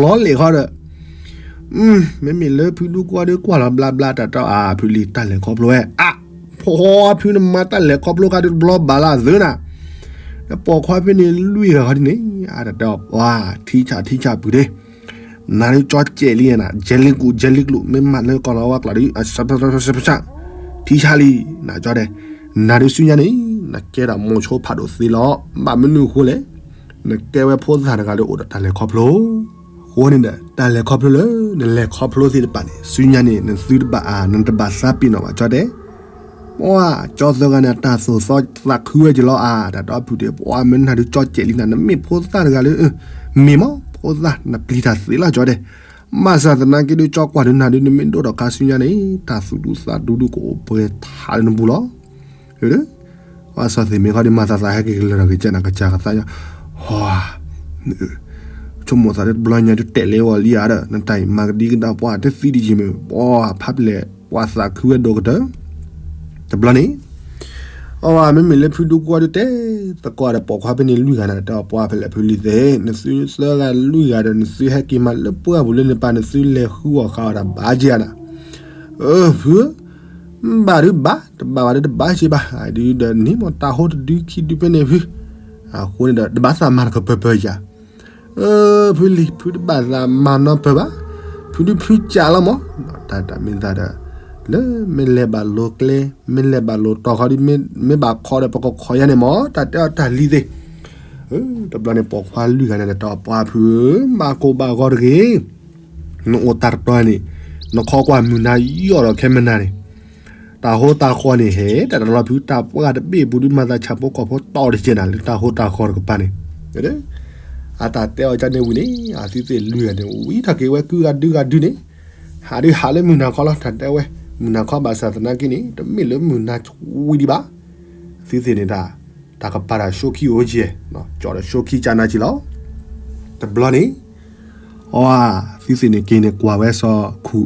မ့မ့ၢ်လၢဖုဒိၣ်ကိၢ်ဒုးကွၢ်လီၤဘျါဘျါ တၢ်တဲအီၤ အဖုလံၤ တၢ်လဲၤခီဖျိဝဲ, အါ, ဖီဖုနမၤတၢ်လဲၤခီဖျိခါဒုးတဘျီဘၣ်လၢအသၢနၤ, ဒီးပိာ်ခွါဖဲန့ၣ်လွံၢ်ဂၤဃီဒ်န့ၣ် အါတၢ်တဲအီၤ ပှၤ ထံဆးထံဆးပုၢ်ဒ့ နၤဒုးကၠီကဲးလံနၤ ကဲးလံကျိၣ် ကဲးလံကျိၣ် မ့ၢ်မၤလၢကီၢ်လီၤဝါကျိာ်ဒုး အဆၣ်ဆၣ် ထံဆးလံ, နၤကၠီဒဲး, နၤဒုးဆူညါန့ၣ် နကဲဒၣ်မိၤဆိဖးဒိၣ်သ့လီၤ. ဘၣ်မနုၤအဃိလဲၣ်, နကဲဝဲဖိသၣ်တဂၤလၢအိၣ်ဒီးတၢ်လဲၤခီဖျိ, အဃိန့ၣ်ဒီး တၢ်လဲၤခီဖျိလၢနလဲၤခီဖျိသ့ၣ်တဖၣ်န့ၣ် ဆူညါန့ၣ် နသုတဘၣ်အါ နတဘၣ်သးပ့ၤနီၣ်ဘၣ်ကၠီဒဲး ပှၤကၠီသၢဂၤန့ၣ် တၢ်သိၣ်သီသးခုဝဲက့ၤလီၤအါ, တၢ်တဲအီၤဖုဒ့ ပှၤမ့ၢ်နၤဒုးကၠီကဲးလံနၤ နမ့ၢ်ဖိသၣ်တဂၤလၢ မ့ၢ်မ့ၢ်ဖိသၣ်နပျံၤတၢ်သ့လီၤကၠီဒဲး, ဘၣ်ဆၣ်သနာ်က့ဒုးကၠီကွၢ်ဒုးနၤဒုး နမ့ၢ်ဒိၣ်ထီၣ်ခါဆူညါန့ၣ် တၢ်သူၣ်ဒူသးဒူဒုးကအိၣ်ပှဲၤထးလၢနပူၤလီၤ. ပှၤစီၤသ့ၣ်မ့ၢ်ခီဒုးမၤသးသးဟဲက့ၤကလၢာ်ဒီးကစၢ်နၤကစၢ်ကသးညီ, ဟီ, ဆိကမိၣ်သးလၢတဘျီညါဒုးတဲာ်လဲၤဝဲလံဧါဒီး နတၢ်အံၤမၤကဒံကဒါပှၤတသံဒံးက့ၤမ့ၢ် ပှၤဖးပျဲၢ်ပှၤသးခုဝဲဒိၣ်ကတၢၢ်, တဘျီန့ၣ် အဝဲမ့မ့ၢ်လၢဖုဒူကိးဒုးတဲသကိးဒီးပိာ်ခွါဖဲန့ၣ်လွံၢ်ဂၤန့ၣ် တဲပှၤဖဲလဲၣ်ဖုလံၤသ့ၣ် နသုသၢဂၤလွံၢ်ဂၤဒီး နသုဟဲက့ၤမၤလၢပှၢ်ပူၤလၢနပၢ် နသုလဲၤဃုအီၣ်ဃုအီၣ်တၢ်ဘၣ်က့ၤဧါနၤ, အၢ ဖုဧၢ, ဘၣ်ဒုးဘၣ် တဘၣ်ဘၣ်ဒုးတဘၣ်က့ၤဘၣ် ဒုးဒီးန့ၣ်မ့ၢ်တၢ်ဟိတဒုခံဒုဖဲန့ၣ်ဖု, အဃိန့ၣ်ဒီး တဘၣ်သးမၤတကပၢၤပၢၤဧါ အၢ ဖုလံၤ ဖုတဘၣ်သးမၤနီတပၢၤဘၣ်, ဖုဒုးဖုကးလီၤမး, တၢ်တၢ်မ့ၢ်သးဒီး လၢမ့ၢ်လဲၤဘၣ်လိၤကျဲ မ့ၢ်လဲၤဘၣ်လိၤတီၤခီဒုး မ့ၢ်ဘၣ်ခီဒီးပကခိးယါန့ၣ်မး တၢ်တဲအီၤတၢ်လံၤသ့ၣ်, တဘျီန့ၣ်ပိာ်ခွါလွံၢ်ဂၤန့ၣ် တဲပှၤဖုဧၢ ဘၣ်ကိၢ်ဘၣ်ဂီၤတဂ့ၤ, နအိၣ်တၢ်တတီၤန့ၣ် နခီကွၢ်မုၢ်နၤယီၢ်ဒီးခဲမနၤန့ၣ် တၢ်ဟိတၢ်ဃီန့ၣ် ဟဲတၢ်တလီၤဖု တၢ်ပှၢ်တဘ့ၣ်ပူၤဒုး မၤသးဆၣ်ဖိကီၢ်ဖိတီၢ်တကဲနၤ လၢတၢ်ဟိတၢ်ဃီတကပၤန့ၣ်, အတၢ်တဲအီၤကန့ၣ်ဝံၤန့ၣ် အသုသ့ၣ်လွံၢ်ဂၤန့ၣ် ဝံထီၣ်က့ၤဝဲကုဂၤဒုဂၤဒုန့ၣ်, ဟးဒုးဟးလၢမုၢ်နၤခီလီၤ တၢ်တဲဝဲ, မုၢ်နၤခီဘၣ်ဆၣ်သနာ်က့န့ၣ် တမ့ၢ်လၢမုၢ်နၤဝံၤဒံးဘၣ်, အသုသ့ၣ်န့ၣ်တၢ် တၢ်ကပၤတၢ်ဆိခံအိၣ်ကဲ, ကၠီဒီးဆိခံကနၤက့လီၤ, တဘျီန့ၣ် အီ သုသ့ၣ်န့ၣ်က့ၤန့ၣ်ကွၢ်ဝဲစီၤခူ,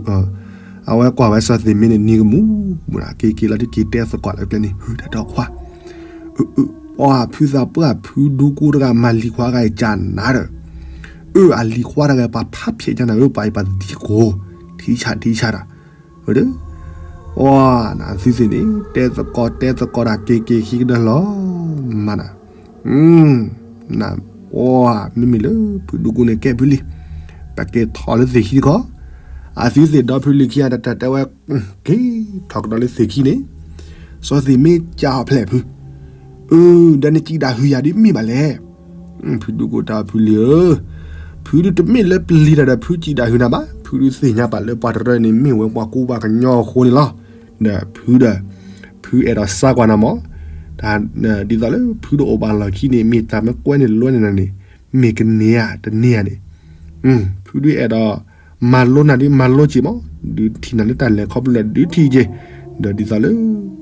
အဝဲကွၢ်ဝဲစီၤသ့ၣ်မ့ၢ်န့ၣ် နံၤကမူၣ်မူၣ် က့ၤက့ၤလီၤဒုးက့ၤတဲသကိးလၢကျဲန့ၣ် ဟုၣ်တၢ်ဒီးခွါ, အၢ အၢ အီ ဖုသးပှၢ်ဖုဒူကိတဂၤ မၤလံၤခွါတဂၤအံၤကနၤဒီး, အၢ အလံၤခွါတဂၤ ပှၤဖးဖျဲးကနၤဧၢ ပှၤအံၤပှၤသံကကိး, ထံဆးထံဆးတၢ်, အၢ အီ နသုသ့ၣ်န့ၣ် တဲသကိးတဲသကိးတၢ်က့ၤက့ၤခံကဒီးလီၤ, မၤနၤ န အီ မ့မ့ၢ်လၢ ဖုဒူကိန့ၣ်ကဲဖုလံၤ, ပက့ၤထီၣ်လၢသ့ၣ်ခံတခီ, အသုသ့ၣ်ဒီဖုလံၤခံဂၤတၢ်တဲဝဲ, က့ၤထီၣ်ကဒီးလၢသ့ၣ်ခံန့ၣ်, စီၤသ့ၣ်မ့ၢ်ကးအီၤဖဲလဲၣ်ဖု, အၢ ဒီးနစံးဒၣ်ဟုၣ်ယၤဒ်မ့ၢ်ဘၣ်လဲၣ်, ဖုဒူကိတၢ်ဖုလံၤဧၢ, ဖုဒုးတမ့ၢ်လၢပျံၤတၢ်ဒီးဖုစံးဒၣ်ဟုၣ်နၤဘၣ်, ဖုဒုးသ့ၣ်ညါပာ်လၢပှၤတရၢန့ၣ် မ့ၢ်ဝဲပှၤကူပှၤကညီအဃိန့ၣ်လီၤ, ဒီးဖုဒီး ဖုအဲၣ်ဒိးစါကွၢ်နၤမး, ဒ်သိးလၢဖုတအိၣ်ဘၣ်လီၢ်ခံန့ၣ် မ့ၢ်တၢ်မ့ၢ်ကွဲန့ၣ်လွဲန့ၣ်နၤန့ၣ် မ့ၢ်ကန့ၢ်ဧါတန့ၢ်ဧါန့ၣ်, ဖုဒုးအဲၣ်ဒိးမၤလိနၤဒုးမၤလိက့ၤမး, ဒုးထံၣ်နၤလၢတၢ်လဲၤခီဖျိဒုးထံၣ်က့ၤ, ဒီးဒ်သိးလၢ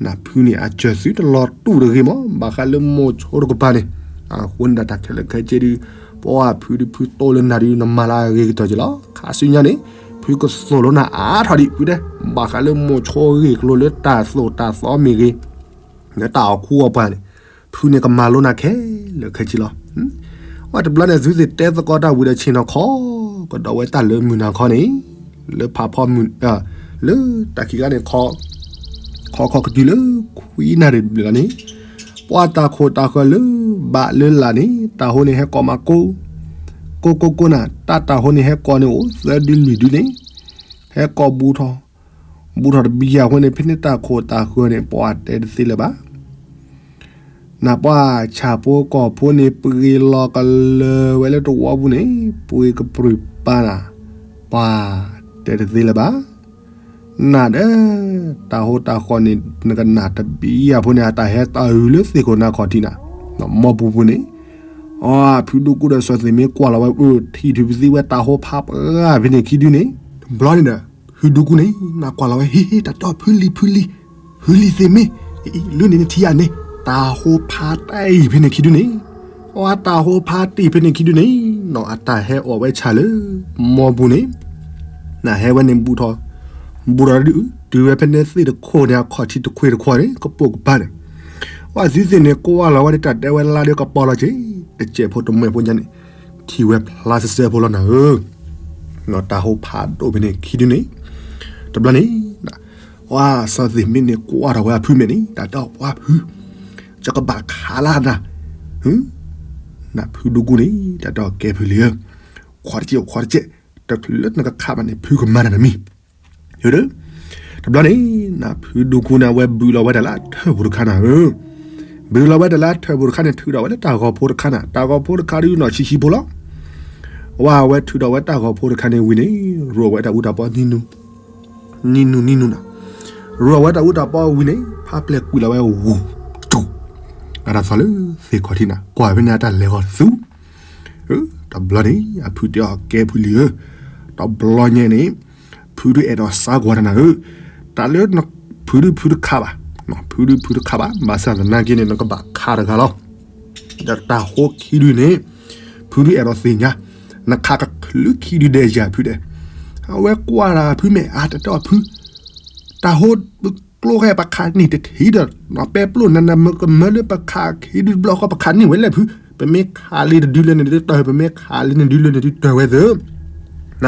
နဖုန့ၣ်အစၢၤသုတလီၤတူာ်တဂ့ၤမး, ဘၣ်ဃးလၢမိၤဆိတကပၤန့ၣ်, အဃိန့ၣ်ဒီးတၢ်ခဲလၢာ်ခဲဆ့ဒုး, ပှၤဖုဒုးဖုတိၢ်လၢနၤဒုးနမၤလၢအဂ့ၤကတၢၢ်က့ၤလီၤ. ခါဆူညါန့ၣ်, ဖုကသိၣ်လိနၤအါထီၣ်ဒံးဖုတဲ, ဘၣ်ဃးလၢမိၤဆိအဂ့ၢ်အကျိၤလၢတၢ်သိၣ်တၢ်သီမ့ၢ်ဂ့ၤ လၢတၢ်အိၣ်ခူအိၣ်ပှၤန့ၣ်, ဖုန့ၣ်ကမၤလိနၤခဲလၢာ်ခဲဆ့လီၤ. ဝဲတဘျီန့ၣ် သုသ့ၣ်တဲသကိးတၢ်ဝံၤဒီးဆ့ၣ်နီၤခီ, ကဒီးဝဲတၢ်လၢမုၢ်နၤခီန့ၣ်, လၢဖးဖီမုၢ်, လၢတၢ်ခံးကျါန့ၣ်, ခီခီကတုၤလၢခွံနၣ်ရံၣ်တဘျီလီၤန့ၣ်, ပှၤတၢ်ခိၣ်တၢ်ဃၢၤလၢဘၣ်လၢလာ်န့ၣ် တၢ်ဟိန့ၣ်ဟဲကိးမးကိး, ကိးကိးကိးနၤ, တၢ်တၢ်ဟိန့ၣ်ဟဲကိးန့ၣ်အိၣ်သၢဒုလွံၢ်ဒုန့ၣ်, ဟဲကိးဘူးထီၣ်, ဘူးထီၣ်တဘံယၤအဃိန့ၣ် ဖဲန့ၣ်တၢ်ခိၣ်တၢ်ဃၢၤန့ၣ် ပှၤတဲတသ့လၢၤဘၣ်. နပှၤဆၣ်ဖိကီၢ်ဖိန့ၣ် ပှ့ၤလီၤကလၢၤဝဲလၢတဝီပူၤန့ၣ် ပှ့ၤကပြုၢ်ပာ်နၤ, ပှၤတဲတသ့လၢၤဘၣ်. နၤဒီး တၢ်ဟိတၢ်ဃီန့ၣ် နကနၣ်တဘံယၤဖိန့ၣ် အတၢ်ဟဲတၢ်အုၣ်လၢသ့ၣ်ခိၣ်နၢ်ခီၣ်ထံးနၤ, မိၢ်ပူၤပူၤန့ၣ်, အဖုဒူကူဒီးစီၤသ့ၣ်မ့ၢ်ကွၢ်လီၤဝဲ ထံၣ်ထူၣ်ပသံဝဲတၢ်ဟိဖးပှၢ်ဖဲန့ၣ်ခံဒုန့ၣ်, တဘျီန့ၣ်ဒီး ဖုဒူကူန့ၣ် နကွၢ်လီၤဝဲ ဟ့ၣ်ဟ့ၣ် တၢ်တီၢ်ဖုလံၤဖုလံၤ, ဖုလံၤသ့ၣ်မ့ၢ်, လၢန့ၣ်နထံၣ်ဧါန့ၣ်, တၢ်ဟိဖးတၢ်အံၤဖဲန့ၣ်ခံဒုန့ၣ်, အတၢ်ဟိဖးတၢ်အံၤဖဲန့ၣ်ခံဒုန့ၣ်, နီၢ်အတၢ်ဟဲအီၣ်ဝဲဆၣ်လၢ မိၢ်ပူၤန့ၣ်, နဟဲဝဲန့ၣ်ဘူးထီၣ်, ဘူးထီၣ်ဒုး, တုၤဝဲဖဲန့ၣ်သ့ၣ်တခိၣ်န့ၣ် အခီၣ်ထံးတခွ့တခွ့န့ၣ် ကပိာ်ကပၤန့ၣ်, အသုသ့ၣ်န့ၣ်ကွၢ်လီၤဝဲဒီးတၢ်တဲဝဲလါဒီးကပီၤလီၤက့ၤ, တစဲးဖိတမှဲၤဖိညါန့ၣ်, ထံၣ်ဝဲဖျါစဲစဲဖိလီၤနၤဧၢ တၢ်ဟိဖးဒိၣ်ဖဲန့ၣ်ခံဒုန့ၣ်, တဘျီန့ၣ်, ပှၤစီၤသ့ၣ်မ့ၢ်န့ၣ်ကွၢ်ထီၣ်ဝဲအဖုမဲာ်န့ၣ် တၢ်တဲအီၤပှၤဖု, ယကဘၣ်ခးလၢနၤ, နဖုဒူကူန့ၣ် တၢ်တဲအီၤကဲဖုလံၤဧၢ, ခွါတကဲး ခွါတကဲး, တချုးလၢနကခးဘၣ်န့ၣ် ဖုကမၤနၤတမံၤ တဘျီန့ၣ်, နဖုဒူကူန့ၣ် အဝဲဘုးလီၤဝဲဒၣ်လၢအထၢၣ်ပူၤတခါနၤဧၢ, ဘုးလီၤဝဲဒၣ်လၢအထၢၣ်ပူၤတခါန့ၣ် ထုးထီၣ်ဝဲလၢတၢ်ဂီၤဖိတခါနၤ, တၢ်ဂီၤဖိတခါဒုးနီၢ်ဆံးဆံးဖိလီၤ. ဝဲအဝဲထုးထီၣ်ဝဲတၢ်ဂီၤဖိတခါန့ၣ်ဝံၤန့ၣ်, ရိၣ်ဝဲတၢ်အူတၢ်ပီနံၤနူ, နံၤနူနံၤနူနၤ, ရိၣ်ဝဲတၢ်အူတၢ်ပီဝံၤန့ၣ် ဖးပျဲၢ်ကွံာ်လီၤဝဲဝူၤ, ကၠူၣ်, အတၢ်သီလၢသ့ၣ်ခီၣ်ထံးနၤ, ကွၢ်ဖဲန့ၣ်အတၢ်လဲၤဂီၤတသူ တဘျီန့ၣ် အဖုတဲအီၤကဲဖုလံၤဧၢ, တဘျီညါန့ၣ်, ဖုဒုးအဲၣ်ဒိးစါကွၢ်တၢ်နၤဧၢ, တၢ်လၢ ဖုဒုးဖုတခးဘၣ်, ဖုဒုးဖုတခးဘၣ် ဘၣ်ဆၣ်သနာ်က့န့ၣ် နကဘၣ်ခးတဂၤလီၤ. ဒီးတၢ်ဟိခံဒုန့ၣ်, ဖုဒုးအဲၣ်ဒိးသ့ၣ်ညါ, နခးကချုးခံဒုဒဲးယၤဖုဒဲး, အဝဲကွၢ်တၢ်ဖုမဲာ်အါတတီၢ်ဖု တၢ်ဟိကျိဃဲပခးန့ၢ်တထံၣ်ဒီး ပဲပျိၢ်နၤနမၢကမၢလၢပခးခံဒုတဘျီဃီ ပခးန့ၢ်ဝဲလဲၣ်ဖု, ပမ့ၢ်ခးလံတဒုလၢန့ၣ်ဒုတၢ် ပမ့ၢ်ခးလံန့ၣ်ဒုလၢန့ၣ်ဒုတၢ်ဝဲသၢ, န,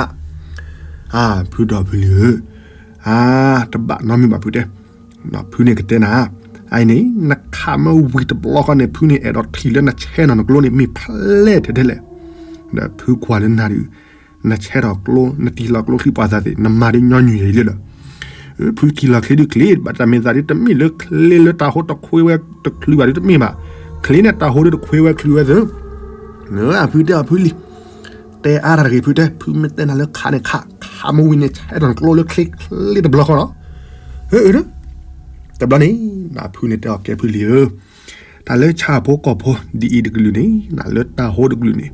ဖုဒီးဖုလံၤဧၢ, တဘၣ်နီတမံၤဘၣ်ဖုတဲ, ဖုန့ၣ်ကတဲနၤ, အအံၤန့ၣ် နခးမ့ၢ်ဝံၤတဘျီဃီန့ၣ် ဖုန့ၣ်အဲၣ်ဒိးထံၣ်လၢနဆဲးနီၤနကျိန့ၣ် မ့ၢ်ဖျဲၣ်ထဲထဲလဲၣ်, ဒီးဖုကွၢ်လၢနၤဒုး နဆဲးထီၣ်ကျိ နတံၢ်လီၤကျိချံပှၤသးသ့ၣ် နမၤဒုးညီနုၢ်ယံၤလၢဒီး, ဖုကံၢ်လီၤချ့ဒုးချ့, ဘၣ်တၢ်မ့ၢ်သးဒုးတမ့ၢ်လၢချ့လၢတၢ်ဟိတခွ့ဝဲတချုးဘၣ်ဒုးတမ့ၢ်ဘၣ်, ချ့န့ၣ်တၢ်ဟိဒုးတခွ့ဝဲချုးဝဲသၢ, အဖုတဲအီၤဖုလံၤ, တဲအါတၢ်တဂ့ၤဖုတဲ ဖုမ့ၢ်တဲနၤလၢခးန့ၣ်ခး, ခးမ့ၢ်ဝံၤန့ၣ် ဆဲးထီၣ်နကျိလၢချ့ချ့တဘျီဃီလီၤ, တဘျီန့ၣ် နဖုန့ၣ်တဲအီၤကဲဖုလံၤဧၢ, တၢ်လၢဆၣ်ဖိကီၢ်ဖိဒ်အံၤတကလုာ်န့ၣ် နလၢတၢ်ဟိတကလုာ်န့ၣ်,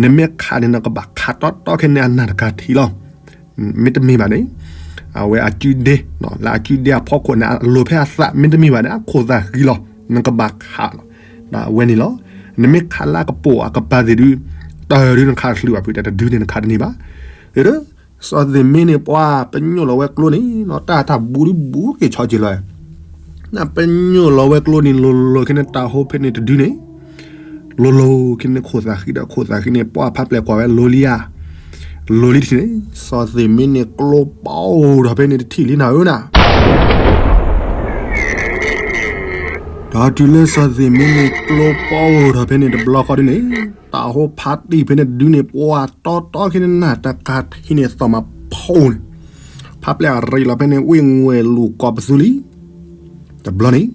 နမ့ၢ်ခးန့ၣ် နကဘၣ်ခးတီတီခဲန့ၣ်အနၢ်တကၤထံးလီၤ, မ့တမ့ၢ်ဘၣ်န့ၣ်, အဝဲအစုဒ့, လၢအစုဒ့အဖီခိၣ်န့ၣ် အလိၤဖဲအသး မ့တမ့ၢ်ဘၣ်န့ၣ် အခိၣ်သးဃံလီၤ, နကဘၣ်ခးလီၤ, ဒီးအဝဲန့ၣ်လီၤ, နမ့ၢ်ခးလၢအကပိာ်အကပၤသ့ၣ်ဒုး, တၢ်ဒုးနခးတချုးဘၣ်ဖုတဲ တဒုန့ၣ်နခးတန့ၢ်ဘၣ်, ဒီး စီၤသ့ၣ်မ့ၢ်န့ၣ် ပှၤပညိၣ်လီၤဝဲကျိန့ၣ် တၢ်တၢ်ဘူးဒုးဘူးက့ၤဆီက့ၤလီၤ, နပညိၣ်လီၤဝဲကျိန့ၣ် လိၤလိၤခဲန့ၣ်တၢ်ဟိဖဲန့ၣ်တဒုန့ၣ်, လိၤလိၤခဲန့ၣ်ခိၣ်သးဃံဒီးခိၣ်သးဃံန့ၣ် ပှၤဖးပျဲၢ်ကွၢ်ဝဲလိၤလံဧါ, လိၤလံတထံၣ်န့ၣ် စီၤသ့ၣ်မ့ၢ်န့ၣ်ကျိပီအိၣ်ထီၣ်ဖဲန့ၣ်တထံၣ်လံနၤဧၢနၤ ဒီးတုၤလၢစီၤသ့ၣ်မ့ၢ်န့ၣ်ကျိပီအိၣ်ထီၣ်ဖဲန့ၣ်တဘျီဃီဒုန့ၣ်, တၢ်ဟိဖးတံၢ်ဖဲန့ၣ်တဒုန့ၣ် ပှၤတီတီခဲန့ၣ်နၢ်တကၤထံးန့ၣ်သီၣ်မးဖီန့ၣ်, ဖးပျဲၢ်အရ့လီၤဖဲန့ၣ် ဝ့ၢ်ငွဲၢ်လူၢ်ကီၢ်ပသူလံ, တဘျီန့ၣ်,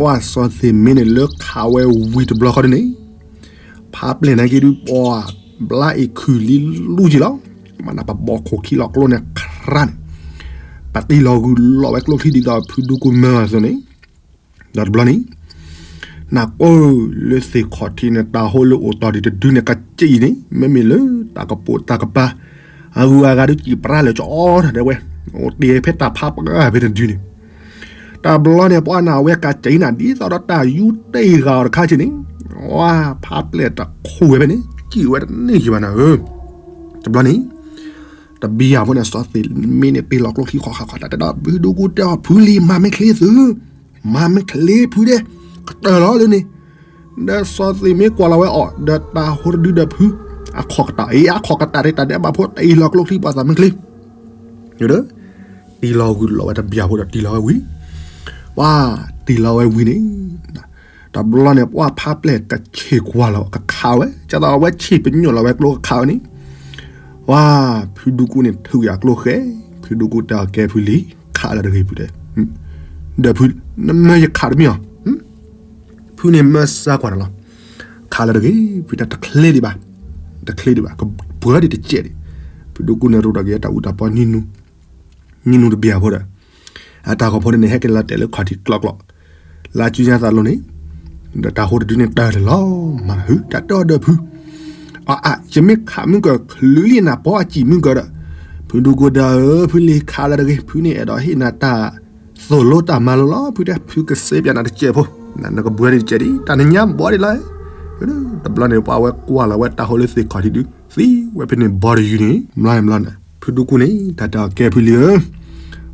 ဝဲစီၤသ့ၣ်မ့ၢ်န့ၣ်လၢခးဝဲဝံၤတဘျီဃီဒုန့ၣ်, ဖးပျဲၢ်နာ်က့ဒုးပှၤဘျါအ့ၣ်ခုၣ်လံလူက့ၤလီၤ, မ့ၢ်နပဘီခိၣ်ခံလီၤကျိန့ၣ်ခရၣ်န့ၣ်, ပတံၢ်လီၤဂုာ်လီၤဝဲကျိချံဒ်သိးဖုဒူကူမၢအသိးန့ၣ်, ဒီးတဘျီန့ၣ်, နၢ်ကီၢ်လၢသ့ၣ်ခီၣ်ထံးန့ၣ် တၢ်ဟိလၢအိၣ်တီၢ်ဒံးတဒုန့ၣ် ကစံၣ်န့ၣ် မ့မ့ၢ်လၢတၢ်ကပိာ်တၢ်ကပၤ အဂုၤအဂၤဒုးစံၣ်ပြၢလၢာ်ကၠီတၢ်ဒဲဝဲ, အိၣ်တ့ၢ်ဖဲတၢ်ဖးပှၢ်ဖဲတဒုန့ၣ်, တဘျီန့ၣ် ပှၤနၢ်ဝဲကစံၣ်နၤ ဒ်သိးဒီးတၢ်ယူးတ့ၢ်ဂၤအီၤတခါက့န့ၣ်, ဝါ ဖးပျဲၢ်တခိၣ်ဝဲဖဲန့ၣ် စံၣ်ဝဲတန့ၢ်ယံၤဘၣ်နၤဧၢ, တဘျီန့ၣ် တဘံယၤဖိန့ၣ် စီၤသ့ၣ်မ့န့ၣ် တ့ၢ်လီၤကျိချံဃီဃီဃီ တၢ်တဲဒီး ဖုဒူကူတဲအီၤ ဖုလံၤ မၤမ့ၢ်ချ့သု, မၤမ့ၢ်ချ့ဖုဒဲး, ကတၢၢ်လီၤလၢန့ၣ်, ဒီးစီၤသ့ၣ်မ့ကွၢ်လီၤဝဲအီၤ ဒီးတၢ်ဟိတဒုဒီးဖု, အခီၣ်ကတၢၢ်အံၤ အခီၣ်ကတၢၢ်တ့ၢ် တၢ်ဒဲးဘးဖိ တ့ၢ်လီၤကျိချံပှၤသးမ့ၢ်ချ့, ဒီး တ့ၢ်လီၤဂုာ်လီၤဝဲတဘံယၤဖိဒီးတ့ၢ်လီၤဝဲဝံၤ, ပှၤတ့ၢ်လီၤဝဲဝံၤန့ၣ် တဘျီန့ၣ် ပှၤဖးပျဲၢ်ကဆ့ၣ်ကွၢ်လီၤ ကခးဝဲ, ကသိးအဝဲဆ့ၣ်ပညိၣ်လီၤဝဲကျိကခးဝဲန့ၣ်, ပှၤ ဖုဒူကူန့ၣ် ထုးကွံာ်အကျိဃဲ, ဖုဒူကူတဲအီၤ ကဲဖုလံၤ ခးလၢတဂ့ၤဖုတဲ, ဒီးဖု နမၢယခးတမ့ၢ်အီၤ, ဖုန့ၣ်မၢစၢကွၢ်န့ၣ်လီၤ, ခးလၢတဂ့ၤ ဖုတဲ တချ့ဒံးဘၣ်, တချ့ဒံးဘၣ် ကဘှၢဒံးတစဲးဒံး, ဖုဒူကူန့ၣ်ရိးထီၣ်က့ၤတၢ်အူတၢ်ပီ နံၤနူတဘံယၤဖိဒီး အတၢ်ဂီၤဖိန့ၣ်န့ၣ် ဟဲက့ၤလီၤတဲာ်လၢခီၣ်ထံးကျီကျီ, လါစုညါသးလိၤန့ၣ်, ဒီးတၢ်ဟိတဒုန့ၣ်တၢ်တလီၤမၤလီၤဟု တၢ်တဲအီၤဒီးဖု, အါအါ ယမ့ၢ်ခးမုၢ်ကၢၤ ချုးလံနၤပီအစံၣ်မုၢ်ကၢၤဒီး, ဖုဒူကူဒီးဧၢ ဖုလံၤခးလၢတဂ့ၤ ဖုန့ၣ်အဲၣ်ဒိးဟ့ၣ်နၤတၢ်သိၣ်လိတၢ်မၤလိလီၤ ဖုတဲ ဖုကစ့ပၠးနၤတစဲးဖိ, နကဘှၢဒံးတစဲးဒံး တၢ်နညါဘီဒံးလီၤ, တဘျီန့ၣ် ပှၤဝဲကွၢ်လီၤဝဲတၢ်ဟိလၢသ့ၣ်ခီၣ်ထံးဒုး သံဝဲဖဲန့ၣ်ဘီတယုၢ်န့ၣ် ဘျီန့ၣ်ဘျီန့ၣ် ဖုဒူကူန့ၣ် တၢ်တဲအီၤကဲဖုလံၤ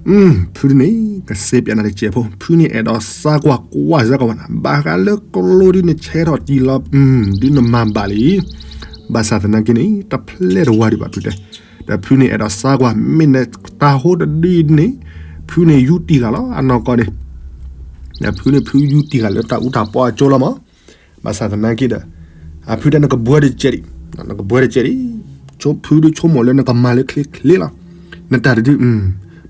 ဧၢ ဖုန့ၣ် ကစ့ပၠးနၤတစဲးဖိ ဖုန့ၣ်အဲၣ်ဒိးစါကွၢ်ကွၢ်စ့ၢ်ကီးဝဲနၤ ဘၣ်ဃးလၢကျိဒုးနဆဲးထီၣ်တံၢ်လီၤ ဒုးနမၤဘၣ်လံ, ဘၣ်ဆၣ်သနာ်က့န့ၣ် တဖျဲၣ်တဝါဒံးဘၣ်ဖုတဲ, ဒီးဖုန့ၣ်အဲၣ်ဒိးစါကွၢ် မ့ၢ်နတၢ်ဟိတဒုအံၤန့ၣ် ဖုန့ၣ်ယူတံၢ်ဃာ်လီၤ အနီၢ်ကီၢ်န့ၣ်, ဒီးဖုန့ၣ်ဖုယူတံၢ်ဃာ်လၢတၢ်အူတၢ်ပီအကၠိလီၤမး, ဘၣ်ဆၣ်သနာ်က့ဒီး အဖုတဲနကဘှၢတစဲးဒံး, နကဘှၢတစဲးဒံး, ဖုဒုးဆိကမိၣ်လၢနကမၤလၢချ့ချ့လီၤ, နတၢ်တဒု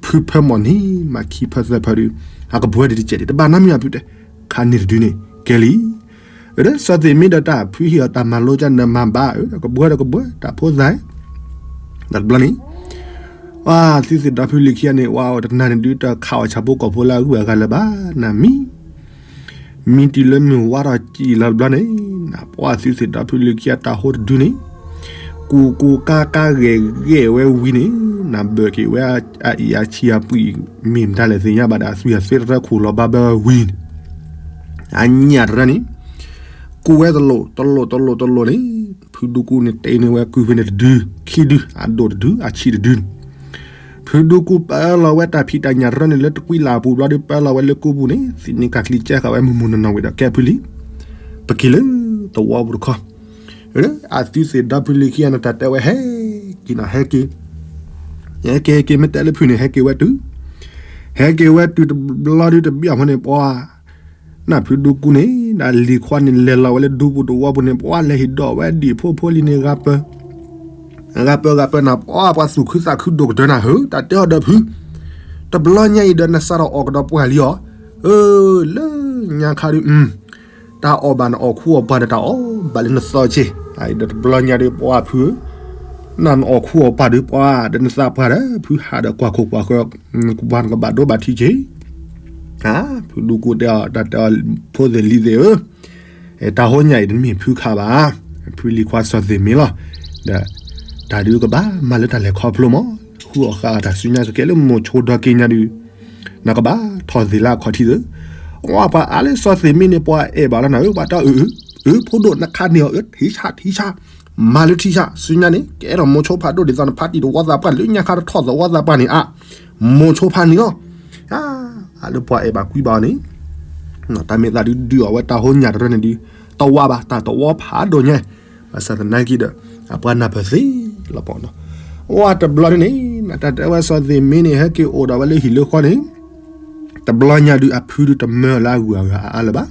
ဖုဖၢမီၢ်န့ၣ် မၤခံဖၢသၢဖၢဒုး, အကဘှၢဒံးတစဲးဒံး တဘၣ်နီတမံၤအဖုတဲ, ခါန့ၣ်တဒုန့ၣ် ကဲလံ, ဒီးစီၤသ့ၣ်မ့ဒီးတၢ်ဖုဟ့ၣ်အီၤတၢ်မၤလိကနၢၤမၤဘၣ် ဒီးကဘှၢဒီးကဘှၢ တၢ်ဖိသၣ်, ဒီးတဘျီန့ၣ် ပှၤသုသ့ၣ်ဒီဖုလံၤခံဂၤန့ၣ် ပှၤအိၣ်တနၤန့ၣ်ဒုးတခးအီၣ်ဆၣ်ဖိကီၢ်ဖိလၢအဂုၤအဂၤလၢၤဘၣ်, နမံၤ မံၤတံၤလၢမုၢ်ဝါထီၣ်စံၣ်လီၤတဘျီန့ၣ်, နပှၤသုသ့ၣ်ဒီဖုလံၤခံဂၤတၢ်ဟိတဒုန့ၣ်, ကူကူကါကါဂဲၤဂဲၤဝဲဝံၤန့ၣ်, နဘၢၣ်က့ၤဝဲ အအံၤအဆံးအပှံာ် မ့ၢ်မတၤလဲၣ်သ့ၣ်ညါဘၣ်ဒီး အသွံၣ်အသ့တရၢခိၣ်လီၤဘၣ်ဘၢဝဲဝံၤန့ၣ်, အညၣ်တရၢန့ၣ် ကူဝဲတလိၣ်တလိၣ်တလိၣ်တလိၣ်န့ၣ်, ဖုဒူကူန့ၣ်တဲန့ၢ်ဝဲကုၢ်ဖဲန့ၣ်တဒု, ခံဒု, အဒိၣ်တဒု, အဆံးတဒုန့ၣ်, ဖုဒူကူပၢလီၤဝဲတၢ်ဖံးတၢ်ညၣ်တရၢန့ၣ်လၢတကွံလၢ်အပူၤဘျီဒီး ပၢလီၤဝဲလၢကူပူၤန့ၣ် သန့ၤကၤချံကဲဃာ်ဝဲမုၢ်မုၢ်နီၢ်နီၢ်ဝံၤဒီး ကဲဖုလံၤ, ပက့ၤလၢသဝီပူၤတခီ, အသုသ့ၣ်ဒီဖုလံၤခံဂၤန့ၣ် တၢ်တဲဝဲဟဲက့ၤနီၤ ဟဲက့ၤ ဟဲက့ၤဟဲက့ၤ မ့ၢ်တဲလၢဖုန့ၣ် ဟဲက့ၤဝဲတုၤ, ဟဲက့ၤဝဲတုၤတဘျီဒုးတဘံၣ်အဖီန့ၣ် ပှၤ နဖုဒူကူန့ၣ် ဒီးလံၤခွါန့ၣ် လဲၤလီၤဝဲလၢဒူပူၤတဝီပူၤန့ၣ် ပှၤလဲၤဟ့ၣ်ဒီးဝဲဒံၣ်ဖိဖိလံၤန့ၣ် ဂၤပၢ ဂၤပၢ ဂၤပၢနၤ ပှၤပှၤသူၣ်ခုသးခုဒိၣ်ကတၢၢ်နၤဧၢ, တၢ်တဲအီၤဒီးဖု, တဘျီညါအံၤဒီးနစးထီၣ်အီၣ်ကဒီးပှၢ်လံအီၤ, အၢ လၢညါခါဒုး တၢ်အီၣ်ဘၣ်နအီၣ်ခူအီၣ်ပှၢ်ဒီးတၢ်အီၣ်ဘၣ်လၢနသီဆ့, ဒီးတဘျီညါဒီးပှၤဖုဧၢ, နနအီၣ်ခူအီၣ်ပှၢ်ဒီးပှၤဒီးနသးပှၢ်ဒီး ဖုဟးဒီးကွၢ်ခိၣ်ကွၢ်ဃၢၤ, နကဘၣ်ဒိဘၣ်ထံးဆ့, ဖုဒူကူတဲအီၤ တၢ်တဲအီၤ ဖိသ့ၣ်လံၤသ့ၣ်ဧၢ, တၢ်ဟိညါအံၤတမ့ၢ်ဖုခးဘၣ်, ဖုလံၤခွါစီၤသ့ၣ်မ့လီၤ, ဒီး တၢ်ဒုးကဘၣ်မၤလၢတၢ်လဲၤခီဖျိမး, ဃုအီၣ်ဃာ်အီၣ်တၢ်စုညါကကဲလၢမိၤဆိဒီက့ညါဒုး နကဘၣ်ထီၣ်သ့ၣ်လၢအခီၣ်ထံးသၢ, အပှၤအါလၢစီၤသ့ၣ်မ့န့ၣ် ပှၤအဲၣ်ဘၣ်လီၤနၤဧၢ, ပှၤတဲအၢ အၢ ဖိဒိၣ်နခးန့ၢ်အီၤအၢ ထံဆးထံဆး, မၤလၢထံဆး စုညါန့ၣ် ကအဲၣ်ဒိးမိၤဆိဖးဒိၣ်ဒ်သိးနဖးတံၢ်တဝီသးပှၢ်လၢညါခါတထီၣ်သဝီသးပှၢ်န့ၣ်အါ, မိၤဆိဖးန့ၣ်လီၤ, အါလၢပှၤအဲၣ်ဘၣ်ကွံဘၣ်အီၤန့ၣ် တၢ်မ့ၢ်သးဒုးဒုးအီၣ်ဝဲတၢ်ဟိညၣ်တရၢန့ၣ်ဒုး တဝးဘၣ် တၢ်တဝီဖးဒိၣ်ညါ, ဘၣ်ဆၣ်သနာ်က့ဒီး အပှၤနၢ်ပၢၢ်သ့လီၤပီၤနီၤ, ဝဲတဘျီန့ၣ်န့ၣ် တၢ်တဲဝဲစီၤသ့ၣ်မ့န့ၣ် ဟဲက့ၤအိၣ်ဒီးဝဲလၢဟံၣ်လၢဃီန့ၣ် တဘျီညါဒုးအဖုဒုးတမၢအီၤလၢအဂုၤအဂၤအါလၢၤဘၣ်, ဒ်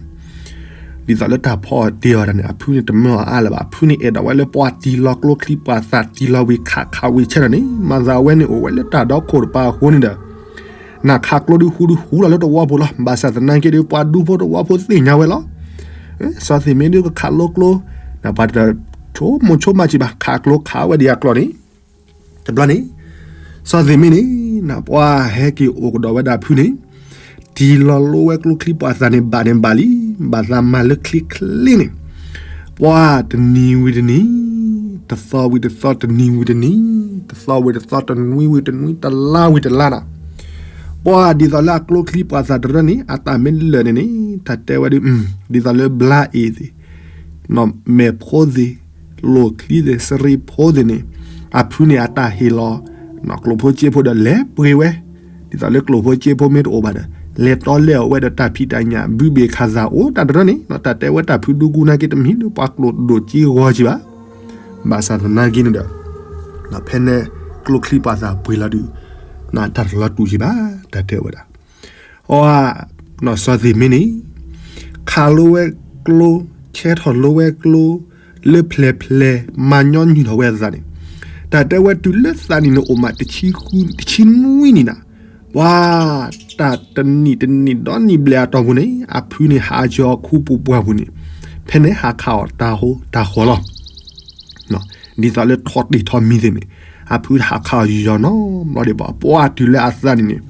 သိးလၢတၢ်ဖီအီၣ်တ့ၢ်အီၤတၢ်န့ၣ် အဖုန့ၣ်တမၢအီၤအါလၢၤဘၣ်, အဖုန့ၣ်အဲၣ်ဒိးဝဲလၢပှၤတံၢ်လီၤကျိချံပှၤသးတံၢ်လီၤဝံၤခးခးဝံၤဆဲးဒီးန့ၣ် မၤသးဝဲန့ၣ်အိၣ်ဝဲလၢတၢ်ဒီခိၣ်တပၤအဃိန့ၣ်ဒီး နခးကျိဒုးဟူဒုးဟူလီၤလၢတဝီပူၤလီၤ, ဘၣ်ဆၣ်သနာ်က့ဒုး ပှၤဒူဖိတဝီဖိသ့ၣ်ညါဝဲလီၤ, စီၤသ့ၣ်မ့ဒုးကခးလိကျိ, နပှၤတဆိကမိၣ်ဆိကမးစံးဘၣ် ခးကျိခးဝဲဒံးအကျိာ်န့ၣ်, တဘျီန့ၣ် စီၤသ့ၣ်မ့န့ၣ် နပှၤဟဲက့ၤအိၣ်ကဒီးဝဲဒၣ်ဖုန့ၣ်, တံၢ်လီၤလိဝဲကျိချံပှၤသးန့ၣ်ဘၣ်န့ၣ်ဘၣ်လံ, ဘၣ်သးမၤလၢချံချ့န့ၣ်, ပှၤတနံၤဝံၤတနံၤ, တသီဝံၤတသီ, တနံၤဝံၤတနံၤ, တသီဝံၤတသီ, တနွံဝံၤတနွံ, တလါဝံၤတလါနၤ, ပှၤဒ်သိးလၢအကျိချံပှၤသးတရၢန့ၣ် အတၢ်မ့ၢ်လၢာ်န့ၣ်န့ၣ် တၢ်တဲဝဲဒ် ဒ်သိးလၢဘျါအ့ၤသ့ၣ်, မဲာ်ဖိသ့ၣ်, လိာ်ချံသ့ၣ်, စရ့ဖိသ့ၣ်န့ၣ်, အဖုန့ၣ်အတၢ်ဟ့ၣ်လီၤ ကျိၣ်ဖိစ့ဖိဒီးလဲၤပှ့ၤဝဲ, ဒ်သိးလၢကျိၣ်ဖိစ့ဖိမ့ၢ်တအိၣ်ဘၣ်ဒီး လဲၤတီလဲၤအီၣ်ဝဲဒီးတၢ်ဖံးတၢ်ညၣ် ဘုဘ့ၣ်ခးသးအိၣ်တၢ်တရၢန့ၣ် တၢ်တဲဝဲတၢ်ဖုဒူကူနာ်က့တမံၤလၢပှၤကျိၣ်ဒိၣ်က့ဂီၤက့ဘၣ်. ဘၣ်ဆၣ်သနာ်က့န့ၣ်ဒီး ဖဲန့ၣ်ကျိချံပှၤသးပှ့ၤလီၤဒုး တၢ်တလီၤတူာ်က့ဘၣ် တၢ်တဲဝဲဒၣ် အီ နီၢ်စီၤသ့ၣ်မ့ၢ်န့ၣ် ခးလိဝဲကျိ, ဆဲထီၣ်လိဝဲကျိ, လၢဖျဲၣ်ဖျဲၣ် မၤညီနုၢ်ထီၣ်ဝဲအသးန့ၣ်, တၢ်တဲဝဲတုၤလၢသးနံၣ်န့ၣ်အိၣ်မး တဆံနွံနံၣ်နၤ, ပှၤ တၢ်တနံၣ်တနံၣ်ဒီနံၣ်ဘျဲၣ်အတီၢ်ပူၤန့ၣ် အဖုန့ၣ် ဟးစၢၤအီၤခူပူၤပှၢ်ပူၤန့ၣ်, ဖဲန့ၣ်ဟးခးအီၤတၢ်ဟိတၢ်ဃီလီၤ. ဒ်သိးလၢထီၣ်တ့ၢ်ထီၣ်မံၤသ့ၣ်န့ၣ် အဖုဟးခးအီၤယီၤနီၤ ဘျီဒံးဘၣ် ပှၤတုၤလၢအသးနံၣ်န့ၣ်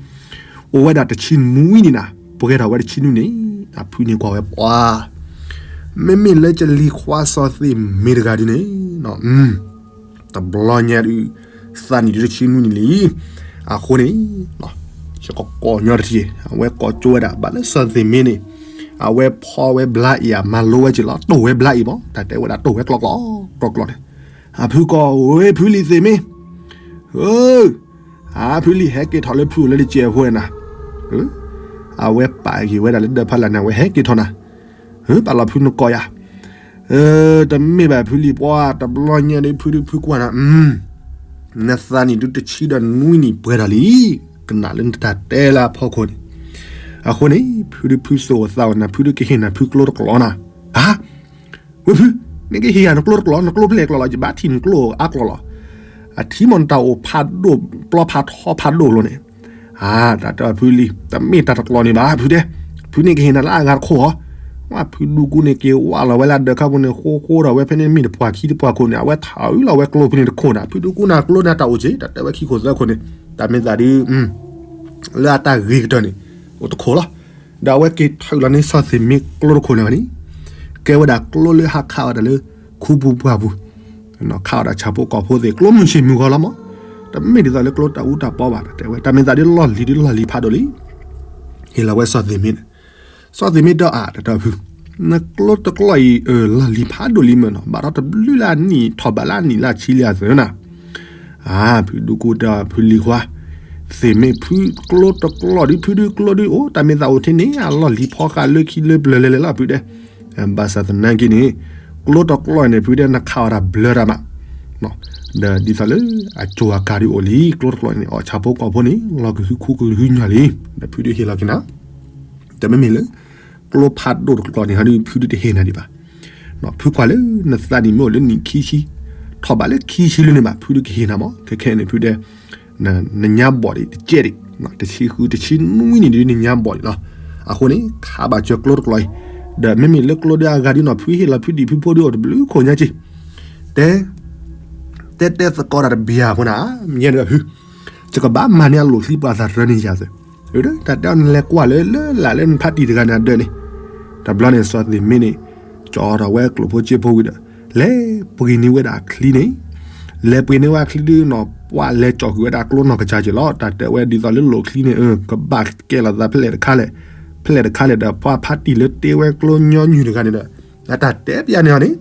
အိၣ်ဝဲဒၣ်တဆံနွံနံၣ်နၤ, ပှဲၤထီၣ်ဝဲတဆံနွံနံၣ်န့ၣ် အဖုန့ၣ်ကွၢ်ဝဲပှၤ မ့မ့ၢ်လၢကလံၤခွါစီၤသ့ၣ်မ့ၢ်တဂၤဒ်န့ၣ် တဘျီညါဒုး သးနံၣ်ဒုးတဆံနွံနံၣ်လံ. အဃိန့ၣ် ယကကိးညီတထံၣ် အဝဲကိးကၠိဝဲဒၣ် ဘၣ်လၢစီၤသ့ၣ်မ့ၢ်န့ၣ် အဝဲဖီဝဲဘျါအံၤ အမၤလိဝဲက့ၤလီၤ တိၢ်ဝဲဘျါအံၤမး တၢ်တဲဝဲဒၣ်တိၢ်ဝဲကျီကျီ ကျီကျီန့ၣ် အဖုကိးဝဲ ဖုလံၤသ့ၣ်မ့ၢ် ဧၢ အဖုလံၤ ဟဲက့ၤထီၣ်လၢဖုအိၣ်လၢတစဲးဖိနၤ, အဝဲပာ်က့ၤဝဲဒၣ်လၢဒၢးဖးလၢ်န့ၣ် အဝဲဟဲက့ၤထီၣ်နၤ, ပာ်လီၤဖုနကိးယၤ, တမ့ၢ်ဘၣ်ဖုလံၤ ပှၤတဘျီညါဒ်ဖုဒုးဖုကွၢ်နၤ, နသးနံၣ်ဒုးတဆံဒီးနွံနံၣ်ပှဲၤထီၣ်လံ, ကနၣ်လၢနတၢ်တဲလၢအဖီခိၣ်န့ၣ်, အဃိန့ၣ် ဖုဒုးဖုသူၣ်အိၣ်သးအိၣ်နၤ ဖုဒုးကဟ့ၣ်နၤဖုကျိတကျိာ်နၤ, ဧါ ဝဲဖု, နကဟ့ၣ်ယၤနကျိတကျိာ် နကျိဖဲလဲၣ်ကျိာ်လီၤ ယဘၣ်ထံၣ်နကျိအါကျိာ်လီၤ, အထံမ့ၢ်နတၢ်အိၣ်ဖးဒိၣ် ပျီဖးထီဖးဒိၣ်လီၤန့ၣ်, တၢ်တဲဖုလံၤ တမ့ၢ်တၢ်တကျိာ်န့ၣ်ဘၣ် ဖုတဲ, ဖုန့ၣ်ကဟ့ၣ်နၤလၢအဂၤတခိၣ်ဧါ, ဝဲဖုဒူကူန့ၣ်က့ၤဝးလီၤဝဲလၢအဒၢးခါပူၤန့ၣ် ဃိဃိဒီးဝဲဖဲန့ၣ်မ့ၢ်တပှၤခံတပှၤခိၣ်န့ၣ် အဝဲထးအုးလီၤဝဲကျိဖဲန့ၣ်တခိၣ်န့ၣ် ဖုဒူကူန့ၣ်ကျိန့ၣ်တၢ်အိၣ်က့ တၢ်တဲဝဲခံခိၣ်သၢခိၣ်န့ၣ် တၢ်မ့ၢ်သးဒုး လၢအတၢ်ဂ့ၤကတၢၢ်န့ၣ် အိၣ်တခိၣ်လီၤ, ဒီးအဝဲက့ၤထၢၣ်လီၤန့ၢ်စီၤသ့ၣ်မ့ၢ်ကျိတခိၣ်န့ၣ်န့ၣ်, ကဲဝဲဒၣ်ကျိလၢဟးခးဝဲဒၣ်လၢ ခူပူၤပှၢ်ပူၤ, ခးဝဲဒၣ်ဆၣ်ဖိကီၢ်ဖိသ့ၣ် ကျိမုၢ်ဆ့ၣ်မုၢ်ဂီၤလီၤမး, တမ့ၢ်ဒ်သိးလၢကျိတၢ်အူတၢ်ပီဘၣ် တၢ်တဲဝဲ တၢ်မ့ၢ်သးဒ်လီၢ်လံၤဒ်လီၢ်လံၤဖးဒိၣ်လံ, ဟ့ၣ်လီၤဝဲစီၤသ့ၣ်မ့ၢ်န့ၣ်, စီၤသ့ၣ်မ့ၢ်ဒီးအါ တၢ်တဲဖု နကျိတကျိာ်အံၤ လီၢ်လံၤဖးဒိၣ်လံမ့ၢ်နီၤ ဘၣ်ဒီးတဘျုးလၢအနံၣ်ထီၣ်ဘးလၢအနံၣ်လၢအဆံလံအသိးနၤ, အါ ဖုဒူကူတဲဖုလံၤခွါ, သ့ၣ်မ့ၢ်ဖုကျိတကျိာ်ဒုး ဖုဒုးကျိဒုး အိၣ် တၢ်မ့ၢ်သးအိၣ်ထဲန့ၣ် အလီၢ်လံၤဖီဃာ်လၢခံလၢပျၢၤလဲၤလဲၤလီၤ ဖုတဲ, ဘၣ်ဆၣ်သနာ်က့န့ၣ် ကျိတကျိာ်န့ၣ် ဖုတဲ နခးအီၤတၢ်ဘျၢတၢ်မး, ဒီးဒ်သိးလၢအကၠိၤအကၤဒုးအိၣ်လံ ကျိတကျိာ်န့ၣ် အီၣ်ဆၣ်ဖိကီၢ်ဖိန့ၣ် လီၤကဟုခူကဟုညီလံ, ဒီးဖုဒုးဟ့ၣ်လီၤက့ၤနၤ တမ့မ့ၢ်လၢ ကျိဖးဒိၣ်တကျိာ်န့ၣ်ဟီဒုး ဖုဒုးတဟ့ၣ်နၤဒံးဘၣ်, ဖုကွၢ်လၢနသးနံၣ်မ့ၢ်အိၣ်လၢနံၣ်ခံဆံ, ထီၣ်ဘးလၢခံဆံလၢန့ၣ်ဘၣ် ဖုဒုးကဟ့ၣ်နၤမး ခဲခဲန့ၣ် ဖုတဲ နညါဘီၣ်ဒံးတကဲဒံး, တဆံဃုတဆံနွံနံၣ်ဒုးနညါဘီၣ်ဒံးလီၤ, အဃိန့ၣ် ခးဘၣ်စၢၤကျိတကျိာ်အံၤ, ဒီးမ့မ့ၢ်လၢကျိဒုးအဂၤဒုးနီၤ ဖုဟ့ၣ်လီၤဖုဒံၣ်ဖုဖိဒုးအိၣ်တဘျုးခိၣ်ညါက့ၤ, တဲ တဲတဲသကိးတၢ်တဘျုးအဃိနၤ, ယဲဒၣ်ဖု ယကဘၣ်မၤန့ၢ်အလိၣ်ချံပှၤသးတရၢန့ၣ်ယၤသ့, တၢ်တဲအီၤနလဲၤကွၢ်လၢလၢလၢ်လၢနဖးတံၢ်တဂၤန့ၣ်အဒၢးန့ၣ်, တဘျီန့ၣ်စီၤသ့ၣ်မ့ၢ်န့ၣ် ကၠီထီၣ်ဝဲကျိၣ်ဖိစ့ဖိဝံၤဒီး လဲၤပှ့ၤန့ၢ်ဝဲဒၣ်အချံန့ၣ်, လဲၤပှ့ၤန့ၢ်ဝဲအချံဒုးနီၤ ပှၤလဲၤကၠီၣ်ကွံာ်ဝဲဒၣ်ကျိနီၢ်ကစၢ်က့ၤလီၤ, တၢ်တဲဝဲဒ်သိးလၢလိၣ်ချံန့ၣ် ကဘၣ်ကဲလိာ်သးဖဲလဲၣ်တခါလဲၣ်, ဖဲလဲၣ်တခါလဲၣ်ဒီး ပှၤဖးတံၢ်လၢတ့ဝဲကျိညီနုၢ်တဂၤန့ၣ်ဒီး အတၢ်တဲပျးန့ၢ်အီၤန့ၣ်,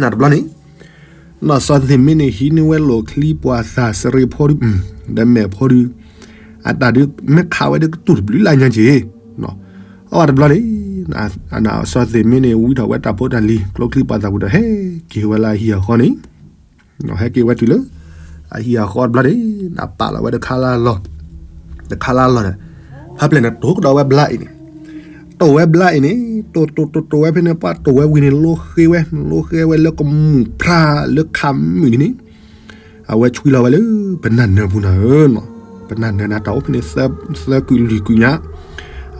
နတဘျီန့ၣ် နီၢ်စီၤသ့ၣ်မ့ၢ်န့ၣ် ဟံးန့ၢ်ဝဲလိၣ်ချံပှၤသးစရ့ဖိဒုး, ဒီးမဲာ်ဖိဒုး, အတၢ်ဒုး မ့ၢ်ခးဝဲဒုးကတူၢ်တဘျုးလၢညါက့ၤ, အဝဲတဘျီန့ၣ်, စီၤသ့ၣ်မ့ၢ်န့ၣ် ဝံထီၣ်ဝဲတၢ်ဖိတၢ်လံၤ ကျိချံပှၤသးပူၤဒီး ဟဲက့ၤဝဲလၢအဟံၣ်အဃီန့ၣ်, ဟဲက့ၤဝဲတုၤလၢ အဟံၣ်အဃီတဘျီန့ၣ် အပာ်လီၤဝဲတခါလၢလီၢ်, တခါလၢလီၢ်န့ၣ်, ဖဲပျဲၢ်န့ၣ် တိၢ်ကဒီးဝဲဘျါအံၤန့ၣ် တိၢ်ဝဲဘျါအံၤန့ၣ် တိၢ်တိၢ်တိၢ်တိၢ်ဝဲဖဲန့ၣ် ပှၤတိၢ်ဝဲဝံၤန့ၣ် လိဃ့ဝဲ လိဃ့ဝဲလၢကမူၣ်ဖျါလၢခးမုၣ်ဒ်န့ၣ်, အဝဲဆွံလီၤဝဲလၢ ပနၢ်နၢၤပူၤနၤဧၢနီၤ, ပနၢ်နၢၤနၤတၢ်အိၣ်ဖဲန့ၣ် သၢကုၢ်လွံၢ်ကုၢ်ညါ,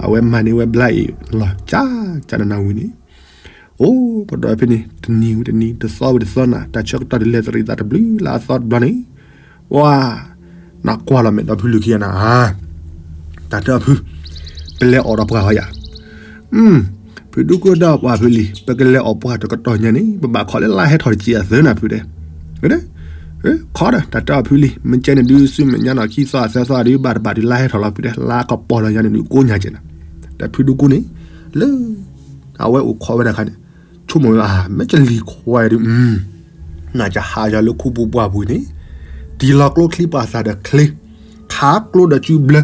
အဝဲမၤန့ၢ်ဝဲဘျါအံၤ လီၤကၢ်ကၢ်နနၤဝံၤန့ၣ်, အိၣ်ကဒီးဖဲန့ၣ် တနံၤဝံၤတနံၤ တသီဝံၤတသီနၤ တၢ်ဆၢကတီၢ်ဒ်လဲၣ်တရံးသးတဘျုးလၢအသီတဘျီန့ၣ်, ဝါ, နကွၢ်လီၤမဲာ်ဒီးဖုလံၤခံဂၤနၤ, တၢ်တဲအီၤဖု, ပလဲၤအီၣ်ဒီးပှၤဂီၤယၤ, ဖု ဖုဒူကူၣ်ဒီးပှၤဖုလံၤ ပကလဲၤအီၣ်ပှၢ်တကတီၢ်ညါန့ၣ် ပဘၣ်ခိးလၢလါဟဲထီၣ်တက့ၢ်အသၢနၤဖုတဲ. ခိးဒီး တၢ်တဲအီၤဖုလံၤ မ့ၢ်ကဲန့ၣ်ဒုး ဆူမဲာ်ညါနီၣ်ခံသီအသၢသီဒုး ဘၣ်တဘၣ်ဒုး လါဟဲထီၣ်လီၤဖုတဲ လါကပီၤလီၤညါန့ၣ်ဒုး ကိးညါကဲနၤ. ဒီးဖုဒူကူၣ်န့ၣ် လၢ အဝဲအိၣ်ခိးဝဲတခါန့ၣ် ဆိကမိၣ်ဝဲ မ့ၢ်ကလံၤခွါဒုး နကဟးယၤလၢခူပူၤပှၢ်ပူၤန့ၣ် တံၢ်လီၤကျိချံပှၤသၣ်ဒီးချ့ ခးကျိဒီးစုဘျၢ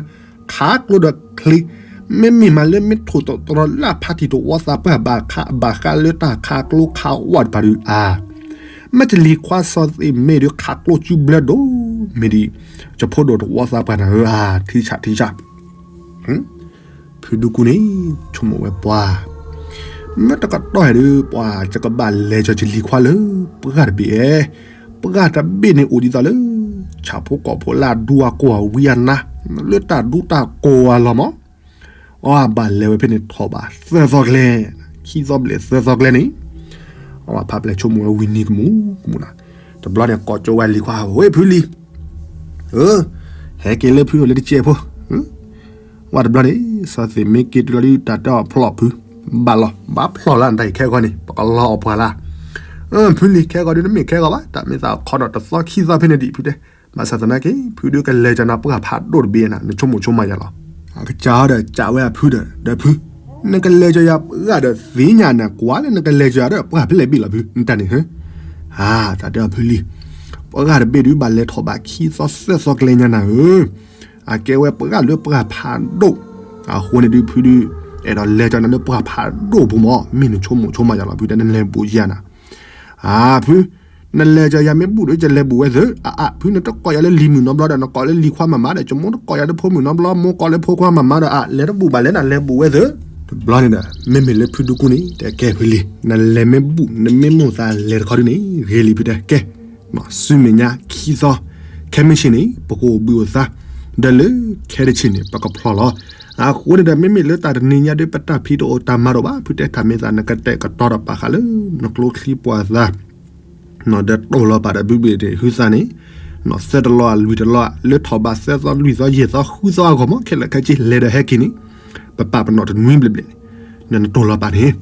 ခးကျိဒီးချ့ မ့မ့ၢ်မးလၢမ့ၢ်ထိၣ်သတြီၤလၢအဖါတံၢ်တဝီသးပှၢ်ဘၣ်ဃး ဘၣ်ဃးလၢတၢ်ခးကျိခးဝီတဖၣ်ဒုးဧါ. မ့ၢ်ကလံၤခွါစီၤသ့ၣ်မ့ၢ်ဒုး ခးကျိစုဘျၢဒိၣ်မ့ၢ်ဒံး ယဖိဒိၣ်တဝီသးပှၢ်နၤဧၢဧါ ထံဆးထံဆး ဖုဒူကူၣ်န့ၣ် ဆိကမိၣ်ဝဲပှၤ မ့ၢ်တကတီၢ်ဟဲဒုး ပှၤယကဘၣ်လဲၤကၠီၤကလံၤခွါလၢ ပှၢ်တဘ့ၣ်အဲ ပှၢ်တဘ့ၣ်န့ၣ်အိၣ်ဒ်သိးလၢ ဆၣ်ဖိကီၢ်ဖိလၢအဒူအကိၢ်အဝံအနါ လၢတၢ်ဒူတၢ်ကိၢ်အလီၢ်မး အီဘၣ်လဲၤဝဲဖဲန့ၣ် ထီၣ်ဘၣ်သၢသီကျဲ ခံသီဘျဲၣ်သၢသီကျဲန့ၣ် အဝဲဖးပျဲၢ်ဆိကမိၣ်ဝဲဝံၤနံၤကမူၣ်ကမူၣ်နၤ တဘျီန့ၣ် ကိးကၠိဝဲလံၤခွါ ဝဲဖုလံၤ ဟဲက့ၤလၢဖုအိၣ်လၢတကဲးဖိ ဝဲတဘျီန့ၣ် စီၤသ့ၣ်မ့ၢ်က့ၤတုၤလီၤဒုး တၢ်တဲအီၤဖျီၣ်ဖု ဘၣ်လီၤ ဘၣ်ဖျီၣ်လၢနတၢ်အံၤခဲဂီၤန့ၣ် ပကလီၤအီၣ်ပှၢ်လၢ ဖုလံၤ ခဲဂီၤဒုးနမ့ၢ်ခဲဂီၤဘၣ် တၢ်မ့ၢ်သးခီဒီးတသီခံသီဖဲန့ၣ်ဒံးဖုတဲ ဘၣ်ဆၣ်သနာ်က့ ဖုဒုးကလဲၤကၠီၤနၤပှၢ်ဖးဒိၣ်တဘ့ၣ်နၤ နဆိကမိၣ်ဆိကမးယၤလီၤ အကစၢ်ဒီးကးဝဲအဖုဒီး ဒီးဖု နကလဲၤကၠီၤယၤပှၢ်ဒီးသ့ၣ်ညါနၤကွၢ်လၢနကလဲၤကၠီၤယၤဒီးပှၢ်ဖဲလဲၣ်ဘ့ၣ်လီၤဖု နတၢ်န့ၣ်ဧၢ တၢ်တဲအီၤဖုလံၤ ပှၢ်တဘ့ၣ်ဒုးဘၣ်လဲၤထီၣ်ဘၣ်ခံသီသၢသီကျဲညါနၤဧၢ အကဲဝဲပှၢ်လၢပှၢ်ဖးဒိၣ် အဃိန့ၣ်ဒုးဖုဒုး အဲၣ်ဒိးလဲၤကၠီၤနၤလၢပှၢ်ဖးဒိၣ်ပူၤမး မ့ၢ်နဆိကမိၣ်ဆိကမးယၤလီၤဖုတဲ နလဲၤဘူးယၤနၤ အဖု နလဲၤကၠီၤယၤမ့ၢ်ဘူးဒီး ယလဲၤဘူးဝဲသ့ၣ် အအဖု နတကိးယၤလၢလံၤမုၣ်နီတဘျီဒီး နကိးလၢလံၤခွါမၤမးဒီး ယမိၢ်တကိးယၤလၢဖိမုၣ်နီတဘျီ မိၢ်ကိးလၢဖိခွါမၤမးဒီး အလဲၤတဘူးဘၣ်လဲၣ် နလဲၤဘူးဝဲသ့ၣ် တဘျီန့ၣ်ဒီး မ့မ့ၢ်လၢဖုဒူကူၣ်န့ၣ် တဲကဲဖုလံၤ နလဲၤမ့ၢ်ဘူး နမ့ၢ်မိၣ်သးလဲၤတခီဒုးန့ၣ် ဂ့ၤလံဖုတဲကဲ ဆူမဲာ်ညါခံသီ ခဲမုၢ်ဆ့ၣ်န့ၣ် ပကအိၣ်ဘှံးအိၣ်သါ ဒီးလၢခဲတဆ့ၣ်န့ၣ် ပကဖျီၣ်လီၤ အဃိန့ၣ်ဒီး မ့မ့ၢ်လၢတၢ်တနံၤညါဒုး ပတၢ်ဖံးတအိၣ်တၢ်မၤတအိၣ်ဘၣ် ဖုတဲ တၢ်မ့ၢ်သးနကတဲာ်ကတီၤဒီးပာ်ဃာ်လၢ နကျိချံပှၤသး ဒီးတိၢ်လီၤပာ်ဒီးဘုဘ့ၣ်န့ၣ် ဟုသးန့ၣ် သၢတလီၤအလွံၢ်တလီၤ လၢထီၣ်ဘးသၢသီလွံၢ်သီယဲၢ်သီဃုသီအဂီၢ်မး ခဲလၢာ်ခဲဆ့လဲၤဒီးဟဲက့ၤန့ၣ် ပပာ်ပနီၣ်တနွံဘျဲၣ်ဘျဲၣ်န့ၣ် နတိၢ်လီၤပာ်န့ၣ်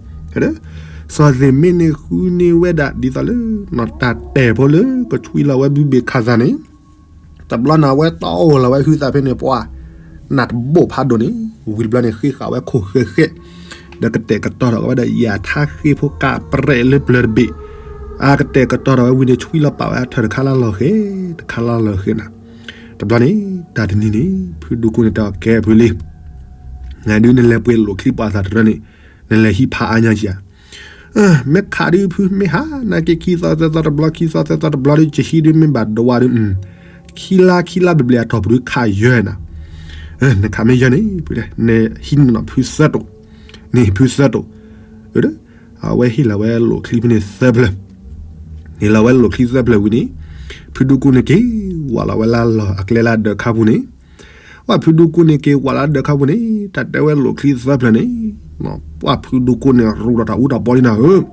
စီၤသ့ၣ်မ့ၢ်န့ၣ်ဃုန့ၢ်ဝဲဒၣ်ဒ်သိးလၢ တၢ်တဲာ်ဖိလၢကဆွံလီၤဝဲဘုဘ့ၣ်ခးသးန့ၣ် တဘျီန့ၣ် အဝဲတီၢ်အိၣ်လီၤဝဲဟုသးဖဲန့ၣ် ပှၢ် နၢ်တဘိၣ်ဖးဒိၣ်န့ၣ် ဝံၤတဘျီန့ၣ် ဃ့ဃာ်ဝဲခိၣ်ဃဲဃဲ ဒီးကတဲာ်ကတီၤထီၣ်ဝဲဒီး ယၤထါဃ့ဖိကးပြဲးလၢပျၢၤတဘ့ၣ် အကတဲာ်ကတီၤထီၣ်ဝဲဝံၤန့ၣ် ဆွံလီၤပာ်ဝဲအထၢၣ်တခါလၢလီၢ်ဃဲ တခါလၢလီၢ်ဃဲနၤ တဘျီန့ၣ် တၢ်တနံၤန့ၣ် ဖုဒူကူၣ်န့ၣ်တဲအီၤကဲဖုလံၤ နဒုးနလဲၤပှ့ၤလိာ်ချံပှၤသးတရၢန့ၣ် နလဲၤဟံးဖးအါညါကဧါ မ့ၢ်ခးဒုးဖု မ့ၢ်ဟါ နာ်က့ခံသီသၢသီတဘျီ ခံသီသၢသီတဘျီဒုး ကဟံးဒုးမ့ၢ်ဘၣ်ဒဝးဒုး ခံလါခံလါဘျဲၣ်ဘျဲၣ်အတီၢ်ပူၤဒုးခးယၢနၤ နခးမ့ၢ်ယၢန့ၣ် နဟံးန့ၢ်နီၢ်ဖုသၢတိာ် နဟံးဖုသၢတိာ် အဝဲဟ့ၣ်လီၤဝဲလိာ်ချံဖဲန့ၣ်သၢဖျၢၣ် ဟ့ၣ်လီၤဝဲလိာ်ချံသၢဖျၢၣ်ဝံၤန့ၣ် ဖုဒူကူၣ်န့ၣ်က့ၤ ဝးလီၤဝဲလၢလီၢ်အကျဲလၢဒၢးခါပူၤန့ၣ် ပှၢ်ဖုဒူကူၣ်န့ၣ်က့ၤဝးလၢဒၢးခါပူၤန့ၣ် တၢ်တဲဝဲလိာ်ချံသၢဖျၢၣ်န့ၣ် ပှၢ်ဖုဒူကူၣ်န့ၣ်ရူးဒီးတၢ်အူတၢ်ပီဒ်နၤဧၢ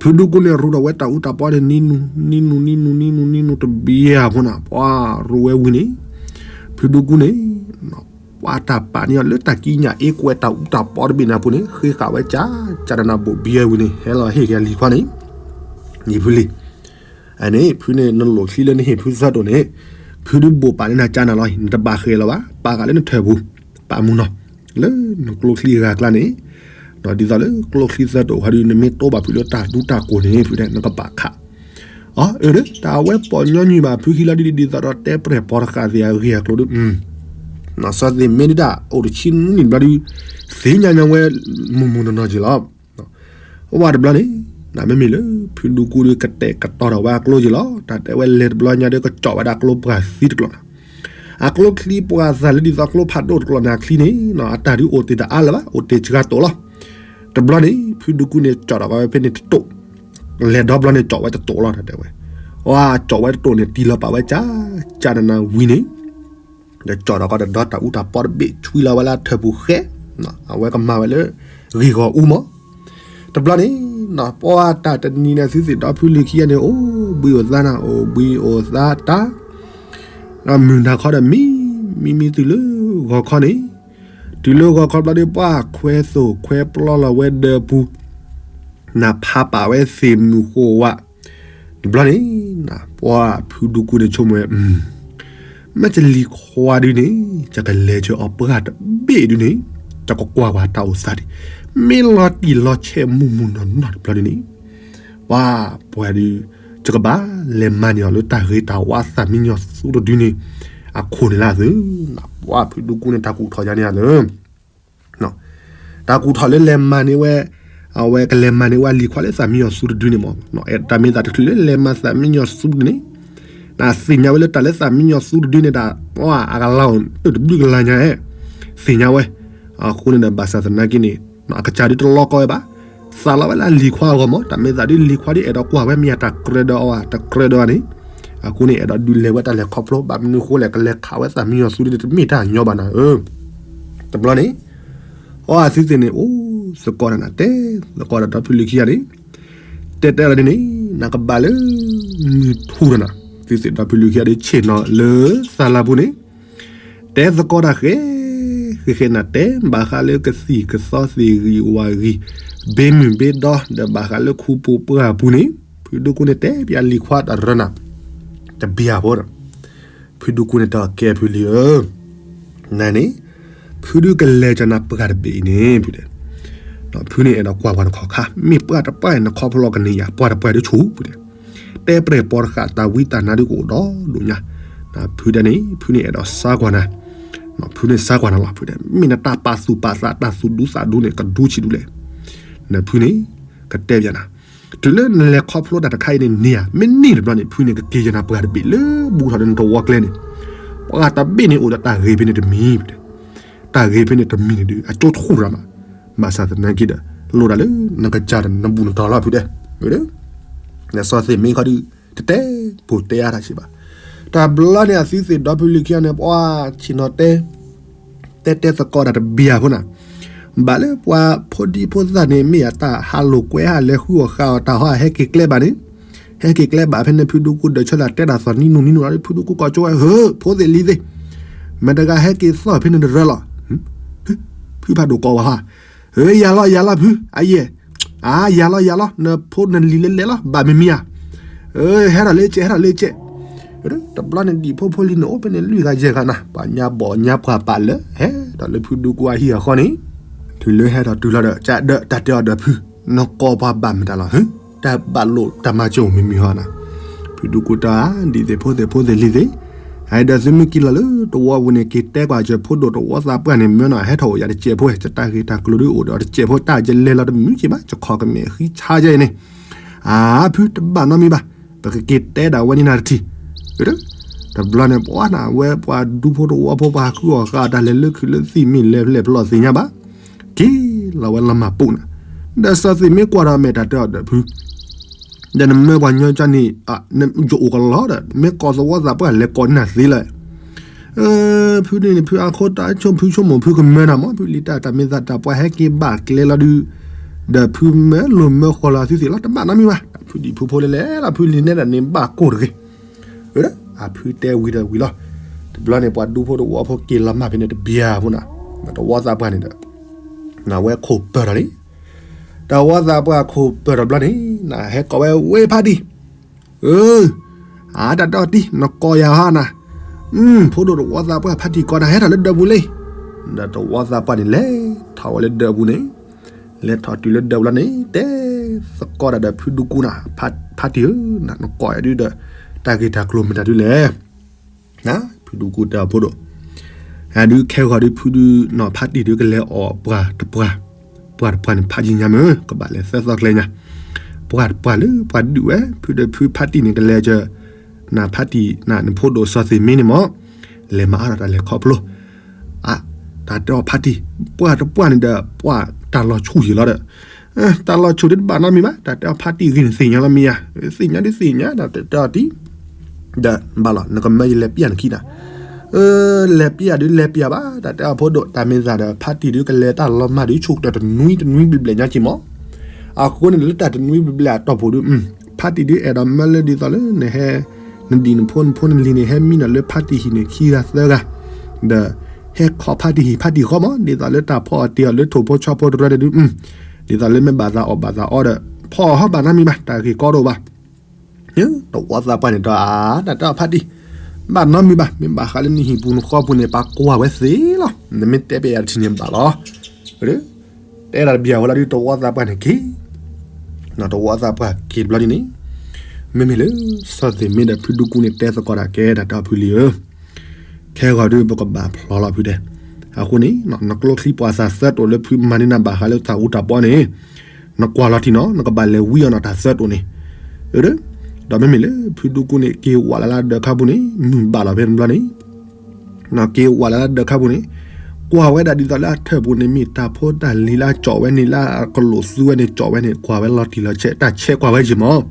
ဖုဒူကူၣ်န့ၣ်ရူးဒီးဝဲတၢ်အူတၢ်ပီဒ်နံနူ နံနူ နံနူ နံနူ နံနူတဘျီအဖိနၤ ပှၢ်ရူးဝဲဝံၤန့ၣ် ဖုဒူကူၣ်န့ၣ် ပှၢ်တၢ်ပာ်န့ၢ်အီၤလၢတၢ်ကံးညာ်အ့ကွဲးတၢ်အူတၢ်ပီတဘ့ၣ်န့ၣ်အပူၤန့ၣ် ဃ့ဃာ်ဝဲကၠး ကၠးနနၤဘိးဘံဝဲဝံၤန့ၣ် ဟဲလီၤဟ့ၣ်က့ၤလံၤခွါန့ၣ် ယဖုလံၤ အန့ၣ် ဖုန့ၣ် နလိာ်ချံလၢနဟ့ၣ်ဖုသၢတိာ်န့ၣ် ဖုဒုးဘိးပာ်န့ၢ်နၤကၠးနၤလီၤ နတဘၣ်ဃဲၤလီၤဘၣ် ပာ်ဃာ်လၢနထၢၣ်ပူၤ ပာ်မူနီၤ လၢနကျိချံဂၤကျါန့ၣ် ဒ်သိးလၢကျိချံသၢတိာ်ခါဒုး နမ့ၢ်တိဘၣ်ဖုလၢတၢ်ဒူတၢ်ကိၢ်န့ၣ် ဖုတဲ နကဘၣ်ခး အၢ အၢ တၢ်ဝဲပိာ်ညီနုၢ်ဘၣ်ဖုခံလီၤဒ်ဒ်သိးဒီးတဲပြဲၢ်ပီတဃာ်သ့ၣ်အဂ့ၢ်အကျိၤဒုး စီၤသ့ၣ်မ့ၢ်ဒုးတၢ်အိၣ်တဆံနံၣ်ဘျီဒုး သ့ၣ်ညါညါဝဲ မုၢ်မုၢ်နီၢ်နီၢ်က့ၤလီၤ ဝဲတဘျီန့ၣ် နမ့မ့ၢ်လၢ ဖုဒူကူၣ်ဒုးကတဲာ်ကတီၤထီၣ်ဝဲအကျိက့ၤလီၤ တၢ်တဲဝဲလဲၤတဘျီညါဒုးကကၠီၣ်ဝဲဒၣ်ကျိပှၤသံတကျိာ်နၤ အကျိချံပှၤသးလၢဒ်သိးကျိဖးဒိၣ်တကျိာ်န့ၣ်အချံန့ၣ် အတၢ်ဒုးအိၣ်တ့ၢ်တအါလၢၤဘၣ် အိၣ်တ့ၢ်စှၤတိာ်လီၤ တဘျီန့ၣ် ဖုဒူကူၣ်န့ၣ်ကၠီၣ်ထီၣ်ဝဲဖဲန့ၣ်တတိာ် လဲၤဒီဘျီန့ၣ်ကၠီၣ်ဝဲတတိာ်လီၤ တၢ်တဲဝဲ အကၠီၣ်ဝဲတတိာ်န့ၣ် တံၢ်လီၤပာ်ဝဲကၠး ကၠးနနၤဝံၤန့ၣ် ဒီးကၠီၣ်ထီၣ်ကီးဒီးဒီတၢ်အူတၢ်ပီတဘ့ၣ် ဆွံလီၤဝဲလၢထၢၣ်ပူၤဃဲ အဝဲကမၤဝဲလၢ ဂ့ၢ်ဂီၢ်အူမး တဘျီန့ၣ် ပှၢ်တၢ်တနံၤန့ၣ် သုသ့ၣ်ဒီဖုလံၤခံဂၤန့ၣ် အိၣ်ဘှံးအိၣ်သါနၤ အိၣ်ဘှံးအိၣ်သါတၢ် မုၢ်နၤခီဒီးမံ မံမံတုၤလၢဂီၤခီန့ၣ် တုၤလၢဂီၤခီဘျီဒီး ပှၤခွဲသိၣ်ခွဲပျီလီၤဝဲဒၢးပူၤ, နဖးပာ်ဝဲသ့ၣ်မုၣ်ဃိဝဲ, တဘျီန့ၣ် ပှၤဖုဒူကူန့ၣ်ဆိကမိၣ်ဝဲ မ့ၢ်ယလံၤခွါဒုန့ၣ် ယကလဲၤစၢၤအီၤပှၢ်တဘ့ၣ်ဒုန့ၣ် ယကကွၢ်ကွၢ်တၢ်အိၣ်သးဒံး, မ့ၢ်လီၤတံၢ်လီၤဆဲးမုၢ်မုၢ်နီၢ်နီၢ်တဘျီဒုန့ၣ် ပှၤပှဲၤဒု ယကဘၣ်လဲၤမၤန့ၢ်အီၤလၢတၢ်ဂ့ၤတၢ်ဝါသၣ်မံညီၤသူတဒုန့ၣ် အခိၣ်န့ၣ်လၢအသု, ပှၤဖုဒူကူန့ၣ်တၢ်ကူၣ်ထီၣ်ယါန့ၣ်လၢ တၢ်ကူၣ်ထီၣ်လၢလဲၤမၤန့ၢ်ဝဲ, အဝဲကလဲၤမၤန့ၢ်ဝဲအလံၤခွါလၢသၣ်မံညီၤသူတဒုန့ၣ်မး, တၢ်မ့ၢ်သးတချုးလၢလဲၤမၤသၣ်မံညီၤသူတဒုန့ၣ်, သ့ၣ်ညါဝဲလၢတၢ်လၢသၣ်မံညီၤသူတဒုန့ၣ် တၢ်အကလၤအိၣ်တဘျုးကလၤညါ, သ့ၣ်ညါဝဲ, အဃိန့ၣ်ဒီးဘၣ်ဆၣ်သနာ်က့န့ၣ် အကစၢ်ဒုတလီကီဝဲဘၣ်, သးလီဝဲလၢအလံၤခွါအဂီၢ်မး, တၢ်မ့ၢ်သးဒုလံၤခွါဒုအဲၣ်ဒိးကွၢ်ဝဲမ့ၢ်ယၤတၢ်ကြၢးဒီးအီၤဧါ, တကြၢးဒီးအီၤန့ၣ်, အဃိန့ၣ် အဲၣ်ဒိးဒုးလဲၤဝဲတၢ်လဲၤခီဖျိ ဘၣ်မနုၤဃိလဲၣ် ကလဲၤခးဝဲသၣ်မံညီၤသူဒုန့ၣ် တမ့ၢ်တၢ်ညီဘၣ်နၤဧၢ, တဘျီန့ၣ် အီအသုသ့ၣ်န့ၣ် အိၣ်သကိးဒီးနၤ တဲသကိးဒီးဒီဖုလံၤခံဂၤန့ၣ်, တဲတဲလီၤဒ်န့ၣ် နကဘၣ်လၢ မုၢ်ထူၣ်ဒီးနၤ, သုသ့ၣ်ဒီဖုလံၤခံဂၤဒ်ဆ့ၣ်နီၤလၢသးလၢပူၤန့ၣ်, တဲသကိးတၢ်ဃဲ, ဃဲဃဲနၤတဲ ဘၣ်ဃးလၢကသံၣ်ကသီသ့ၣ်ဂံၢ်ဝၣ်ဂံၢ်, ဘ့မုၢ်ဘ့ဒီ ဒီးဘၣ်ဃးလၢခူပူၤပှၢ်ပူၤန့ၣ်, ဖုဒူကူန့ၣ်တဲပျးလံၤခွါတရၢနၤ, တဘျီဖိဒီး ဖုဒူကူန့ၣ်တဲအီၤ ကဲဖုလံၤဧၢ, နန့ၣ် ဖုဒုကလဲၤကနၤပှၢ်တဘ့ၣ်အံၤန့ၣ် ဖုတဲ, ဖုန့ၣ်အဲၣ်ဒိးကွၢ်ပှၤတခီခါ မ့ၢ်ပှၢ်တပှၢ်န့ၣ် နခီဖျိလီၤကန့ၢ်ယၤ ပှၢ်တပှၢ်ဒုဆိၣ် ဖုတဲ, တဲပြဲၢ်ပီတဃာ်တၢ်ဝံတၢ်နါဒုကအိၣ်ဒီဒိၣ်ညါ, ဖုတဲန့ၣ် ဖုန့ၣ်အဲၣ်ဒိးစါကွၢ်နၤ, ဖုန့ၣ်စါကွၢ်နၤလီၤ ဖုတဲ, မ့ၢ်နတၢ်ပာ်သူၣ်ပာ်သးတၢ်သူၣ်ဒူသးဒူန့ၣ် ကဒူဆံးဒူလဲၣ်, နဖုန့ၣ် ကတဲပျးနၤ, တုၤလၢနလဲၤခီဖျိတၢ်တခါအံၤန့ၣ်န့ၢ်ဧါ, မ့ၢ်န့ၢ်တဘျီန့ၣ် ဖုန့ၣ်ကက့ၤယနၤပှၢ်တဘ့ၣ်လၢဘူးထီၣ်လၢနတဝီကျဲန့ၣ်, ပှၢ်တဘ့ၣ်န့ၣ်အိၣ်ဒီးတၢ်ဂ့ၤဖဲန့ၣ်တမံၤ ဖုတဲ, တၢ်ဂ့ၤဖဲန့ၣ်တမံၤန့ၣ်ဒုး အကၠိထူၣ်ရၤမး, ဘၣ်ဆၣ်သနာ်က့ဒီး လိၣ်ဒၣ်လၢနကစၢ်ဒီးနဘူၣ်နတီၤလီၤ ဖုတဲ, ဒီးစီၤသ့ၣ်မ့ၢ်ခီဒုး တတဲပိာ်တဲအါတၢ်စံးဘၣ်, တဘျီန့ၣ်အသုသ့ၣ်ဒီဖုလံၤခံဂၤန့ၣ် ပှၤဆ့ၣ်နီၤတဲ တဲတဲသကိးတၢ်တဘျီဖိနၤ, ဘၣ်လၢပှၤဖိဒံဖိသၣ်န့ၣ် မ့ၢ်အတၢ်ဟးလိာ်ကွဲဟးလဲၤဃုအီၣ်ဃာ်အီၣ်တၢ်ဟီ အဟဲက့ၤကျဲဘၣ်န့ၣ်, ဟဲက့ၤကျဲဘၣ်ဖဲန့ၣ် ဖုဒူကူဒီးဆၢလၢတဲတၢ်သီၣ်နံနူနံနူလီၤ ဖုဒူကူကိးကၠိဝဲ ဟၢ ဖိသ့ၣ်လံၤသ့ၣ်, မတၤတဂၤဟဲက့ၤသီၣ်ဖဲန့ၣ်တရၢလီၤ, ဖုဖးဒိၣ်ကိးဝဲဟီ, ဟၢ ယၤလီၤယၤလီၤဖု အယဲၢ်, အါ ယၤလီၤယၤလီၤ နဖိနလံၤလဲၤလဲၤလီၤ ဘၣ်မံၤမံၤဧါ, ဟဲထီၣ်လၢကဲး ဟဲထီၣ်လၢကဲး, တဘျီန့ၣ်ဒံၣ်ဖိဖိလံၤန့ၣ် အိၣ်ဖဲန့ၣ်လွံၢ်ဂၤယဲၢ်ဂၤနၤ ပှၤညါဘီၣ်ညါပှၢ်ပာ်လၢ ဟဲဒီးလၢဖုဒူကူအဟံၣ်အဃီန့ၣ်, တုၤလၢဟဲထီၣ်တုၤလီၤဒီး ကဒီးတၢ်တဲအီၤဒီးဖု, နကိးပှၤဘၣ်မတၤလီၤ ဟၢ တၢ်ဘၣ်လိာ်တၢ်မၤစၢၤအိၣ်မံၤမံၤဟီနၤ, ဖုဒူကူတၢ် ဒ်သိးဖိသ့ၣ်ဖိသ့ၣ်လံၤသ့ၣ်, အဒီးသုမ့ၢ်က့ၤလီၤလၢတဝီပူၤန့ၣ် က့ၤတဲကွၢ်စၢၤဖိဒိၣ်တဝီသးပှၢ်န့ၣ် မၢနီၤ ဟဲထီၣ်အိၣ်ယၤတစဲးဖိ ယတၢ်ဂ့ၢ်တၢ်ကျိၤဒုးအိၣ်ဒီးတစဲးဖိ တၢ်ယလဲၤလီၤတမုာ်က့ၤဘၣ် ယခီၣ်ကမဲာ်ဃံဆါယဲအံၤန့ၣ်, အါ ဖုတဘၣ်နီတမံၤဘၣ်, ပကက့ၤတဲဒၣ်ဝဲန့ၣ်နၤတထံၣ်, တဘျီန့ၣ် ပှၤနၤဝဲပှၤဒူဖိတဝီဖိ ပှၤဃုအီၣ်ဃာ်အီၣ်တၢ်လဲၤလၢခုးလၢသံၣ်မ့ၢ်လဲၤဖျဲၣ်ဖျီၣ်သ့ၣ်ညါဘၣ်, က့ၤလီၤဝဲလီၤမၢ်ပိၢ်နၤ, ဒီးစီၤသ့ၣ်မ့ၢ်ကွၢ်ဒီးမဲာ်တၢ်တဲအီၤဒီးဖု ဒီးနမၢပှၤညီကၠီန့ၣ် ယအိၣ်ကလီဒီး မ့ၢ်ကိးသဝီသးပှၢ်လဲၤကိးနၤသ့လီၤ, ဖုန့ၣ် ဖုအခိတၢ်ဆိ ဖုဆိကမိၣ် ဖုကမၢနၤမး ဖုလံၤတၢ်တၢ်မ့ၢ်သးတၢ်ပှၤဟဲက့ၤဘၣ်ကျဲလီၤဒုး, ဒီးဖုမၢလိာ်မၢဃီၤလီၤသုသ့ၣ်လီၤ တဘၣ်နီတမံၤဘၣ်, ဖုဒံၣ်ဖုဖိလဲၤလဲၤလီၤ ဖုလံၤနဲဒၣ်န့ၣ်ဘၣ်ကိၢ်တဂ့ၤ, အဖုတဲဝံၤဒီးဝံၤလီၤ, တဘျီန့ၣ် ပှၤဒူဖိတဝီဖိက့ၤလီၤမၢ်ဖဲန့ၣ်တဘျီဖိနၤ, တဝီသးပှၢ်န့ၣ်ဒီး နဝဲခိၣ်ပၢၢ်ထီၣ်လံ တဝီသးပှၢ်ခိၣ်ပၢၢ်ထီၣ်ဘျီန့ၣ် နဟဲကိးဝဲဝ့ၢ်ဖါတံၢ်, အၢ, အတၢ်တဲအီၤတံၢ် နကိးယၤဟီနၤ, ဖိဒိၣ်တဝီသးပှၢ်ဖါတံၢ်ကိးနၤ ဟဲထီၣ်လၢဒၢးပူၤလံ, ဒီးတဝီသးပှၢ်န့ၣ် လဲၤထီၣ်ဝဲလၢဒၢးပူၤန့ၣ်, လဲၤထီၣ်တုၤလၢဒၢးပူၤလီၤန့ၣ် တဲသကိးတၢ်ဒီးဖုဒူကူနၤ, ဖါတံၢ်ဧၢ, နကိးယၤဒုးဒီး တၢ်ဂ့ၢ်တၢ်ကျိၤမတၤဒုလဲၣ် ဖုဒူကူတဲအီၤဖိဒိၣ်, အဒုးခဲဂီၤဒုးဖုဒုးနီၢ်ဖါတံၢ်ဒုးကလဲၤအီၣ်ပှၢ်တပှၢ်, ပှၢ်တပှၢ်န့ၣ် ဖးယံာ်ညါမ့ၢ် ကဘၣ်လဲၤသၢသီကျဲညါ, ပှၢ်တပှၢ်လၢပှၤဒုးဝဲ ဖုဒီးဖုဖါတံၢ်န့ၣ်ကလဲၤကၢၤ, နဖါတံၢ်နဖိဒိၣ်စီၤသ့ၣ်မ့ၢ်န့ၣ်မ့ၢ်, လဲၤမၤအါထီၣ်တၢ်လဲၤခီဖျိ, အါ, တၢ်တဲအီၤဖါတံၢ်, ပှၢ်တပှၢ်န့ၣ်ဒီး ပှၢ်တၢ်လီၤဆူၣ်ယံာ်လီၤဒီး တၢ်လီၤဆူၣ်ဒ်တဘၣ်နီတမံၤဘၣ်, တၢ်တဲအီၤဖါတံၢ်ဂ့ၤန့ၣ်သ့ၣ်ညါလီၤမ့ၢ်ဧါ, သ့ၣ်ညါဒ်သ့ၣ်ညါ တၢ်တဲအီၤတံၢ်, ဒီးဘၣ်လီၤ နကမၢယလဲၤပျၢ်နခံနၤ, လဲၤပျၢ်ဒုးလဲၤပျၢ်ဘၣ် တၢ်တဲအီၤဖိဒိၣ် တၢ်မ့ၢ်သးဒီး ဖါတံၢ်ဒုးကလဲၤတၢ်လီၤမၢ်ဒုး ဆူၣ်ကတၢၢ်တနွံတနွံဘျဲၣ်ဘျဲၣ်ညါက့ၤမး, အဃိန့ၣ်လၢတၢ်တနွံဘျဲၣ်ဘျဲၣ်အတီၢ်ပူၤဒုး ဖါတံၢ်ဒုးအဲၣ်ဒိးမၢလၢဒ်သိးလၢနဟဲ, နဒံၣ်နဖိနဖိနလံၤန့ၣ် ဟဲမံနီၤလၢဖါတံၢ်ဟံၣ်န့ၣ် ခံဂၤသၢဂၤ, ဒီး ဟဲခီဖါတံၢ်ဟံၣ်ဖါတံၢ်ဃီမး ဒ်သိးလၢတၢ်ဖီအီၣ်တ့ၢ်အီၣ်လၢထိၣ်ဖိဆီဖိတရၢန့ၣ်ဒုး ဒ်သိးလၢမ့ၢ်ဘၣ်သးအီၣ်ဘၣ်သးအီဒီး ဖီအီၣ်ဟီဘၣ်နီတမံၤဘၣ် တၢ်ဂ့ၢ်ကီတအိၣ်ဘၣ်. တဝီသးပှၢ်န့ၣ်ဒီးအါ တၢ်တၢ်ဖါတံၢ် ဘၣ်နီတမံၤဘၣ် မ့ၢ်ဘၣ်ဃးလၢနဟံၣ်ပူၤနဃီပူၤန့ၣ် ပှၤကွၢ်ဝဲသ့လီၤ နမ့ၢ်တဲပျဲယၤတထံၣ်န့ၣ်ဘၣ်လီၤ. တဲတၢ်တဘၣ်ဝဲလီၤဒုး တဝီသးပှၢ်န့ၣ်က့ၤ တဝီသးပှၢ်က့ၤတဘျီဒ်န့ၣ် မ့မ့ၢ်လၢ စီၤသ့ၣ်မ့ၢ်ဒီးဖုဒူကူန့ၣ် တဲသကိးတၢ်ကဲဒၣ် တၢ်ဖုလံၤဧၢ, ခဲဂီၤဒုးပကဘၣ်ဖျီလီၤဖုတဲ, အဃိန့ၣ် နကျိချံပှၤသးသၢတိာ်လၢဖုမၤန့ၢ်နၤဘၣ်ဃးလၢတၢ်အူတၢ်ပီန့ၣ် နကွၢ်လီၤထံနီၤ နကဘၣ်လဲၤဝံအီၤနီၤ တၢ်သၢတိာ်န့ၣ်, ဒီးမ့မ့ၢ်လၢဖုဒူကူန့ၣ် က့ၤဝးလၢ်လၢ်ဒၢးခါပူၤန့ၣ် မုၢ်ဘၣ်လီၤဖဲန့ၣ်တဘျီန့ၣ် က့ၤဝးလၢ်လၢ်ဒၢးခါပူၤန့ၣ် ကွၢ်ဝဲဒၣ်ဒ်သိးလၢအထၢၣ်ပူၤန့ၣ် မ့ၢ်တၢ်ဖိတၢ်လံၤလၢအကၠီၣ်ဝဲန့ၣ် လၢအကလိာ်သူဝဲန့ၣ် ကၠီၣ်ဝဲန့ၣ် ကွၢ်ဝဲလီၤတံၢ်လီၤဆဲး တၢ်ဆဲးကွၢ်ဝဲယံၤမး,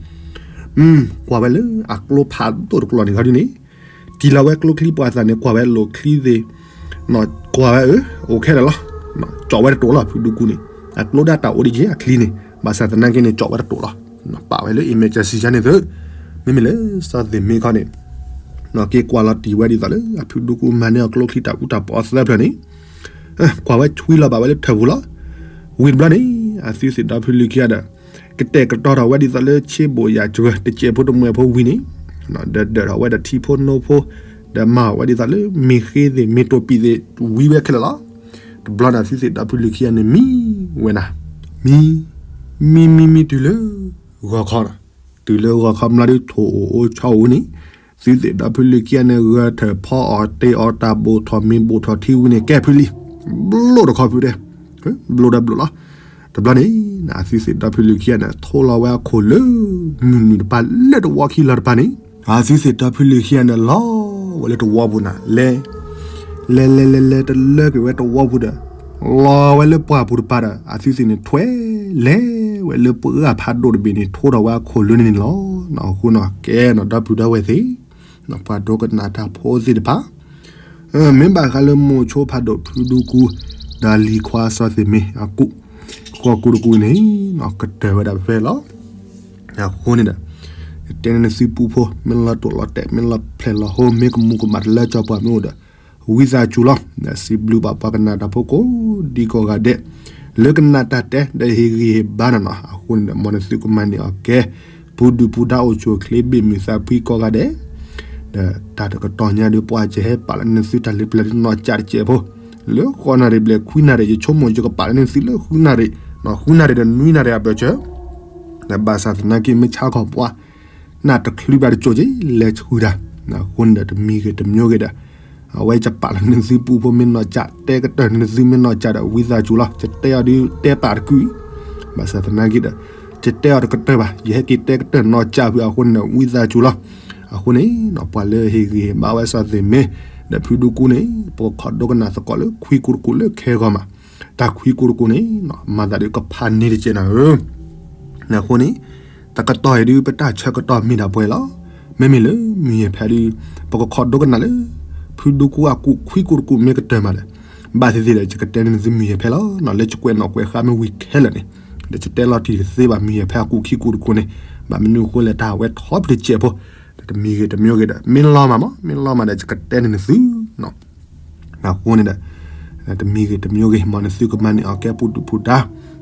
ကွၢ်ဝဲလၢအကျိဖးဒိၣ်တကျိၤန့ၣ်ခီဒ်န့ၣ် တံၢ်လီၤဝဲကျိချံပှၤသးန့ၣ် ကွၢ်ဝဲလိာ်ချံသ့ၣ် ကွၢ်ဝဲအၢ အိၣ်ခဲလၢာ်လီၤ, ကၠီၣ်ဝဲတတိာ်လီၤ ဖုဒူကူန့ၣ် အကျိဒၣ်တၢ်အိၣ်ဒ်ယဲအချံန့ၣ် ဘၣ်ဆၣ်သနာ်က့န့ၣ် ကၠီၣ်ဝဲတတိာ်လီၤ, ပာ်ဝဲလၢ emergency ယါန့ၣ်သု, မ့မ့ၢ်လၢစီၤသ့ၣ်မ့ၢ်ခီန့ၣ် က့ၤကွၢ်လီၤတံၢ်ဝဲဒ်သိးလၢ အဖုဒူကူမၤန့ၢ်အီၤကျိချံတၢ်အူတၢ်ပီအသၢဖျၢၣ်န့ၣ် ကွၢ်ဝဲဆွံလီၤဘၣ်ဝဲလၢထၢၣ်ပူၤလီၤ, ဝံၤတဘျီန့ၣ် အသုသ့ၣ်ဒီဖုလုၢ်ခံဂၤဒီး ကတဲာ်ကတီၤထီၣ်ဝဲဒ်သိးလၢဆ့ဘိၣ်ယာ်စှၢၤ တစဲးဖိတမှဲၤဖိဝံၤန့ၣ် ဒီးဒၢးထီၣ်ဝဲဒီးထံဖိနိဖိ ဒီးမၤအီၣ်ဝဲဒ်သိးလၢမ့ၢ်ဃ့သ့ၣ်မ့ၢ်တိာ်ပံာ်သ့ၣ်ဝံၤဝဲခဲလၢာ်လီၤ, တဘျီန့ၣ် အသုသ့ၣ်ဒီဖုလုၢ်ခံဂၤန့ၣ်မံဝဲနၤ, မံ မံမံမံတုၤလၢ ဂီၤခီ, တုၤလၢဂီၤခီမျီဒုး ထိၣ်အိၣ်အိၣ်ဆီအိၣ်န့ၣ် သုသ့ၣ်ဒီဖုလုၢ်ခံဂၤန့ၣ် ဂၢၢ်ထၢၣ်ဖီအီၣ်တ့ၢ်အီၣ်တၢ်ဘိၣ်ထီၣ်မ့ၤဘိၣ်ထီၣ်ထံဝံၤန့ၣ် ကဲဖုလံၤ ဘျိၣ်တခီဖုတဲ, ဘျိၣ်ဒီးဘျိၣ်လီၤ, တဘျီန့ၣ် အသုသ့ၣ်ဒီဖုလုၢ်ခံဂၤန့ၣ် ထိလီၤဝဲအခိၣ်လၢ မုၢ်နုာ်တပၤလၢတဝီခံလီၤတပၤန့ၣ် အသုသ့ၣ်ဒီဖုလုၢ်ခံဂၤန့ၣ် လီၤဝဲလၢတဝီပူၤနၤ လဲၤ လဲၤလဲၤလဲၤလဲၤတလၢကွံာ်ဝဲတဝီပူၤဒီး လီၤဝဲလၢပှၢ်ပူၤတပၤဒီး အသုသ့ၣ်န့ၣ်ထွဲ လဲၤဝဲလၢပှၢ်ဖးဒိၣ်တဘ့ၣ်န့ၣ် ထိထီၣ်ဝဲအခိၣ်လၢန့ၣ်န့ၣ်လီၤ. အဃိနီၣ်ကဲနီၣ်ဒီပုၢ်ဒီဝဲၢ်သ့ၣ် ပှၤဒိကနၣ်တၢ်ဖိသ့ၣ်တဖၣ် မ့ၢ်ဘၣ်ဃးလၢမိၤဆိဖးဒိၣ်ဖုဒူကူ ဒီးလံၤခွါစီၤသ့ၣ်မ့ၢ်အကူ ဃီကူတကူန့ၣ် ကတၢၢ်ဝဲဒၣ်ဖဲလီၤ. အဃိန့ၣ်ဒီး ယတဲန့ၢ်နသုပူဖိ မ့ၢ်လီၤတိာ်လီၤတဲာ် မ့ၢ်လီၤဖျဲၣ်လီၤဟိ မ့ၢ်ကမူၤကမၣ်တလၢကၠီပှၤမ့ၢ်အိၣ်ဒီး ဝံသးစူၤလီၤ. စံးဘျုးဘၣ်ပှၤကနၣ်တၢ်ဖိကိးဒံကိးဂၤဒဲး လၢကနၣ်တၢ်တဲ ဒီးဟ့ၣ်ဂံၢ်ဟ့ၣ်ဘါနၤနီၤ. အဃိန့ၣ်ဒီး မ်နသုကမၤန့ၢ်အီၤကဲ ပူၤဒုၣ်ပူၤဒါအိၣ်ဆူၣ်အိၣ်ချ့ဘ့ၣ်မုာ်သးဖှံကိးဂၤဒဲး ဒီးတၢ်တကတီၢ်ညါဒီး ပှၤကဟဲပာ်လီၤန့ၢ်သုတၢ်လၢပျၢၤလၢနီၢ်ကၠးတစဲးဖိ လၢဃိးနၣ်ရံၣ်ဘျဲၣ်ခွံနၣ်ရံၣ် ယဆိကမိၣ်ယကပာ်လီၤန့ၢ်သုလၢဃုနၣ်ရံၣ်, ဃုနၣ်ရံၣ်ဒီးနွံနၣ်ရံၣ်အဘၢၣ်စၢၤ, ဒီးဘၣ်ဆၣ်သနာ်က့မ့ၢ်ဆါခီၣ်ပှၢ် နၢ်တချုးဘၣ်တစိၢ်က့ လဲၤဆှုၣ်တၢ်, အဃိန့ၣ်ဒီးတမံၤဂ့ၤတမံၤဂ့ၤဒီး အဝဲယပာ်လီၤန့ၢ်သုပူဖိမ့ၢ်နီၢ်ကၠး တဲကတၢၢ်န့ၢ်သုမ့ၢ်နီၢ်ကၠးဒီး ဝံသးစူၤလီၤ. ယတဲအီၤဒုးတဲပာ်တကုာ်အံၤ, ဘၣ်ဆၣ်သနာ်က့ဒီး ယတဲအီၤတကတၢၢ်ဘၣ် ယဟဲက့ၤတဲကတၢၢ်နီၢ်ကၠးဖုအဃိန့ၣ်ဒီး ဝံသးစူၤလီၤ. အဃိန့ၣ် ပှၤလၢဟ့ၣ်ဂံၢ်ဟ့ၣ်ဘါဝဲစီၤသ့ၣ်မ့ၢ် ဒီးဖုဒူကူန့ၣ် ပကခိးဒိကနၣ်သကိးလၢခွံကူတကူလၢခဲဂီၤမး, တၢ်ခွံကူတကူန့ၣ် မၤသးဒ်ကဖးန့ၢ်တကဲးနၤဧၢ အဃိန့ၣ် တကတီၢ်အံၤဒုး ပတၢ်ဆၢကတီၢ်မ့ၢ်ဒၣ်ပှဲၤလီၤ. မ့မ့ၢ်လၢမုၢ်ယဲၢ်ဖဲဒုး ပကခိးဒိကနၣ်လၢ ဖုဒူကူအကူးခွံကူတကူမ့ၢ်ကတၢၢ်မးဒီး ဘၣ်သ့ၣ်သ့ၣ်ဒီး ယကတဲန့ၢ်သုမုၢ်ယဲၢ်ဖဲလီၤ. လၢယကွဲးနီၣ်ကွဲးဃါမ့ၢ်ဝံၤခဲလၢာ်န့ၣ် ဒီးယတဲလီၤတံၢ်တသ့ဘၣ် မုၢ်ယဲၢ်ဖဲအကူးခံကူတကူန့ၣ် ဘၣ်မနုၤအဃိလဲၣ် တၢ်ဝဲထီဖုတစဲးဖိ ဒီးတမံၤဂ့ၤတမံၤဂ့ၤဒီး မ့ၢ်လီၤမးမး မ့ၢ်လီၤမးဒီး ယကတဲန့ၢ်သု အဃိန့ၣ်ဒီး တမံၤဂ့ၤတမံၤဂ့ၤ မ်နသုကမၤန့ၢ်အီၤကဲပူၤဒုၣ်ပူၤဒါ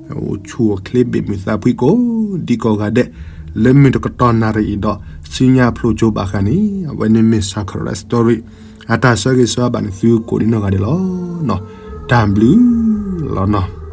အိၣ်ဆူၣ်အိၣ်ချ့ဘ့ၣ်မုာ်သးဖှံကိးဒံကိးဂၤဒဲး လၢမုၢ်တကတီၢ်နၣ်ရံၣ်အံၤဒီး ဆူညါဖျိကၠိဘၣ်ဃးန့ၣ် အဝဲန့ၣ်မ့ၢ် Sakura Story အတၢ်ဆၢဂ့ၤဆၢဝါဘၣ်နသုကိးဒံနီၢ်ဂၤဒဲးလီၤ. တၢ်ဘျုးလီၤနီၤ.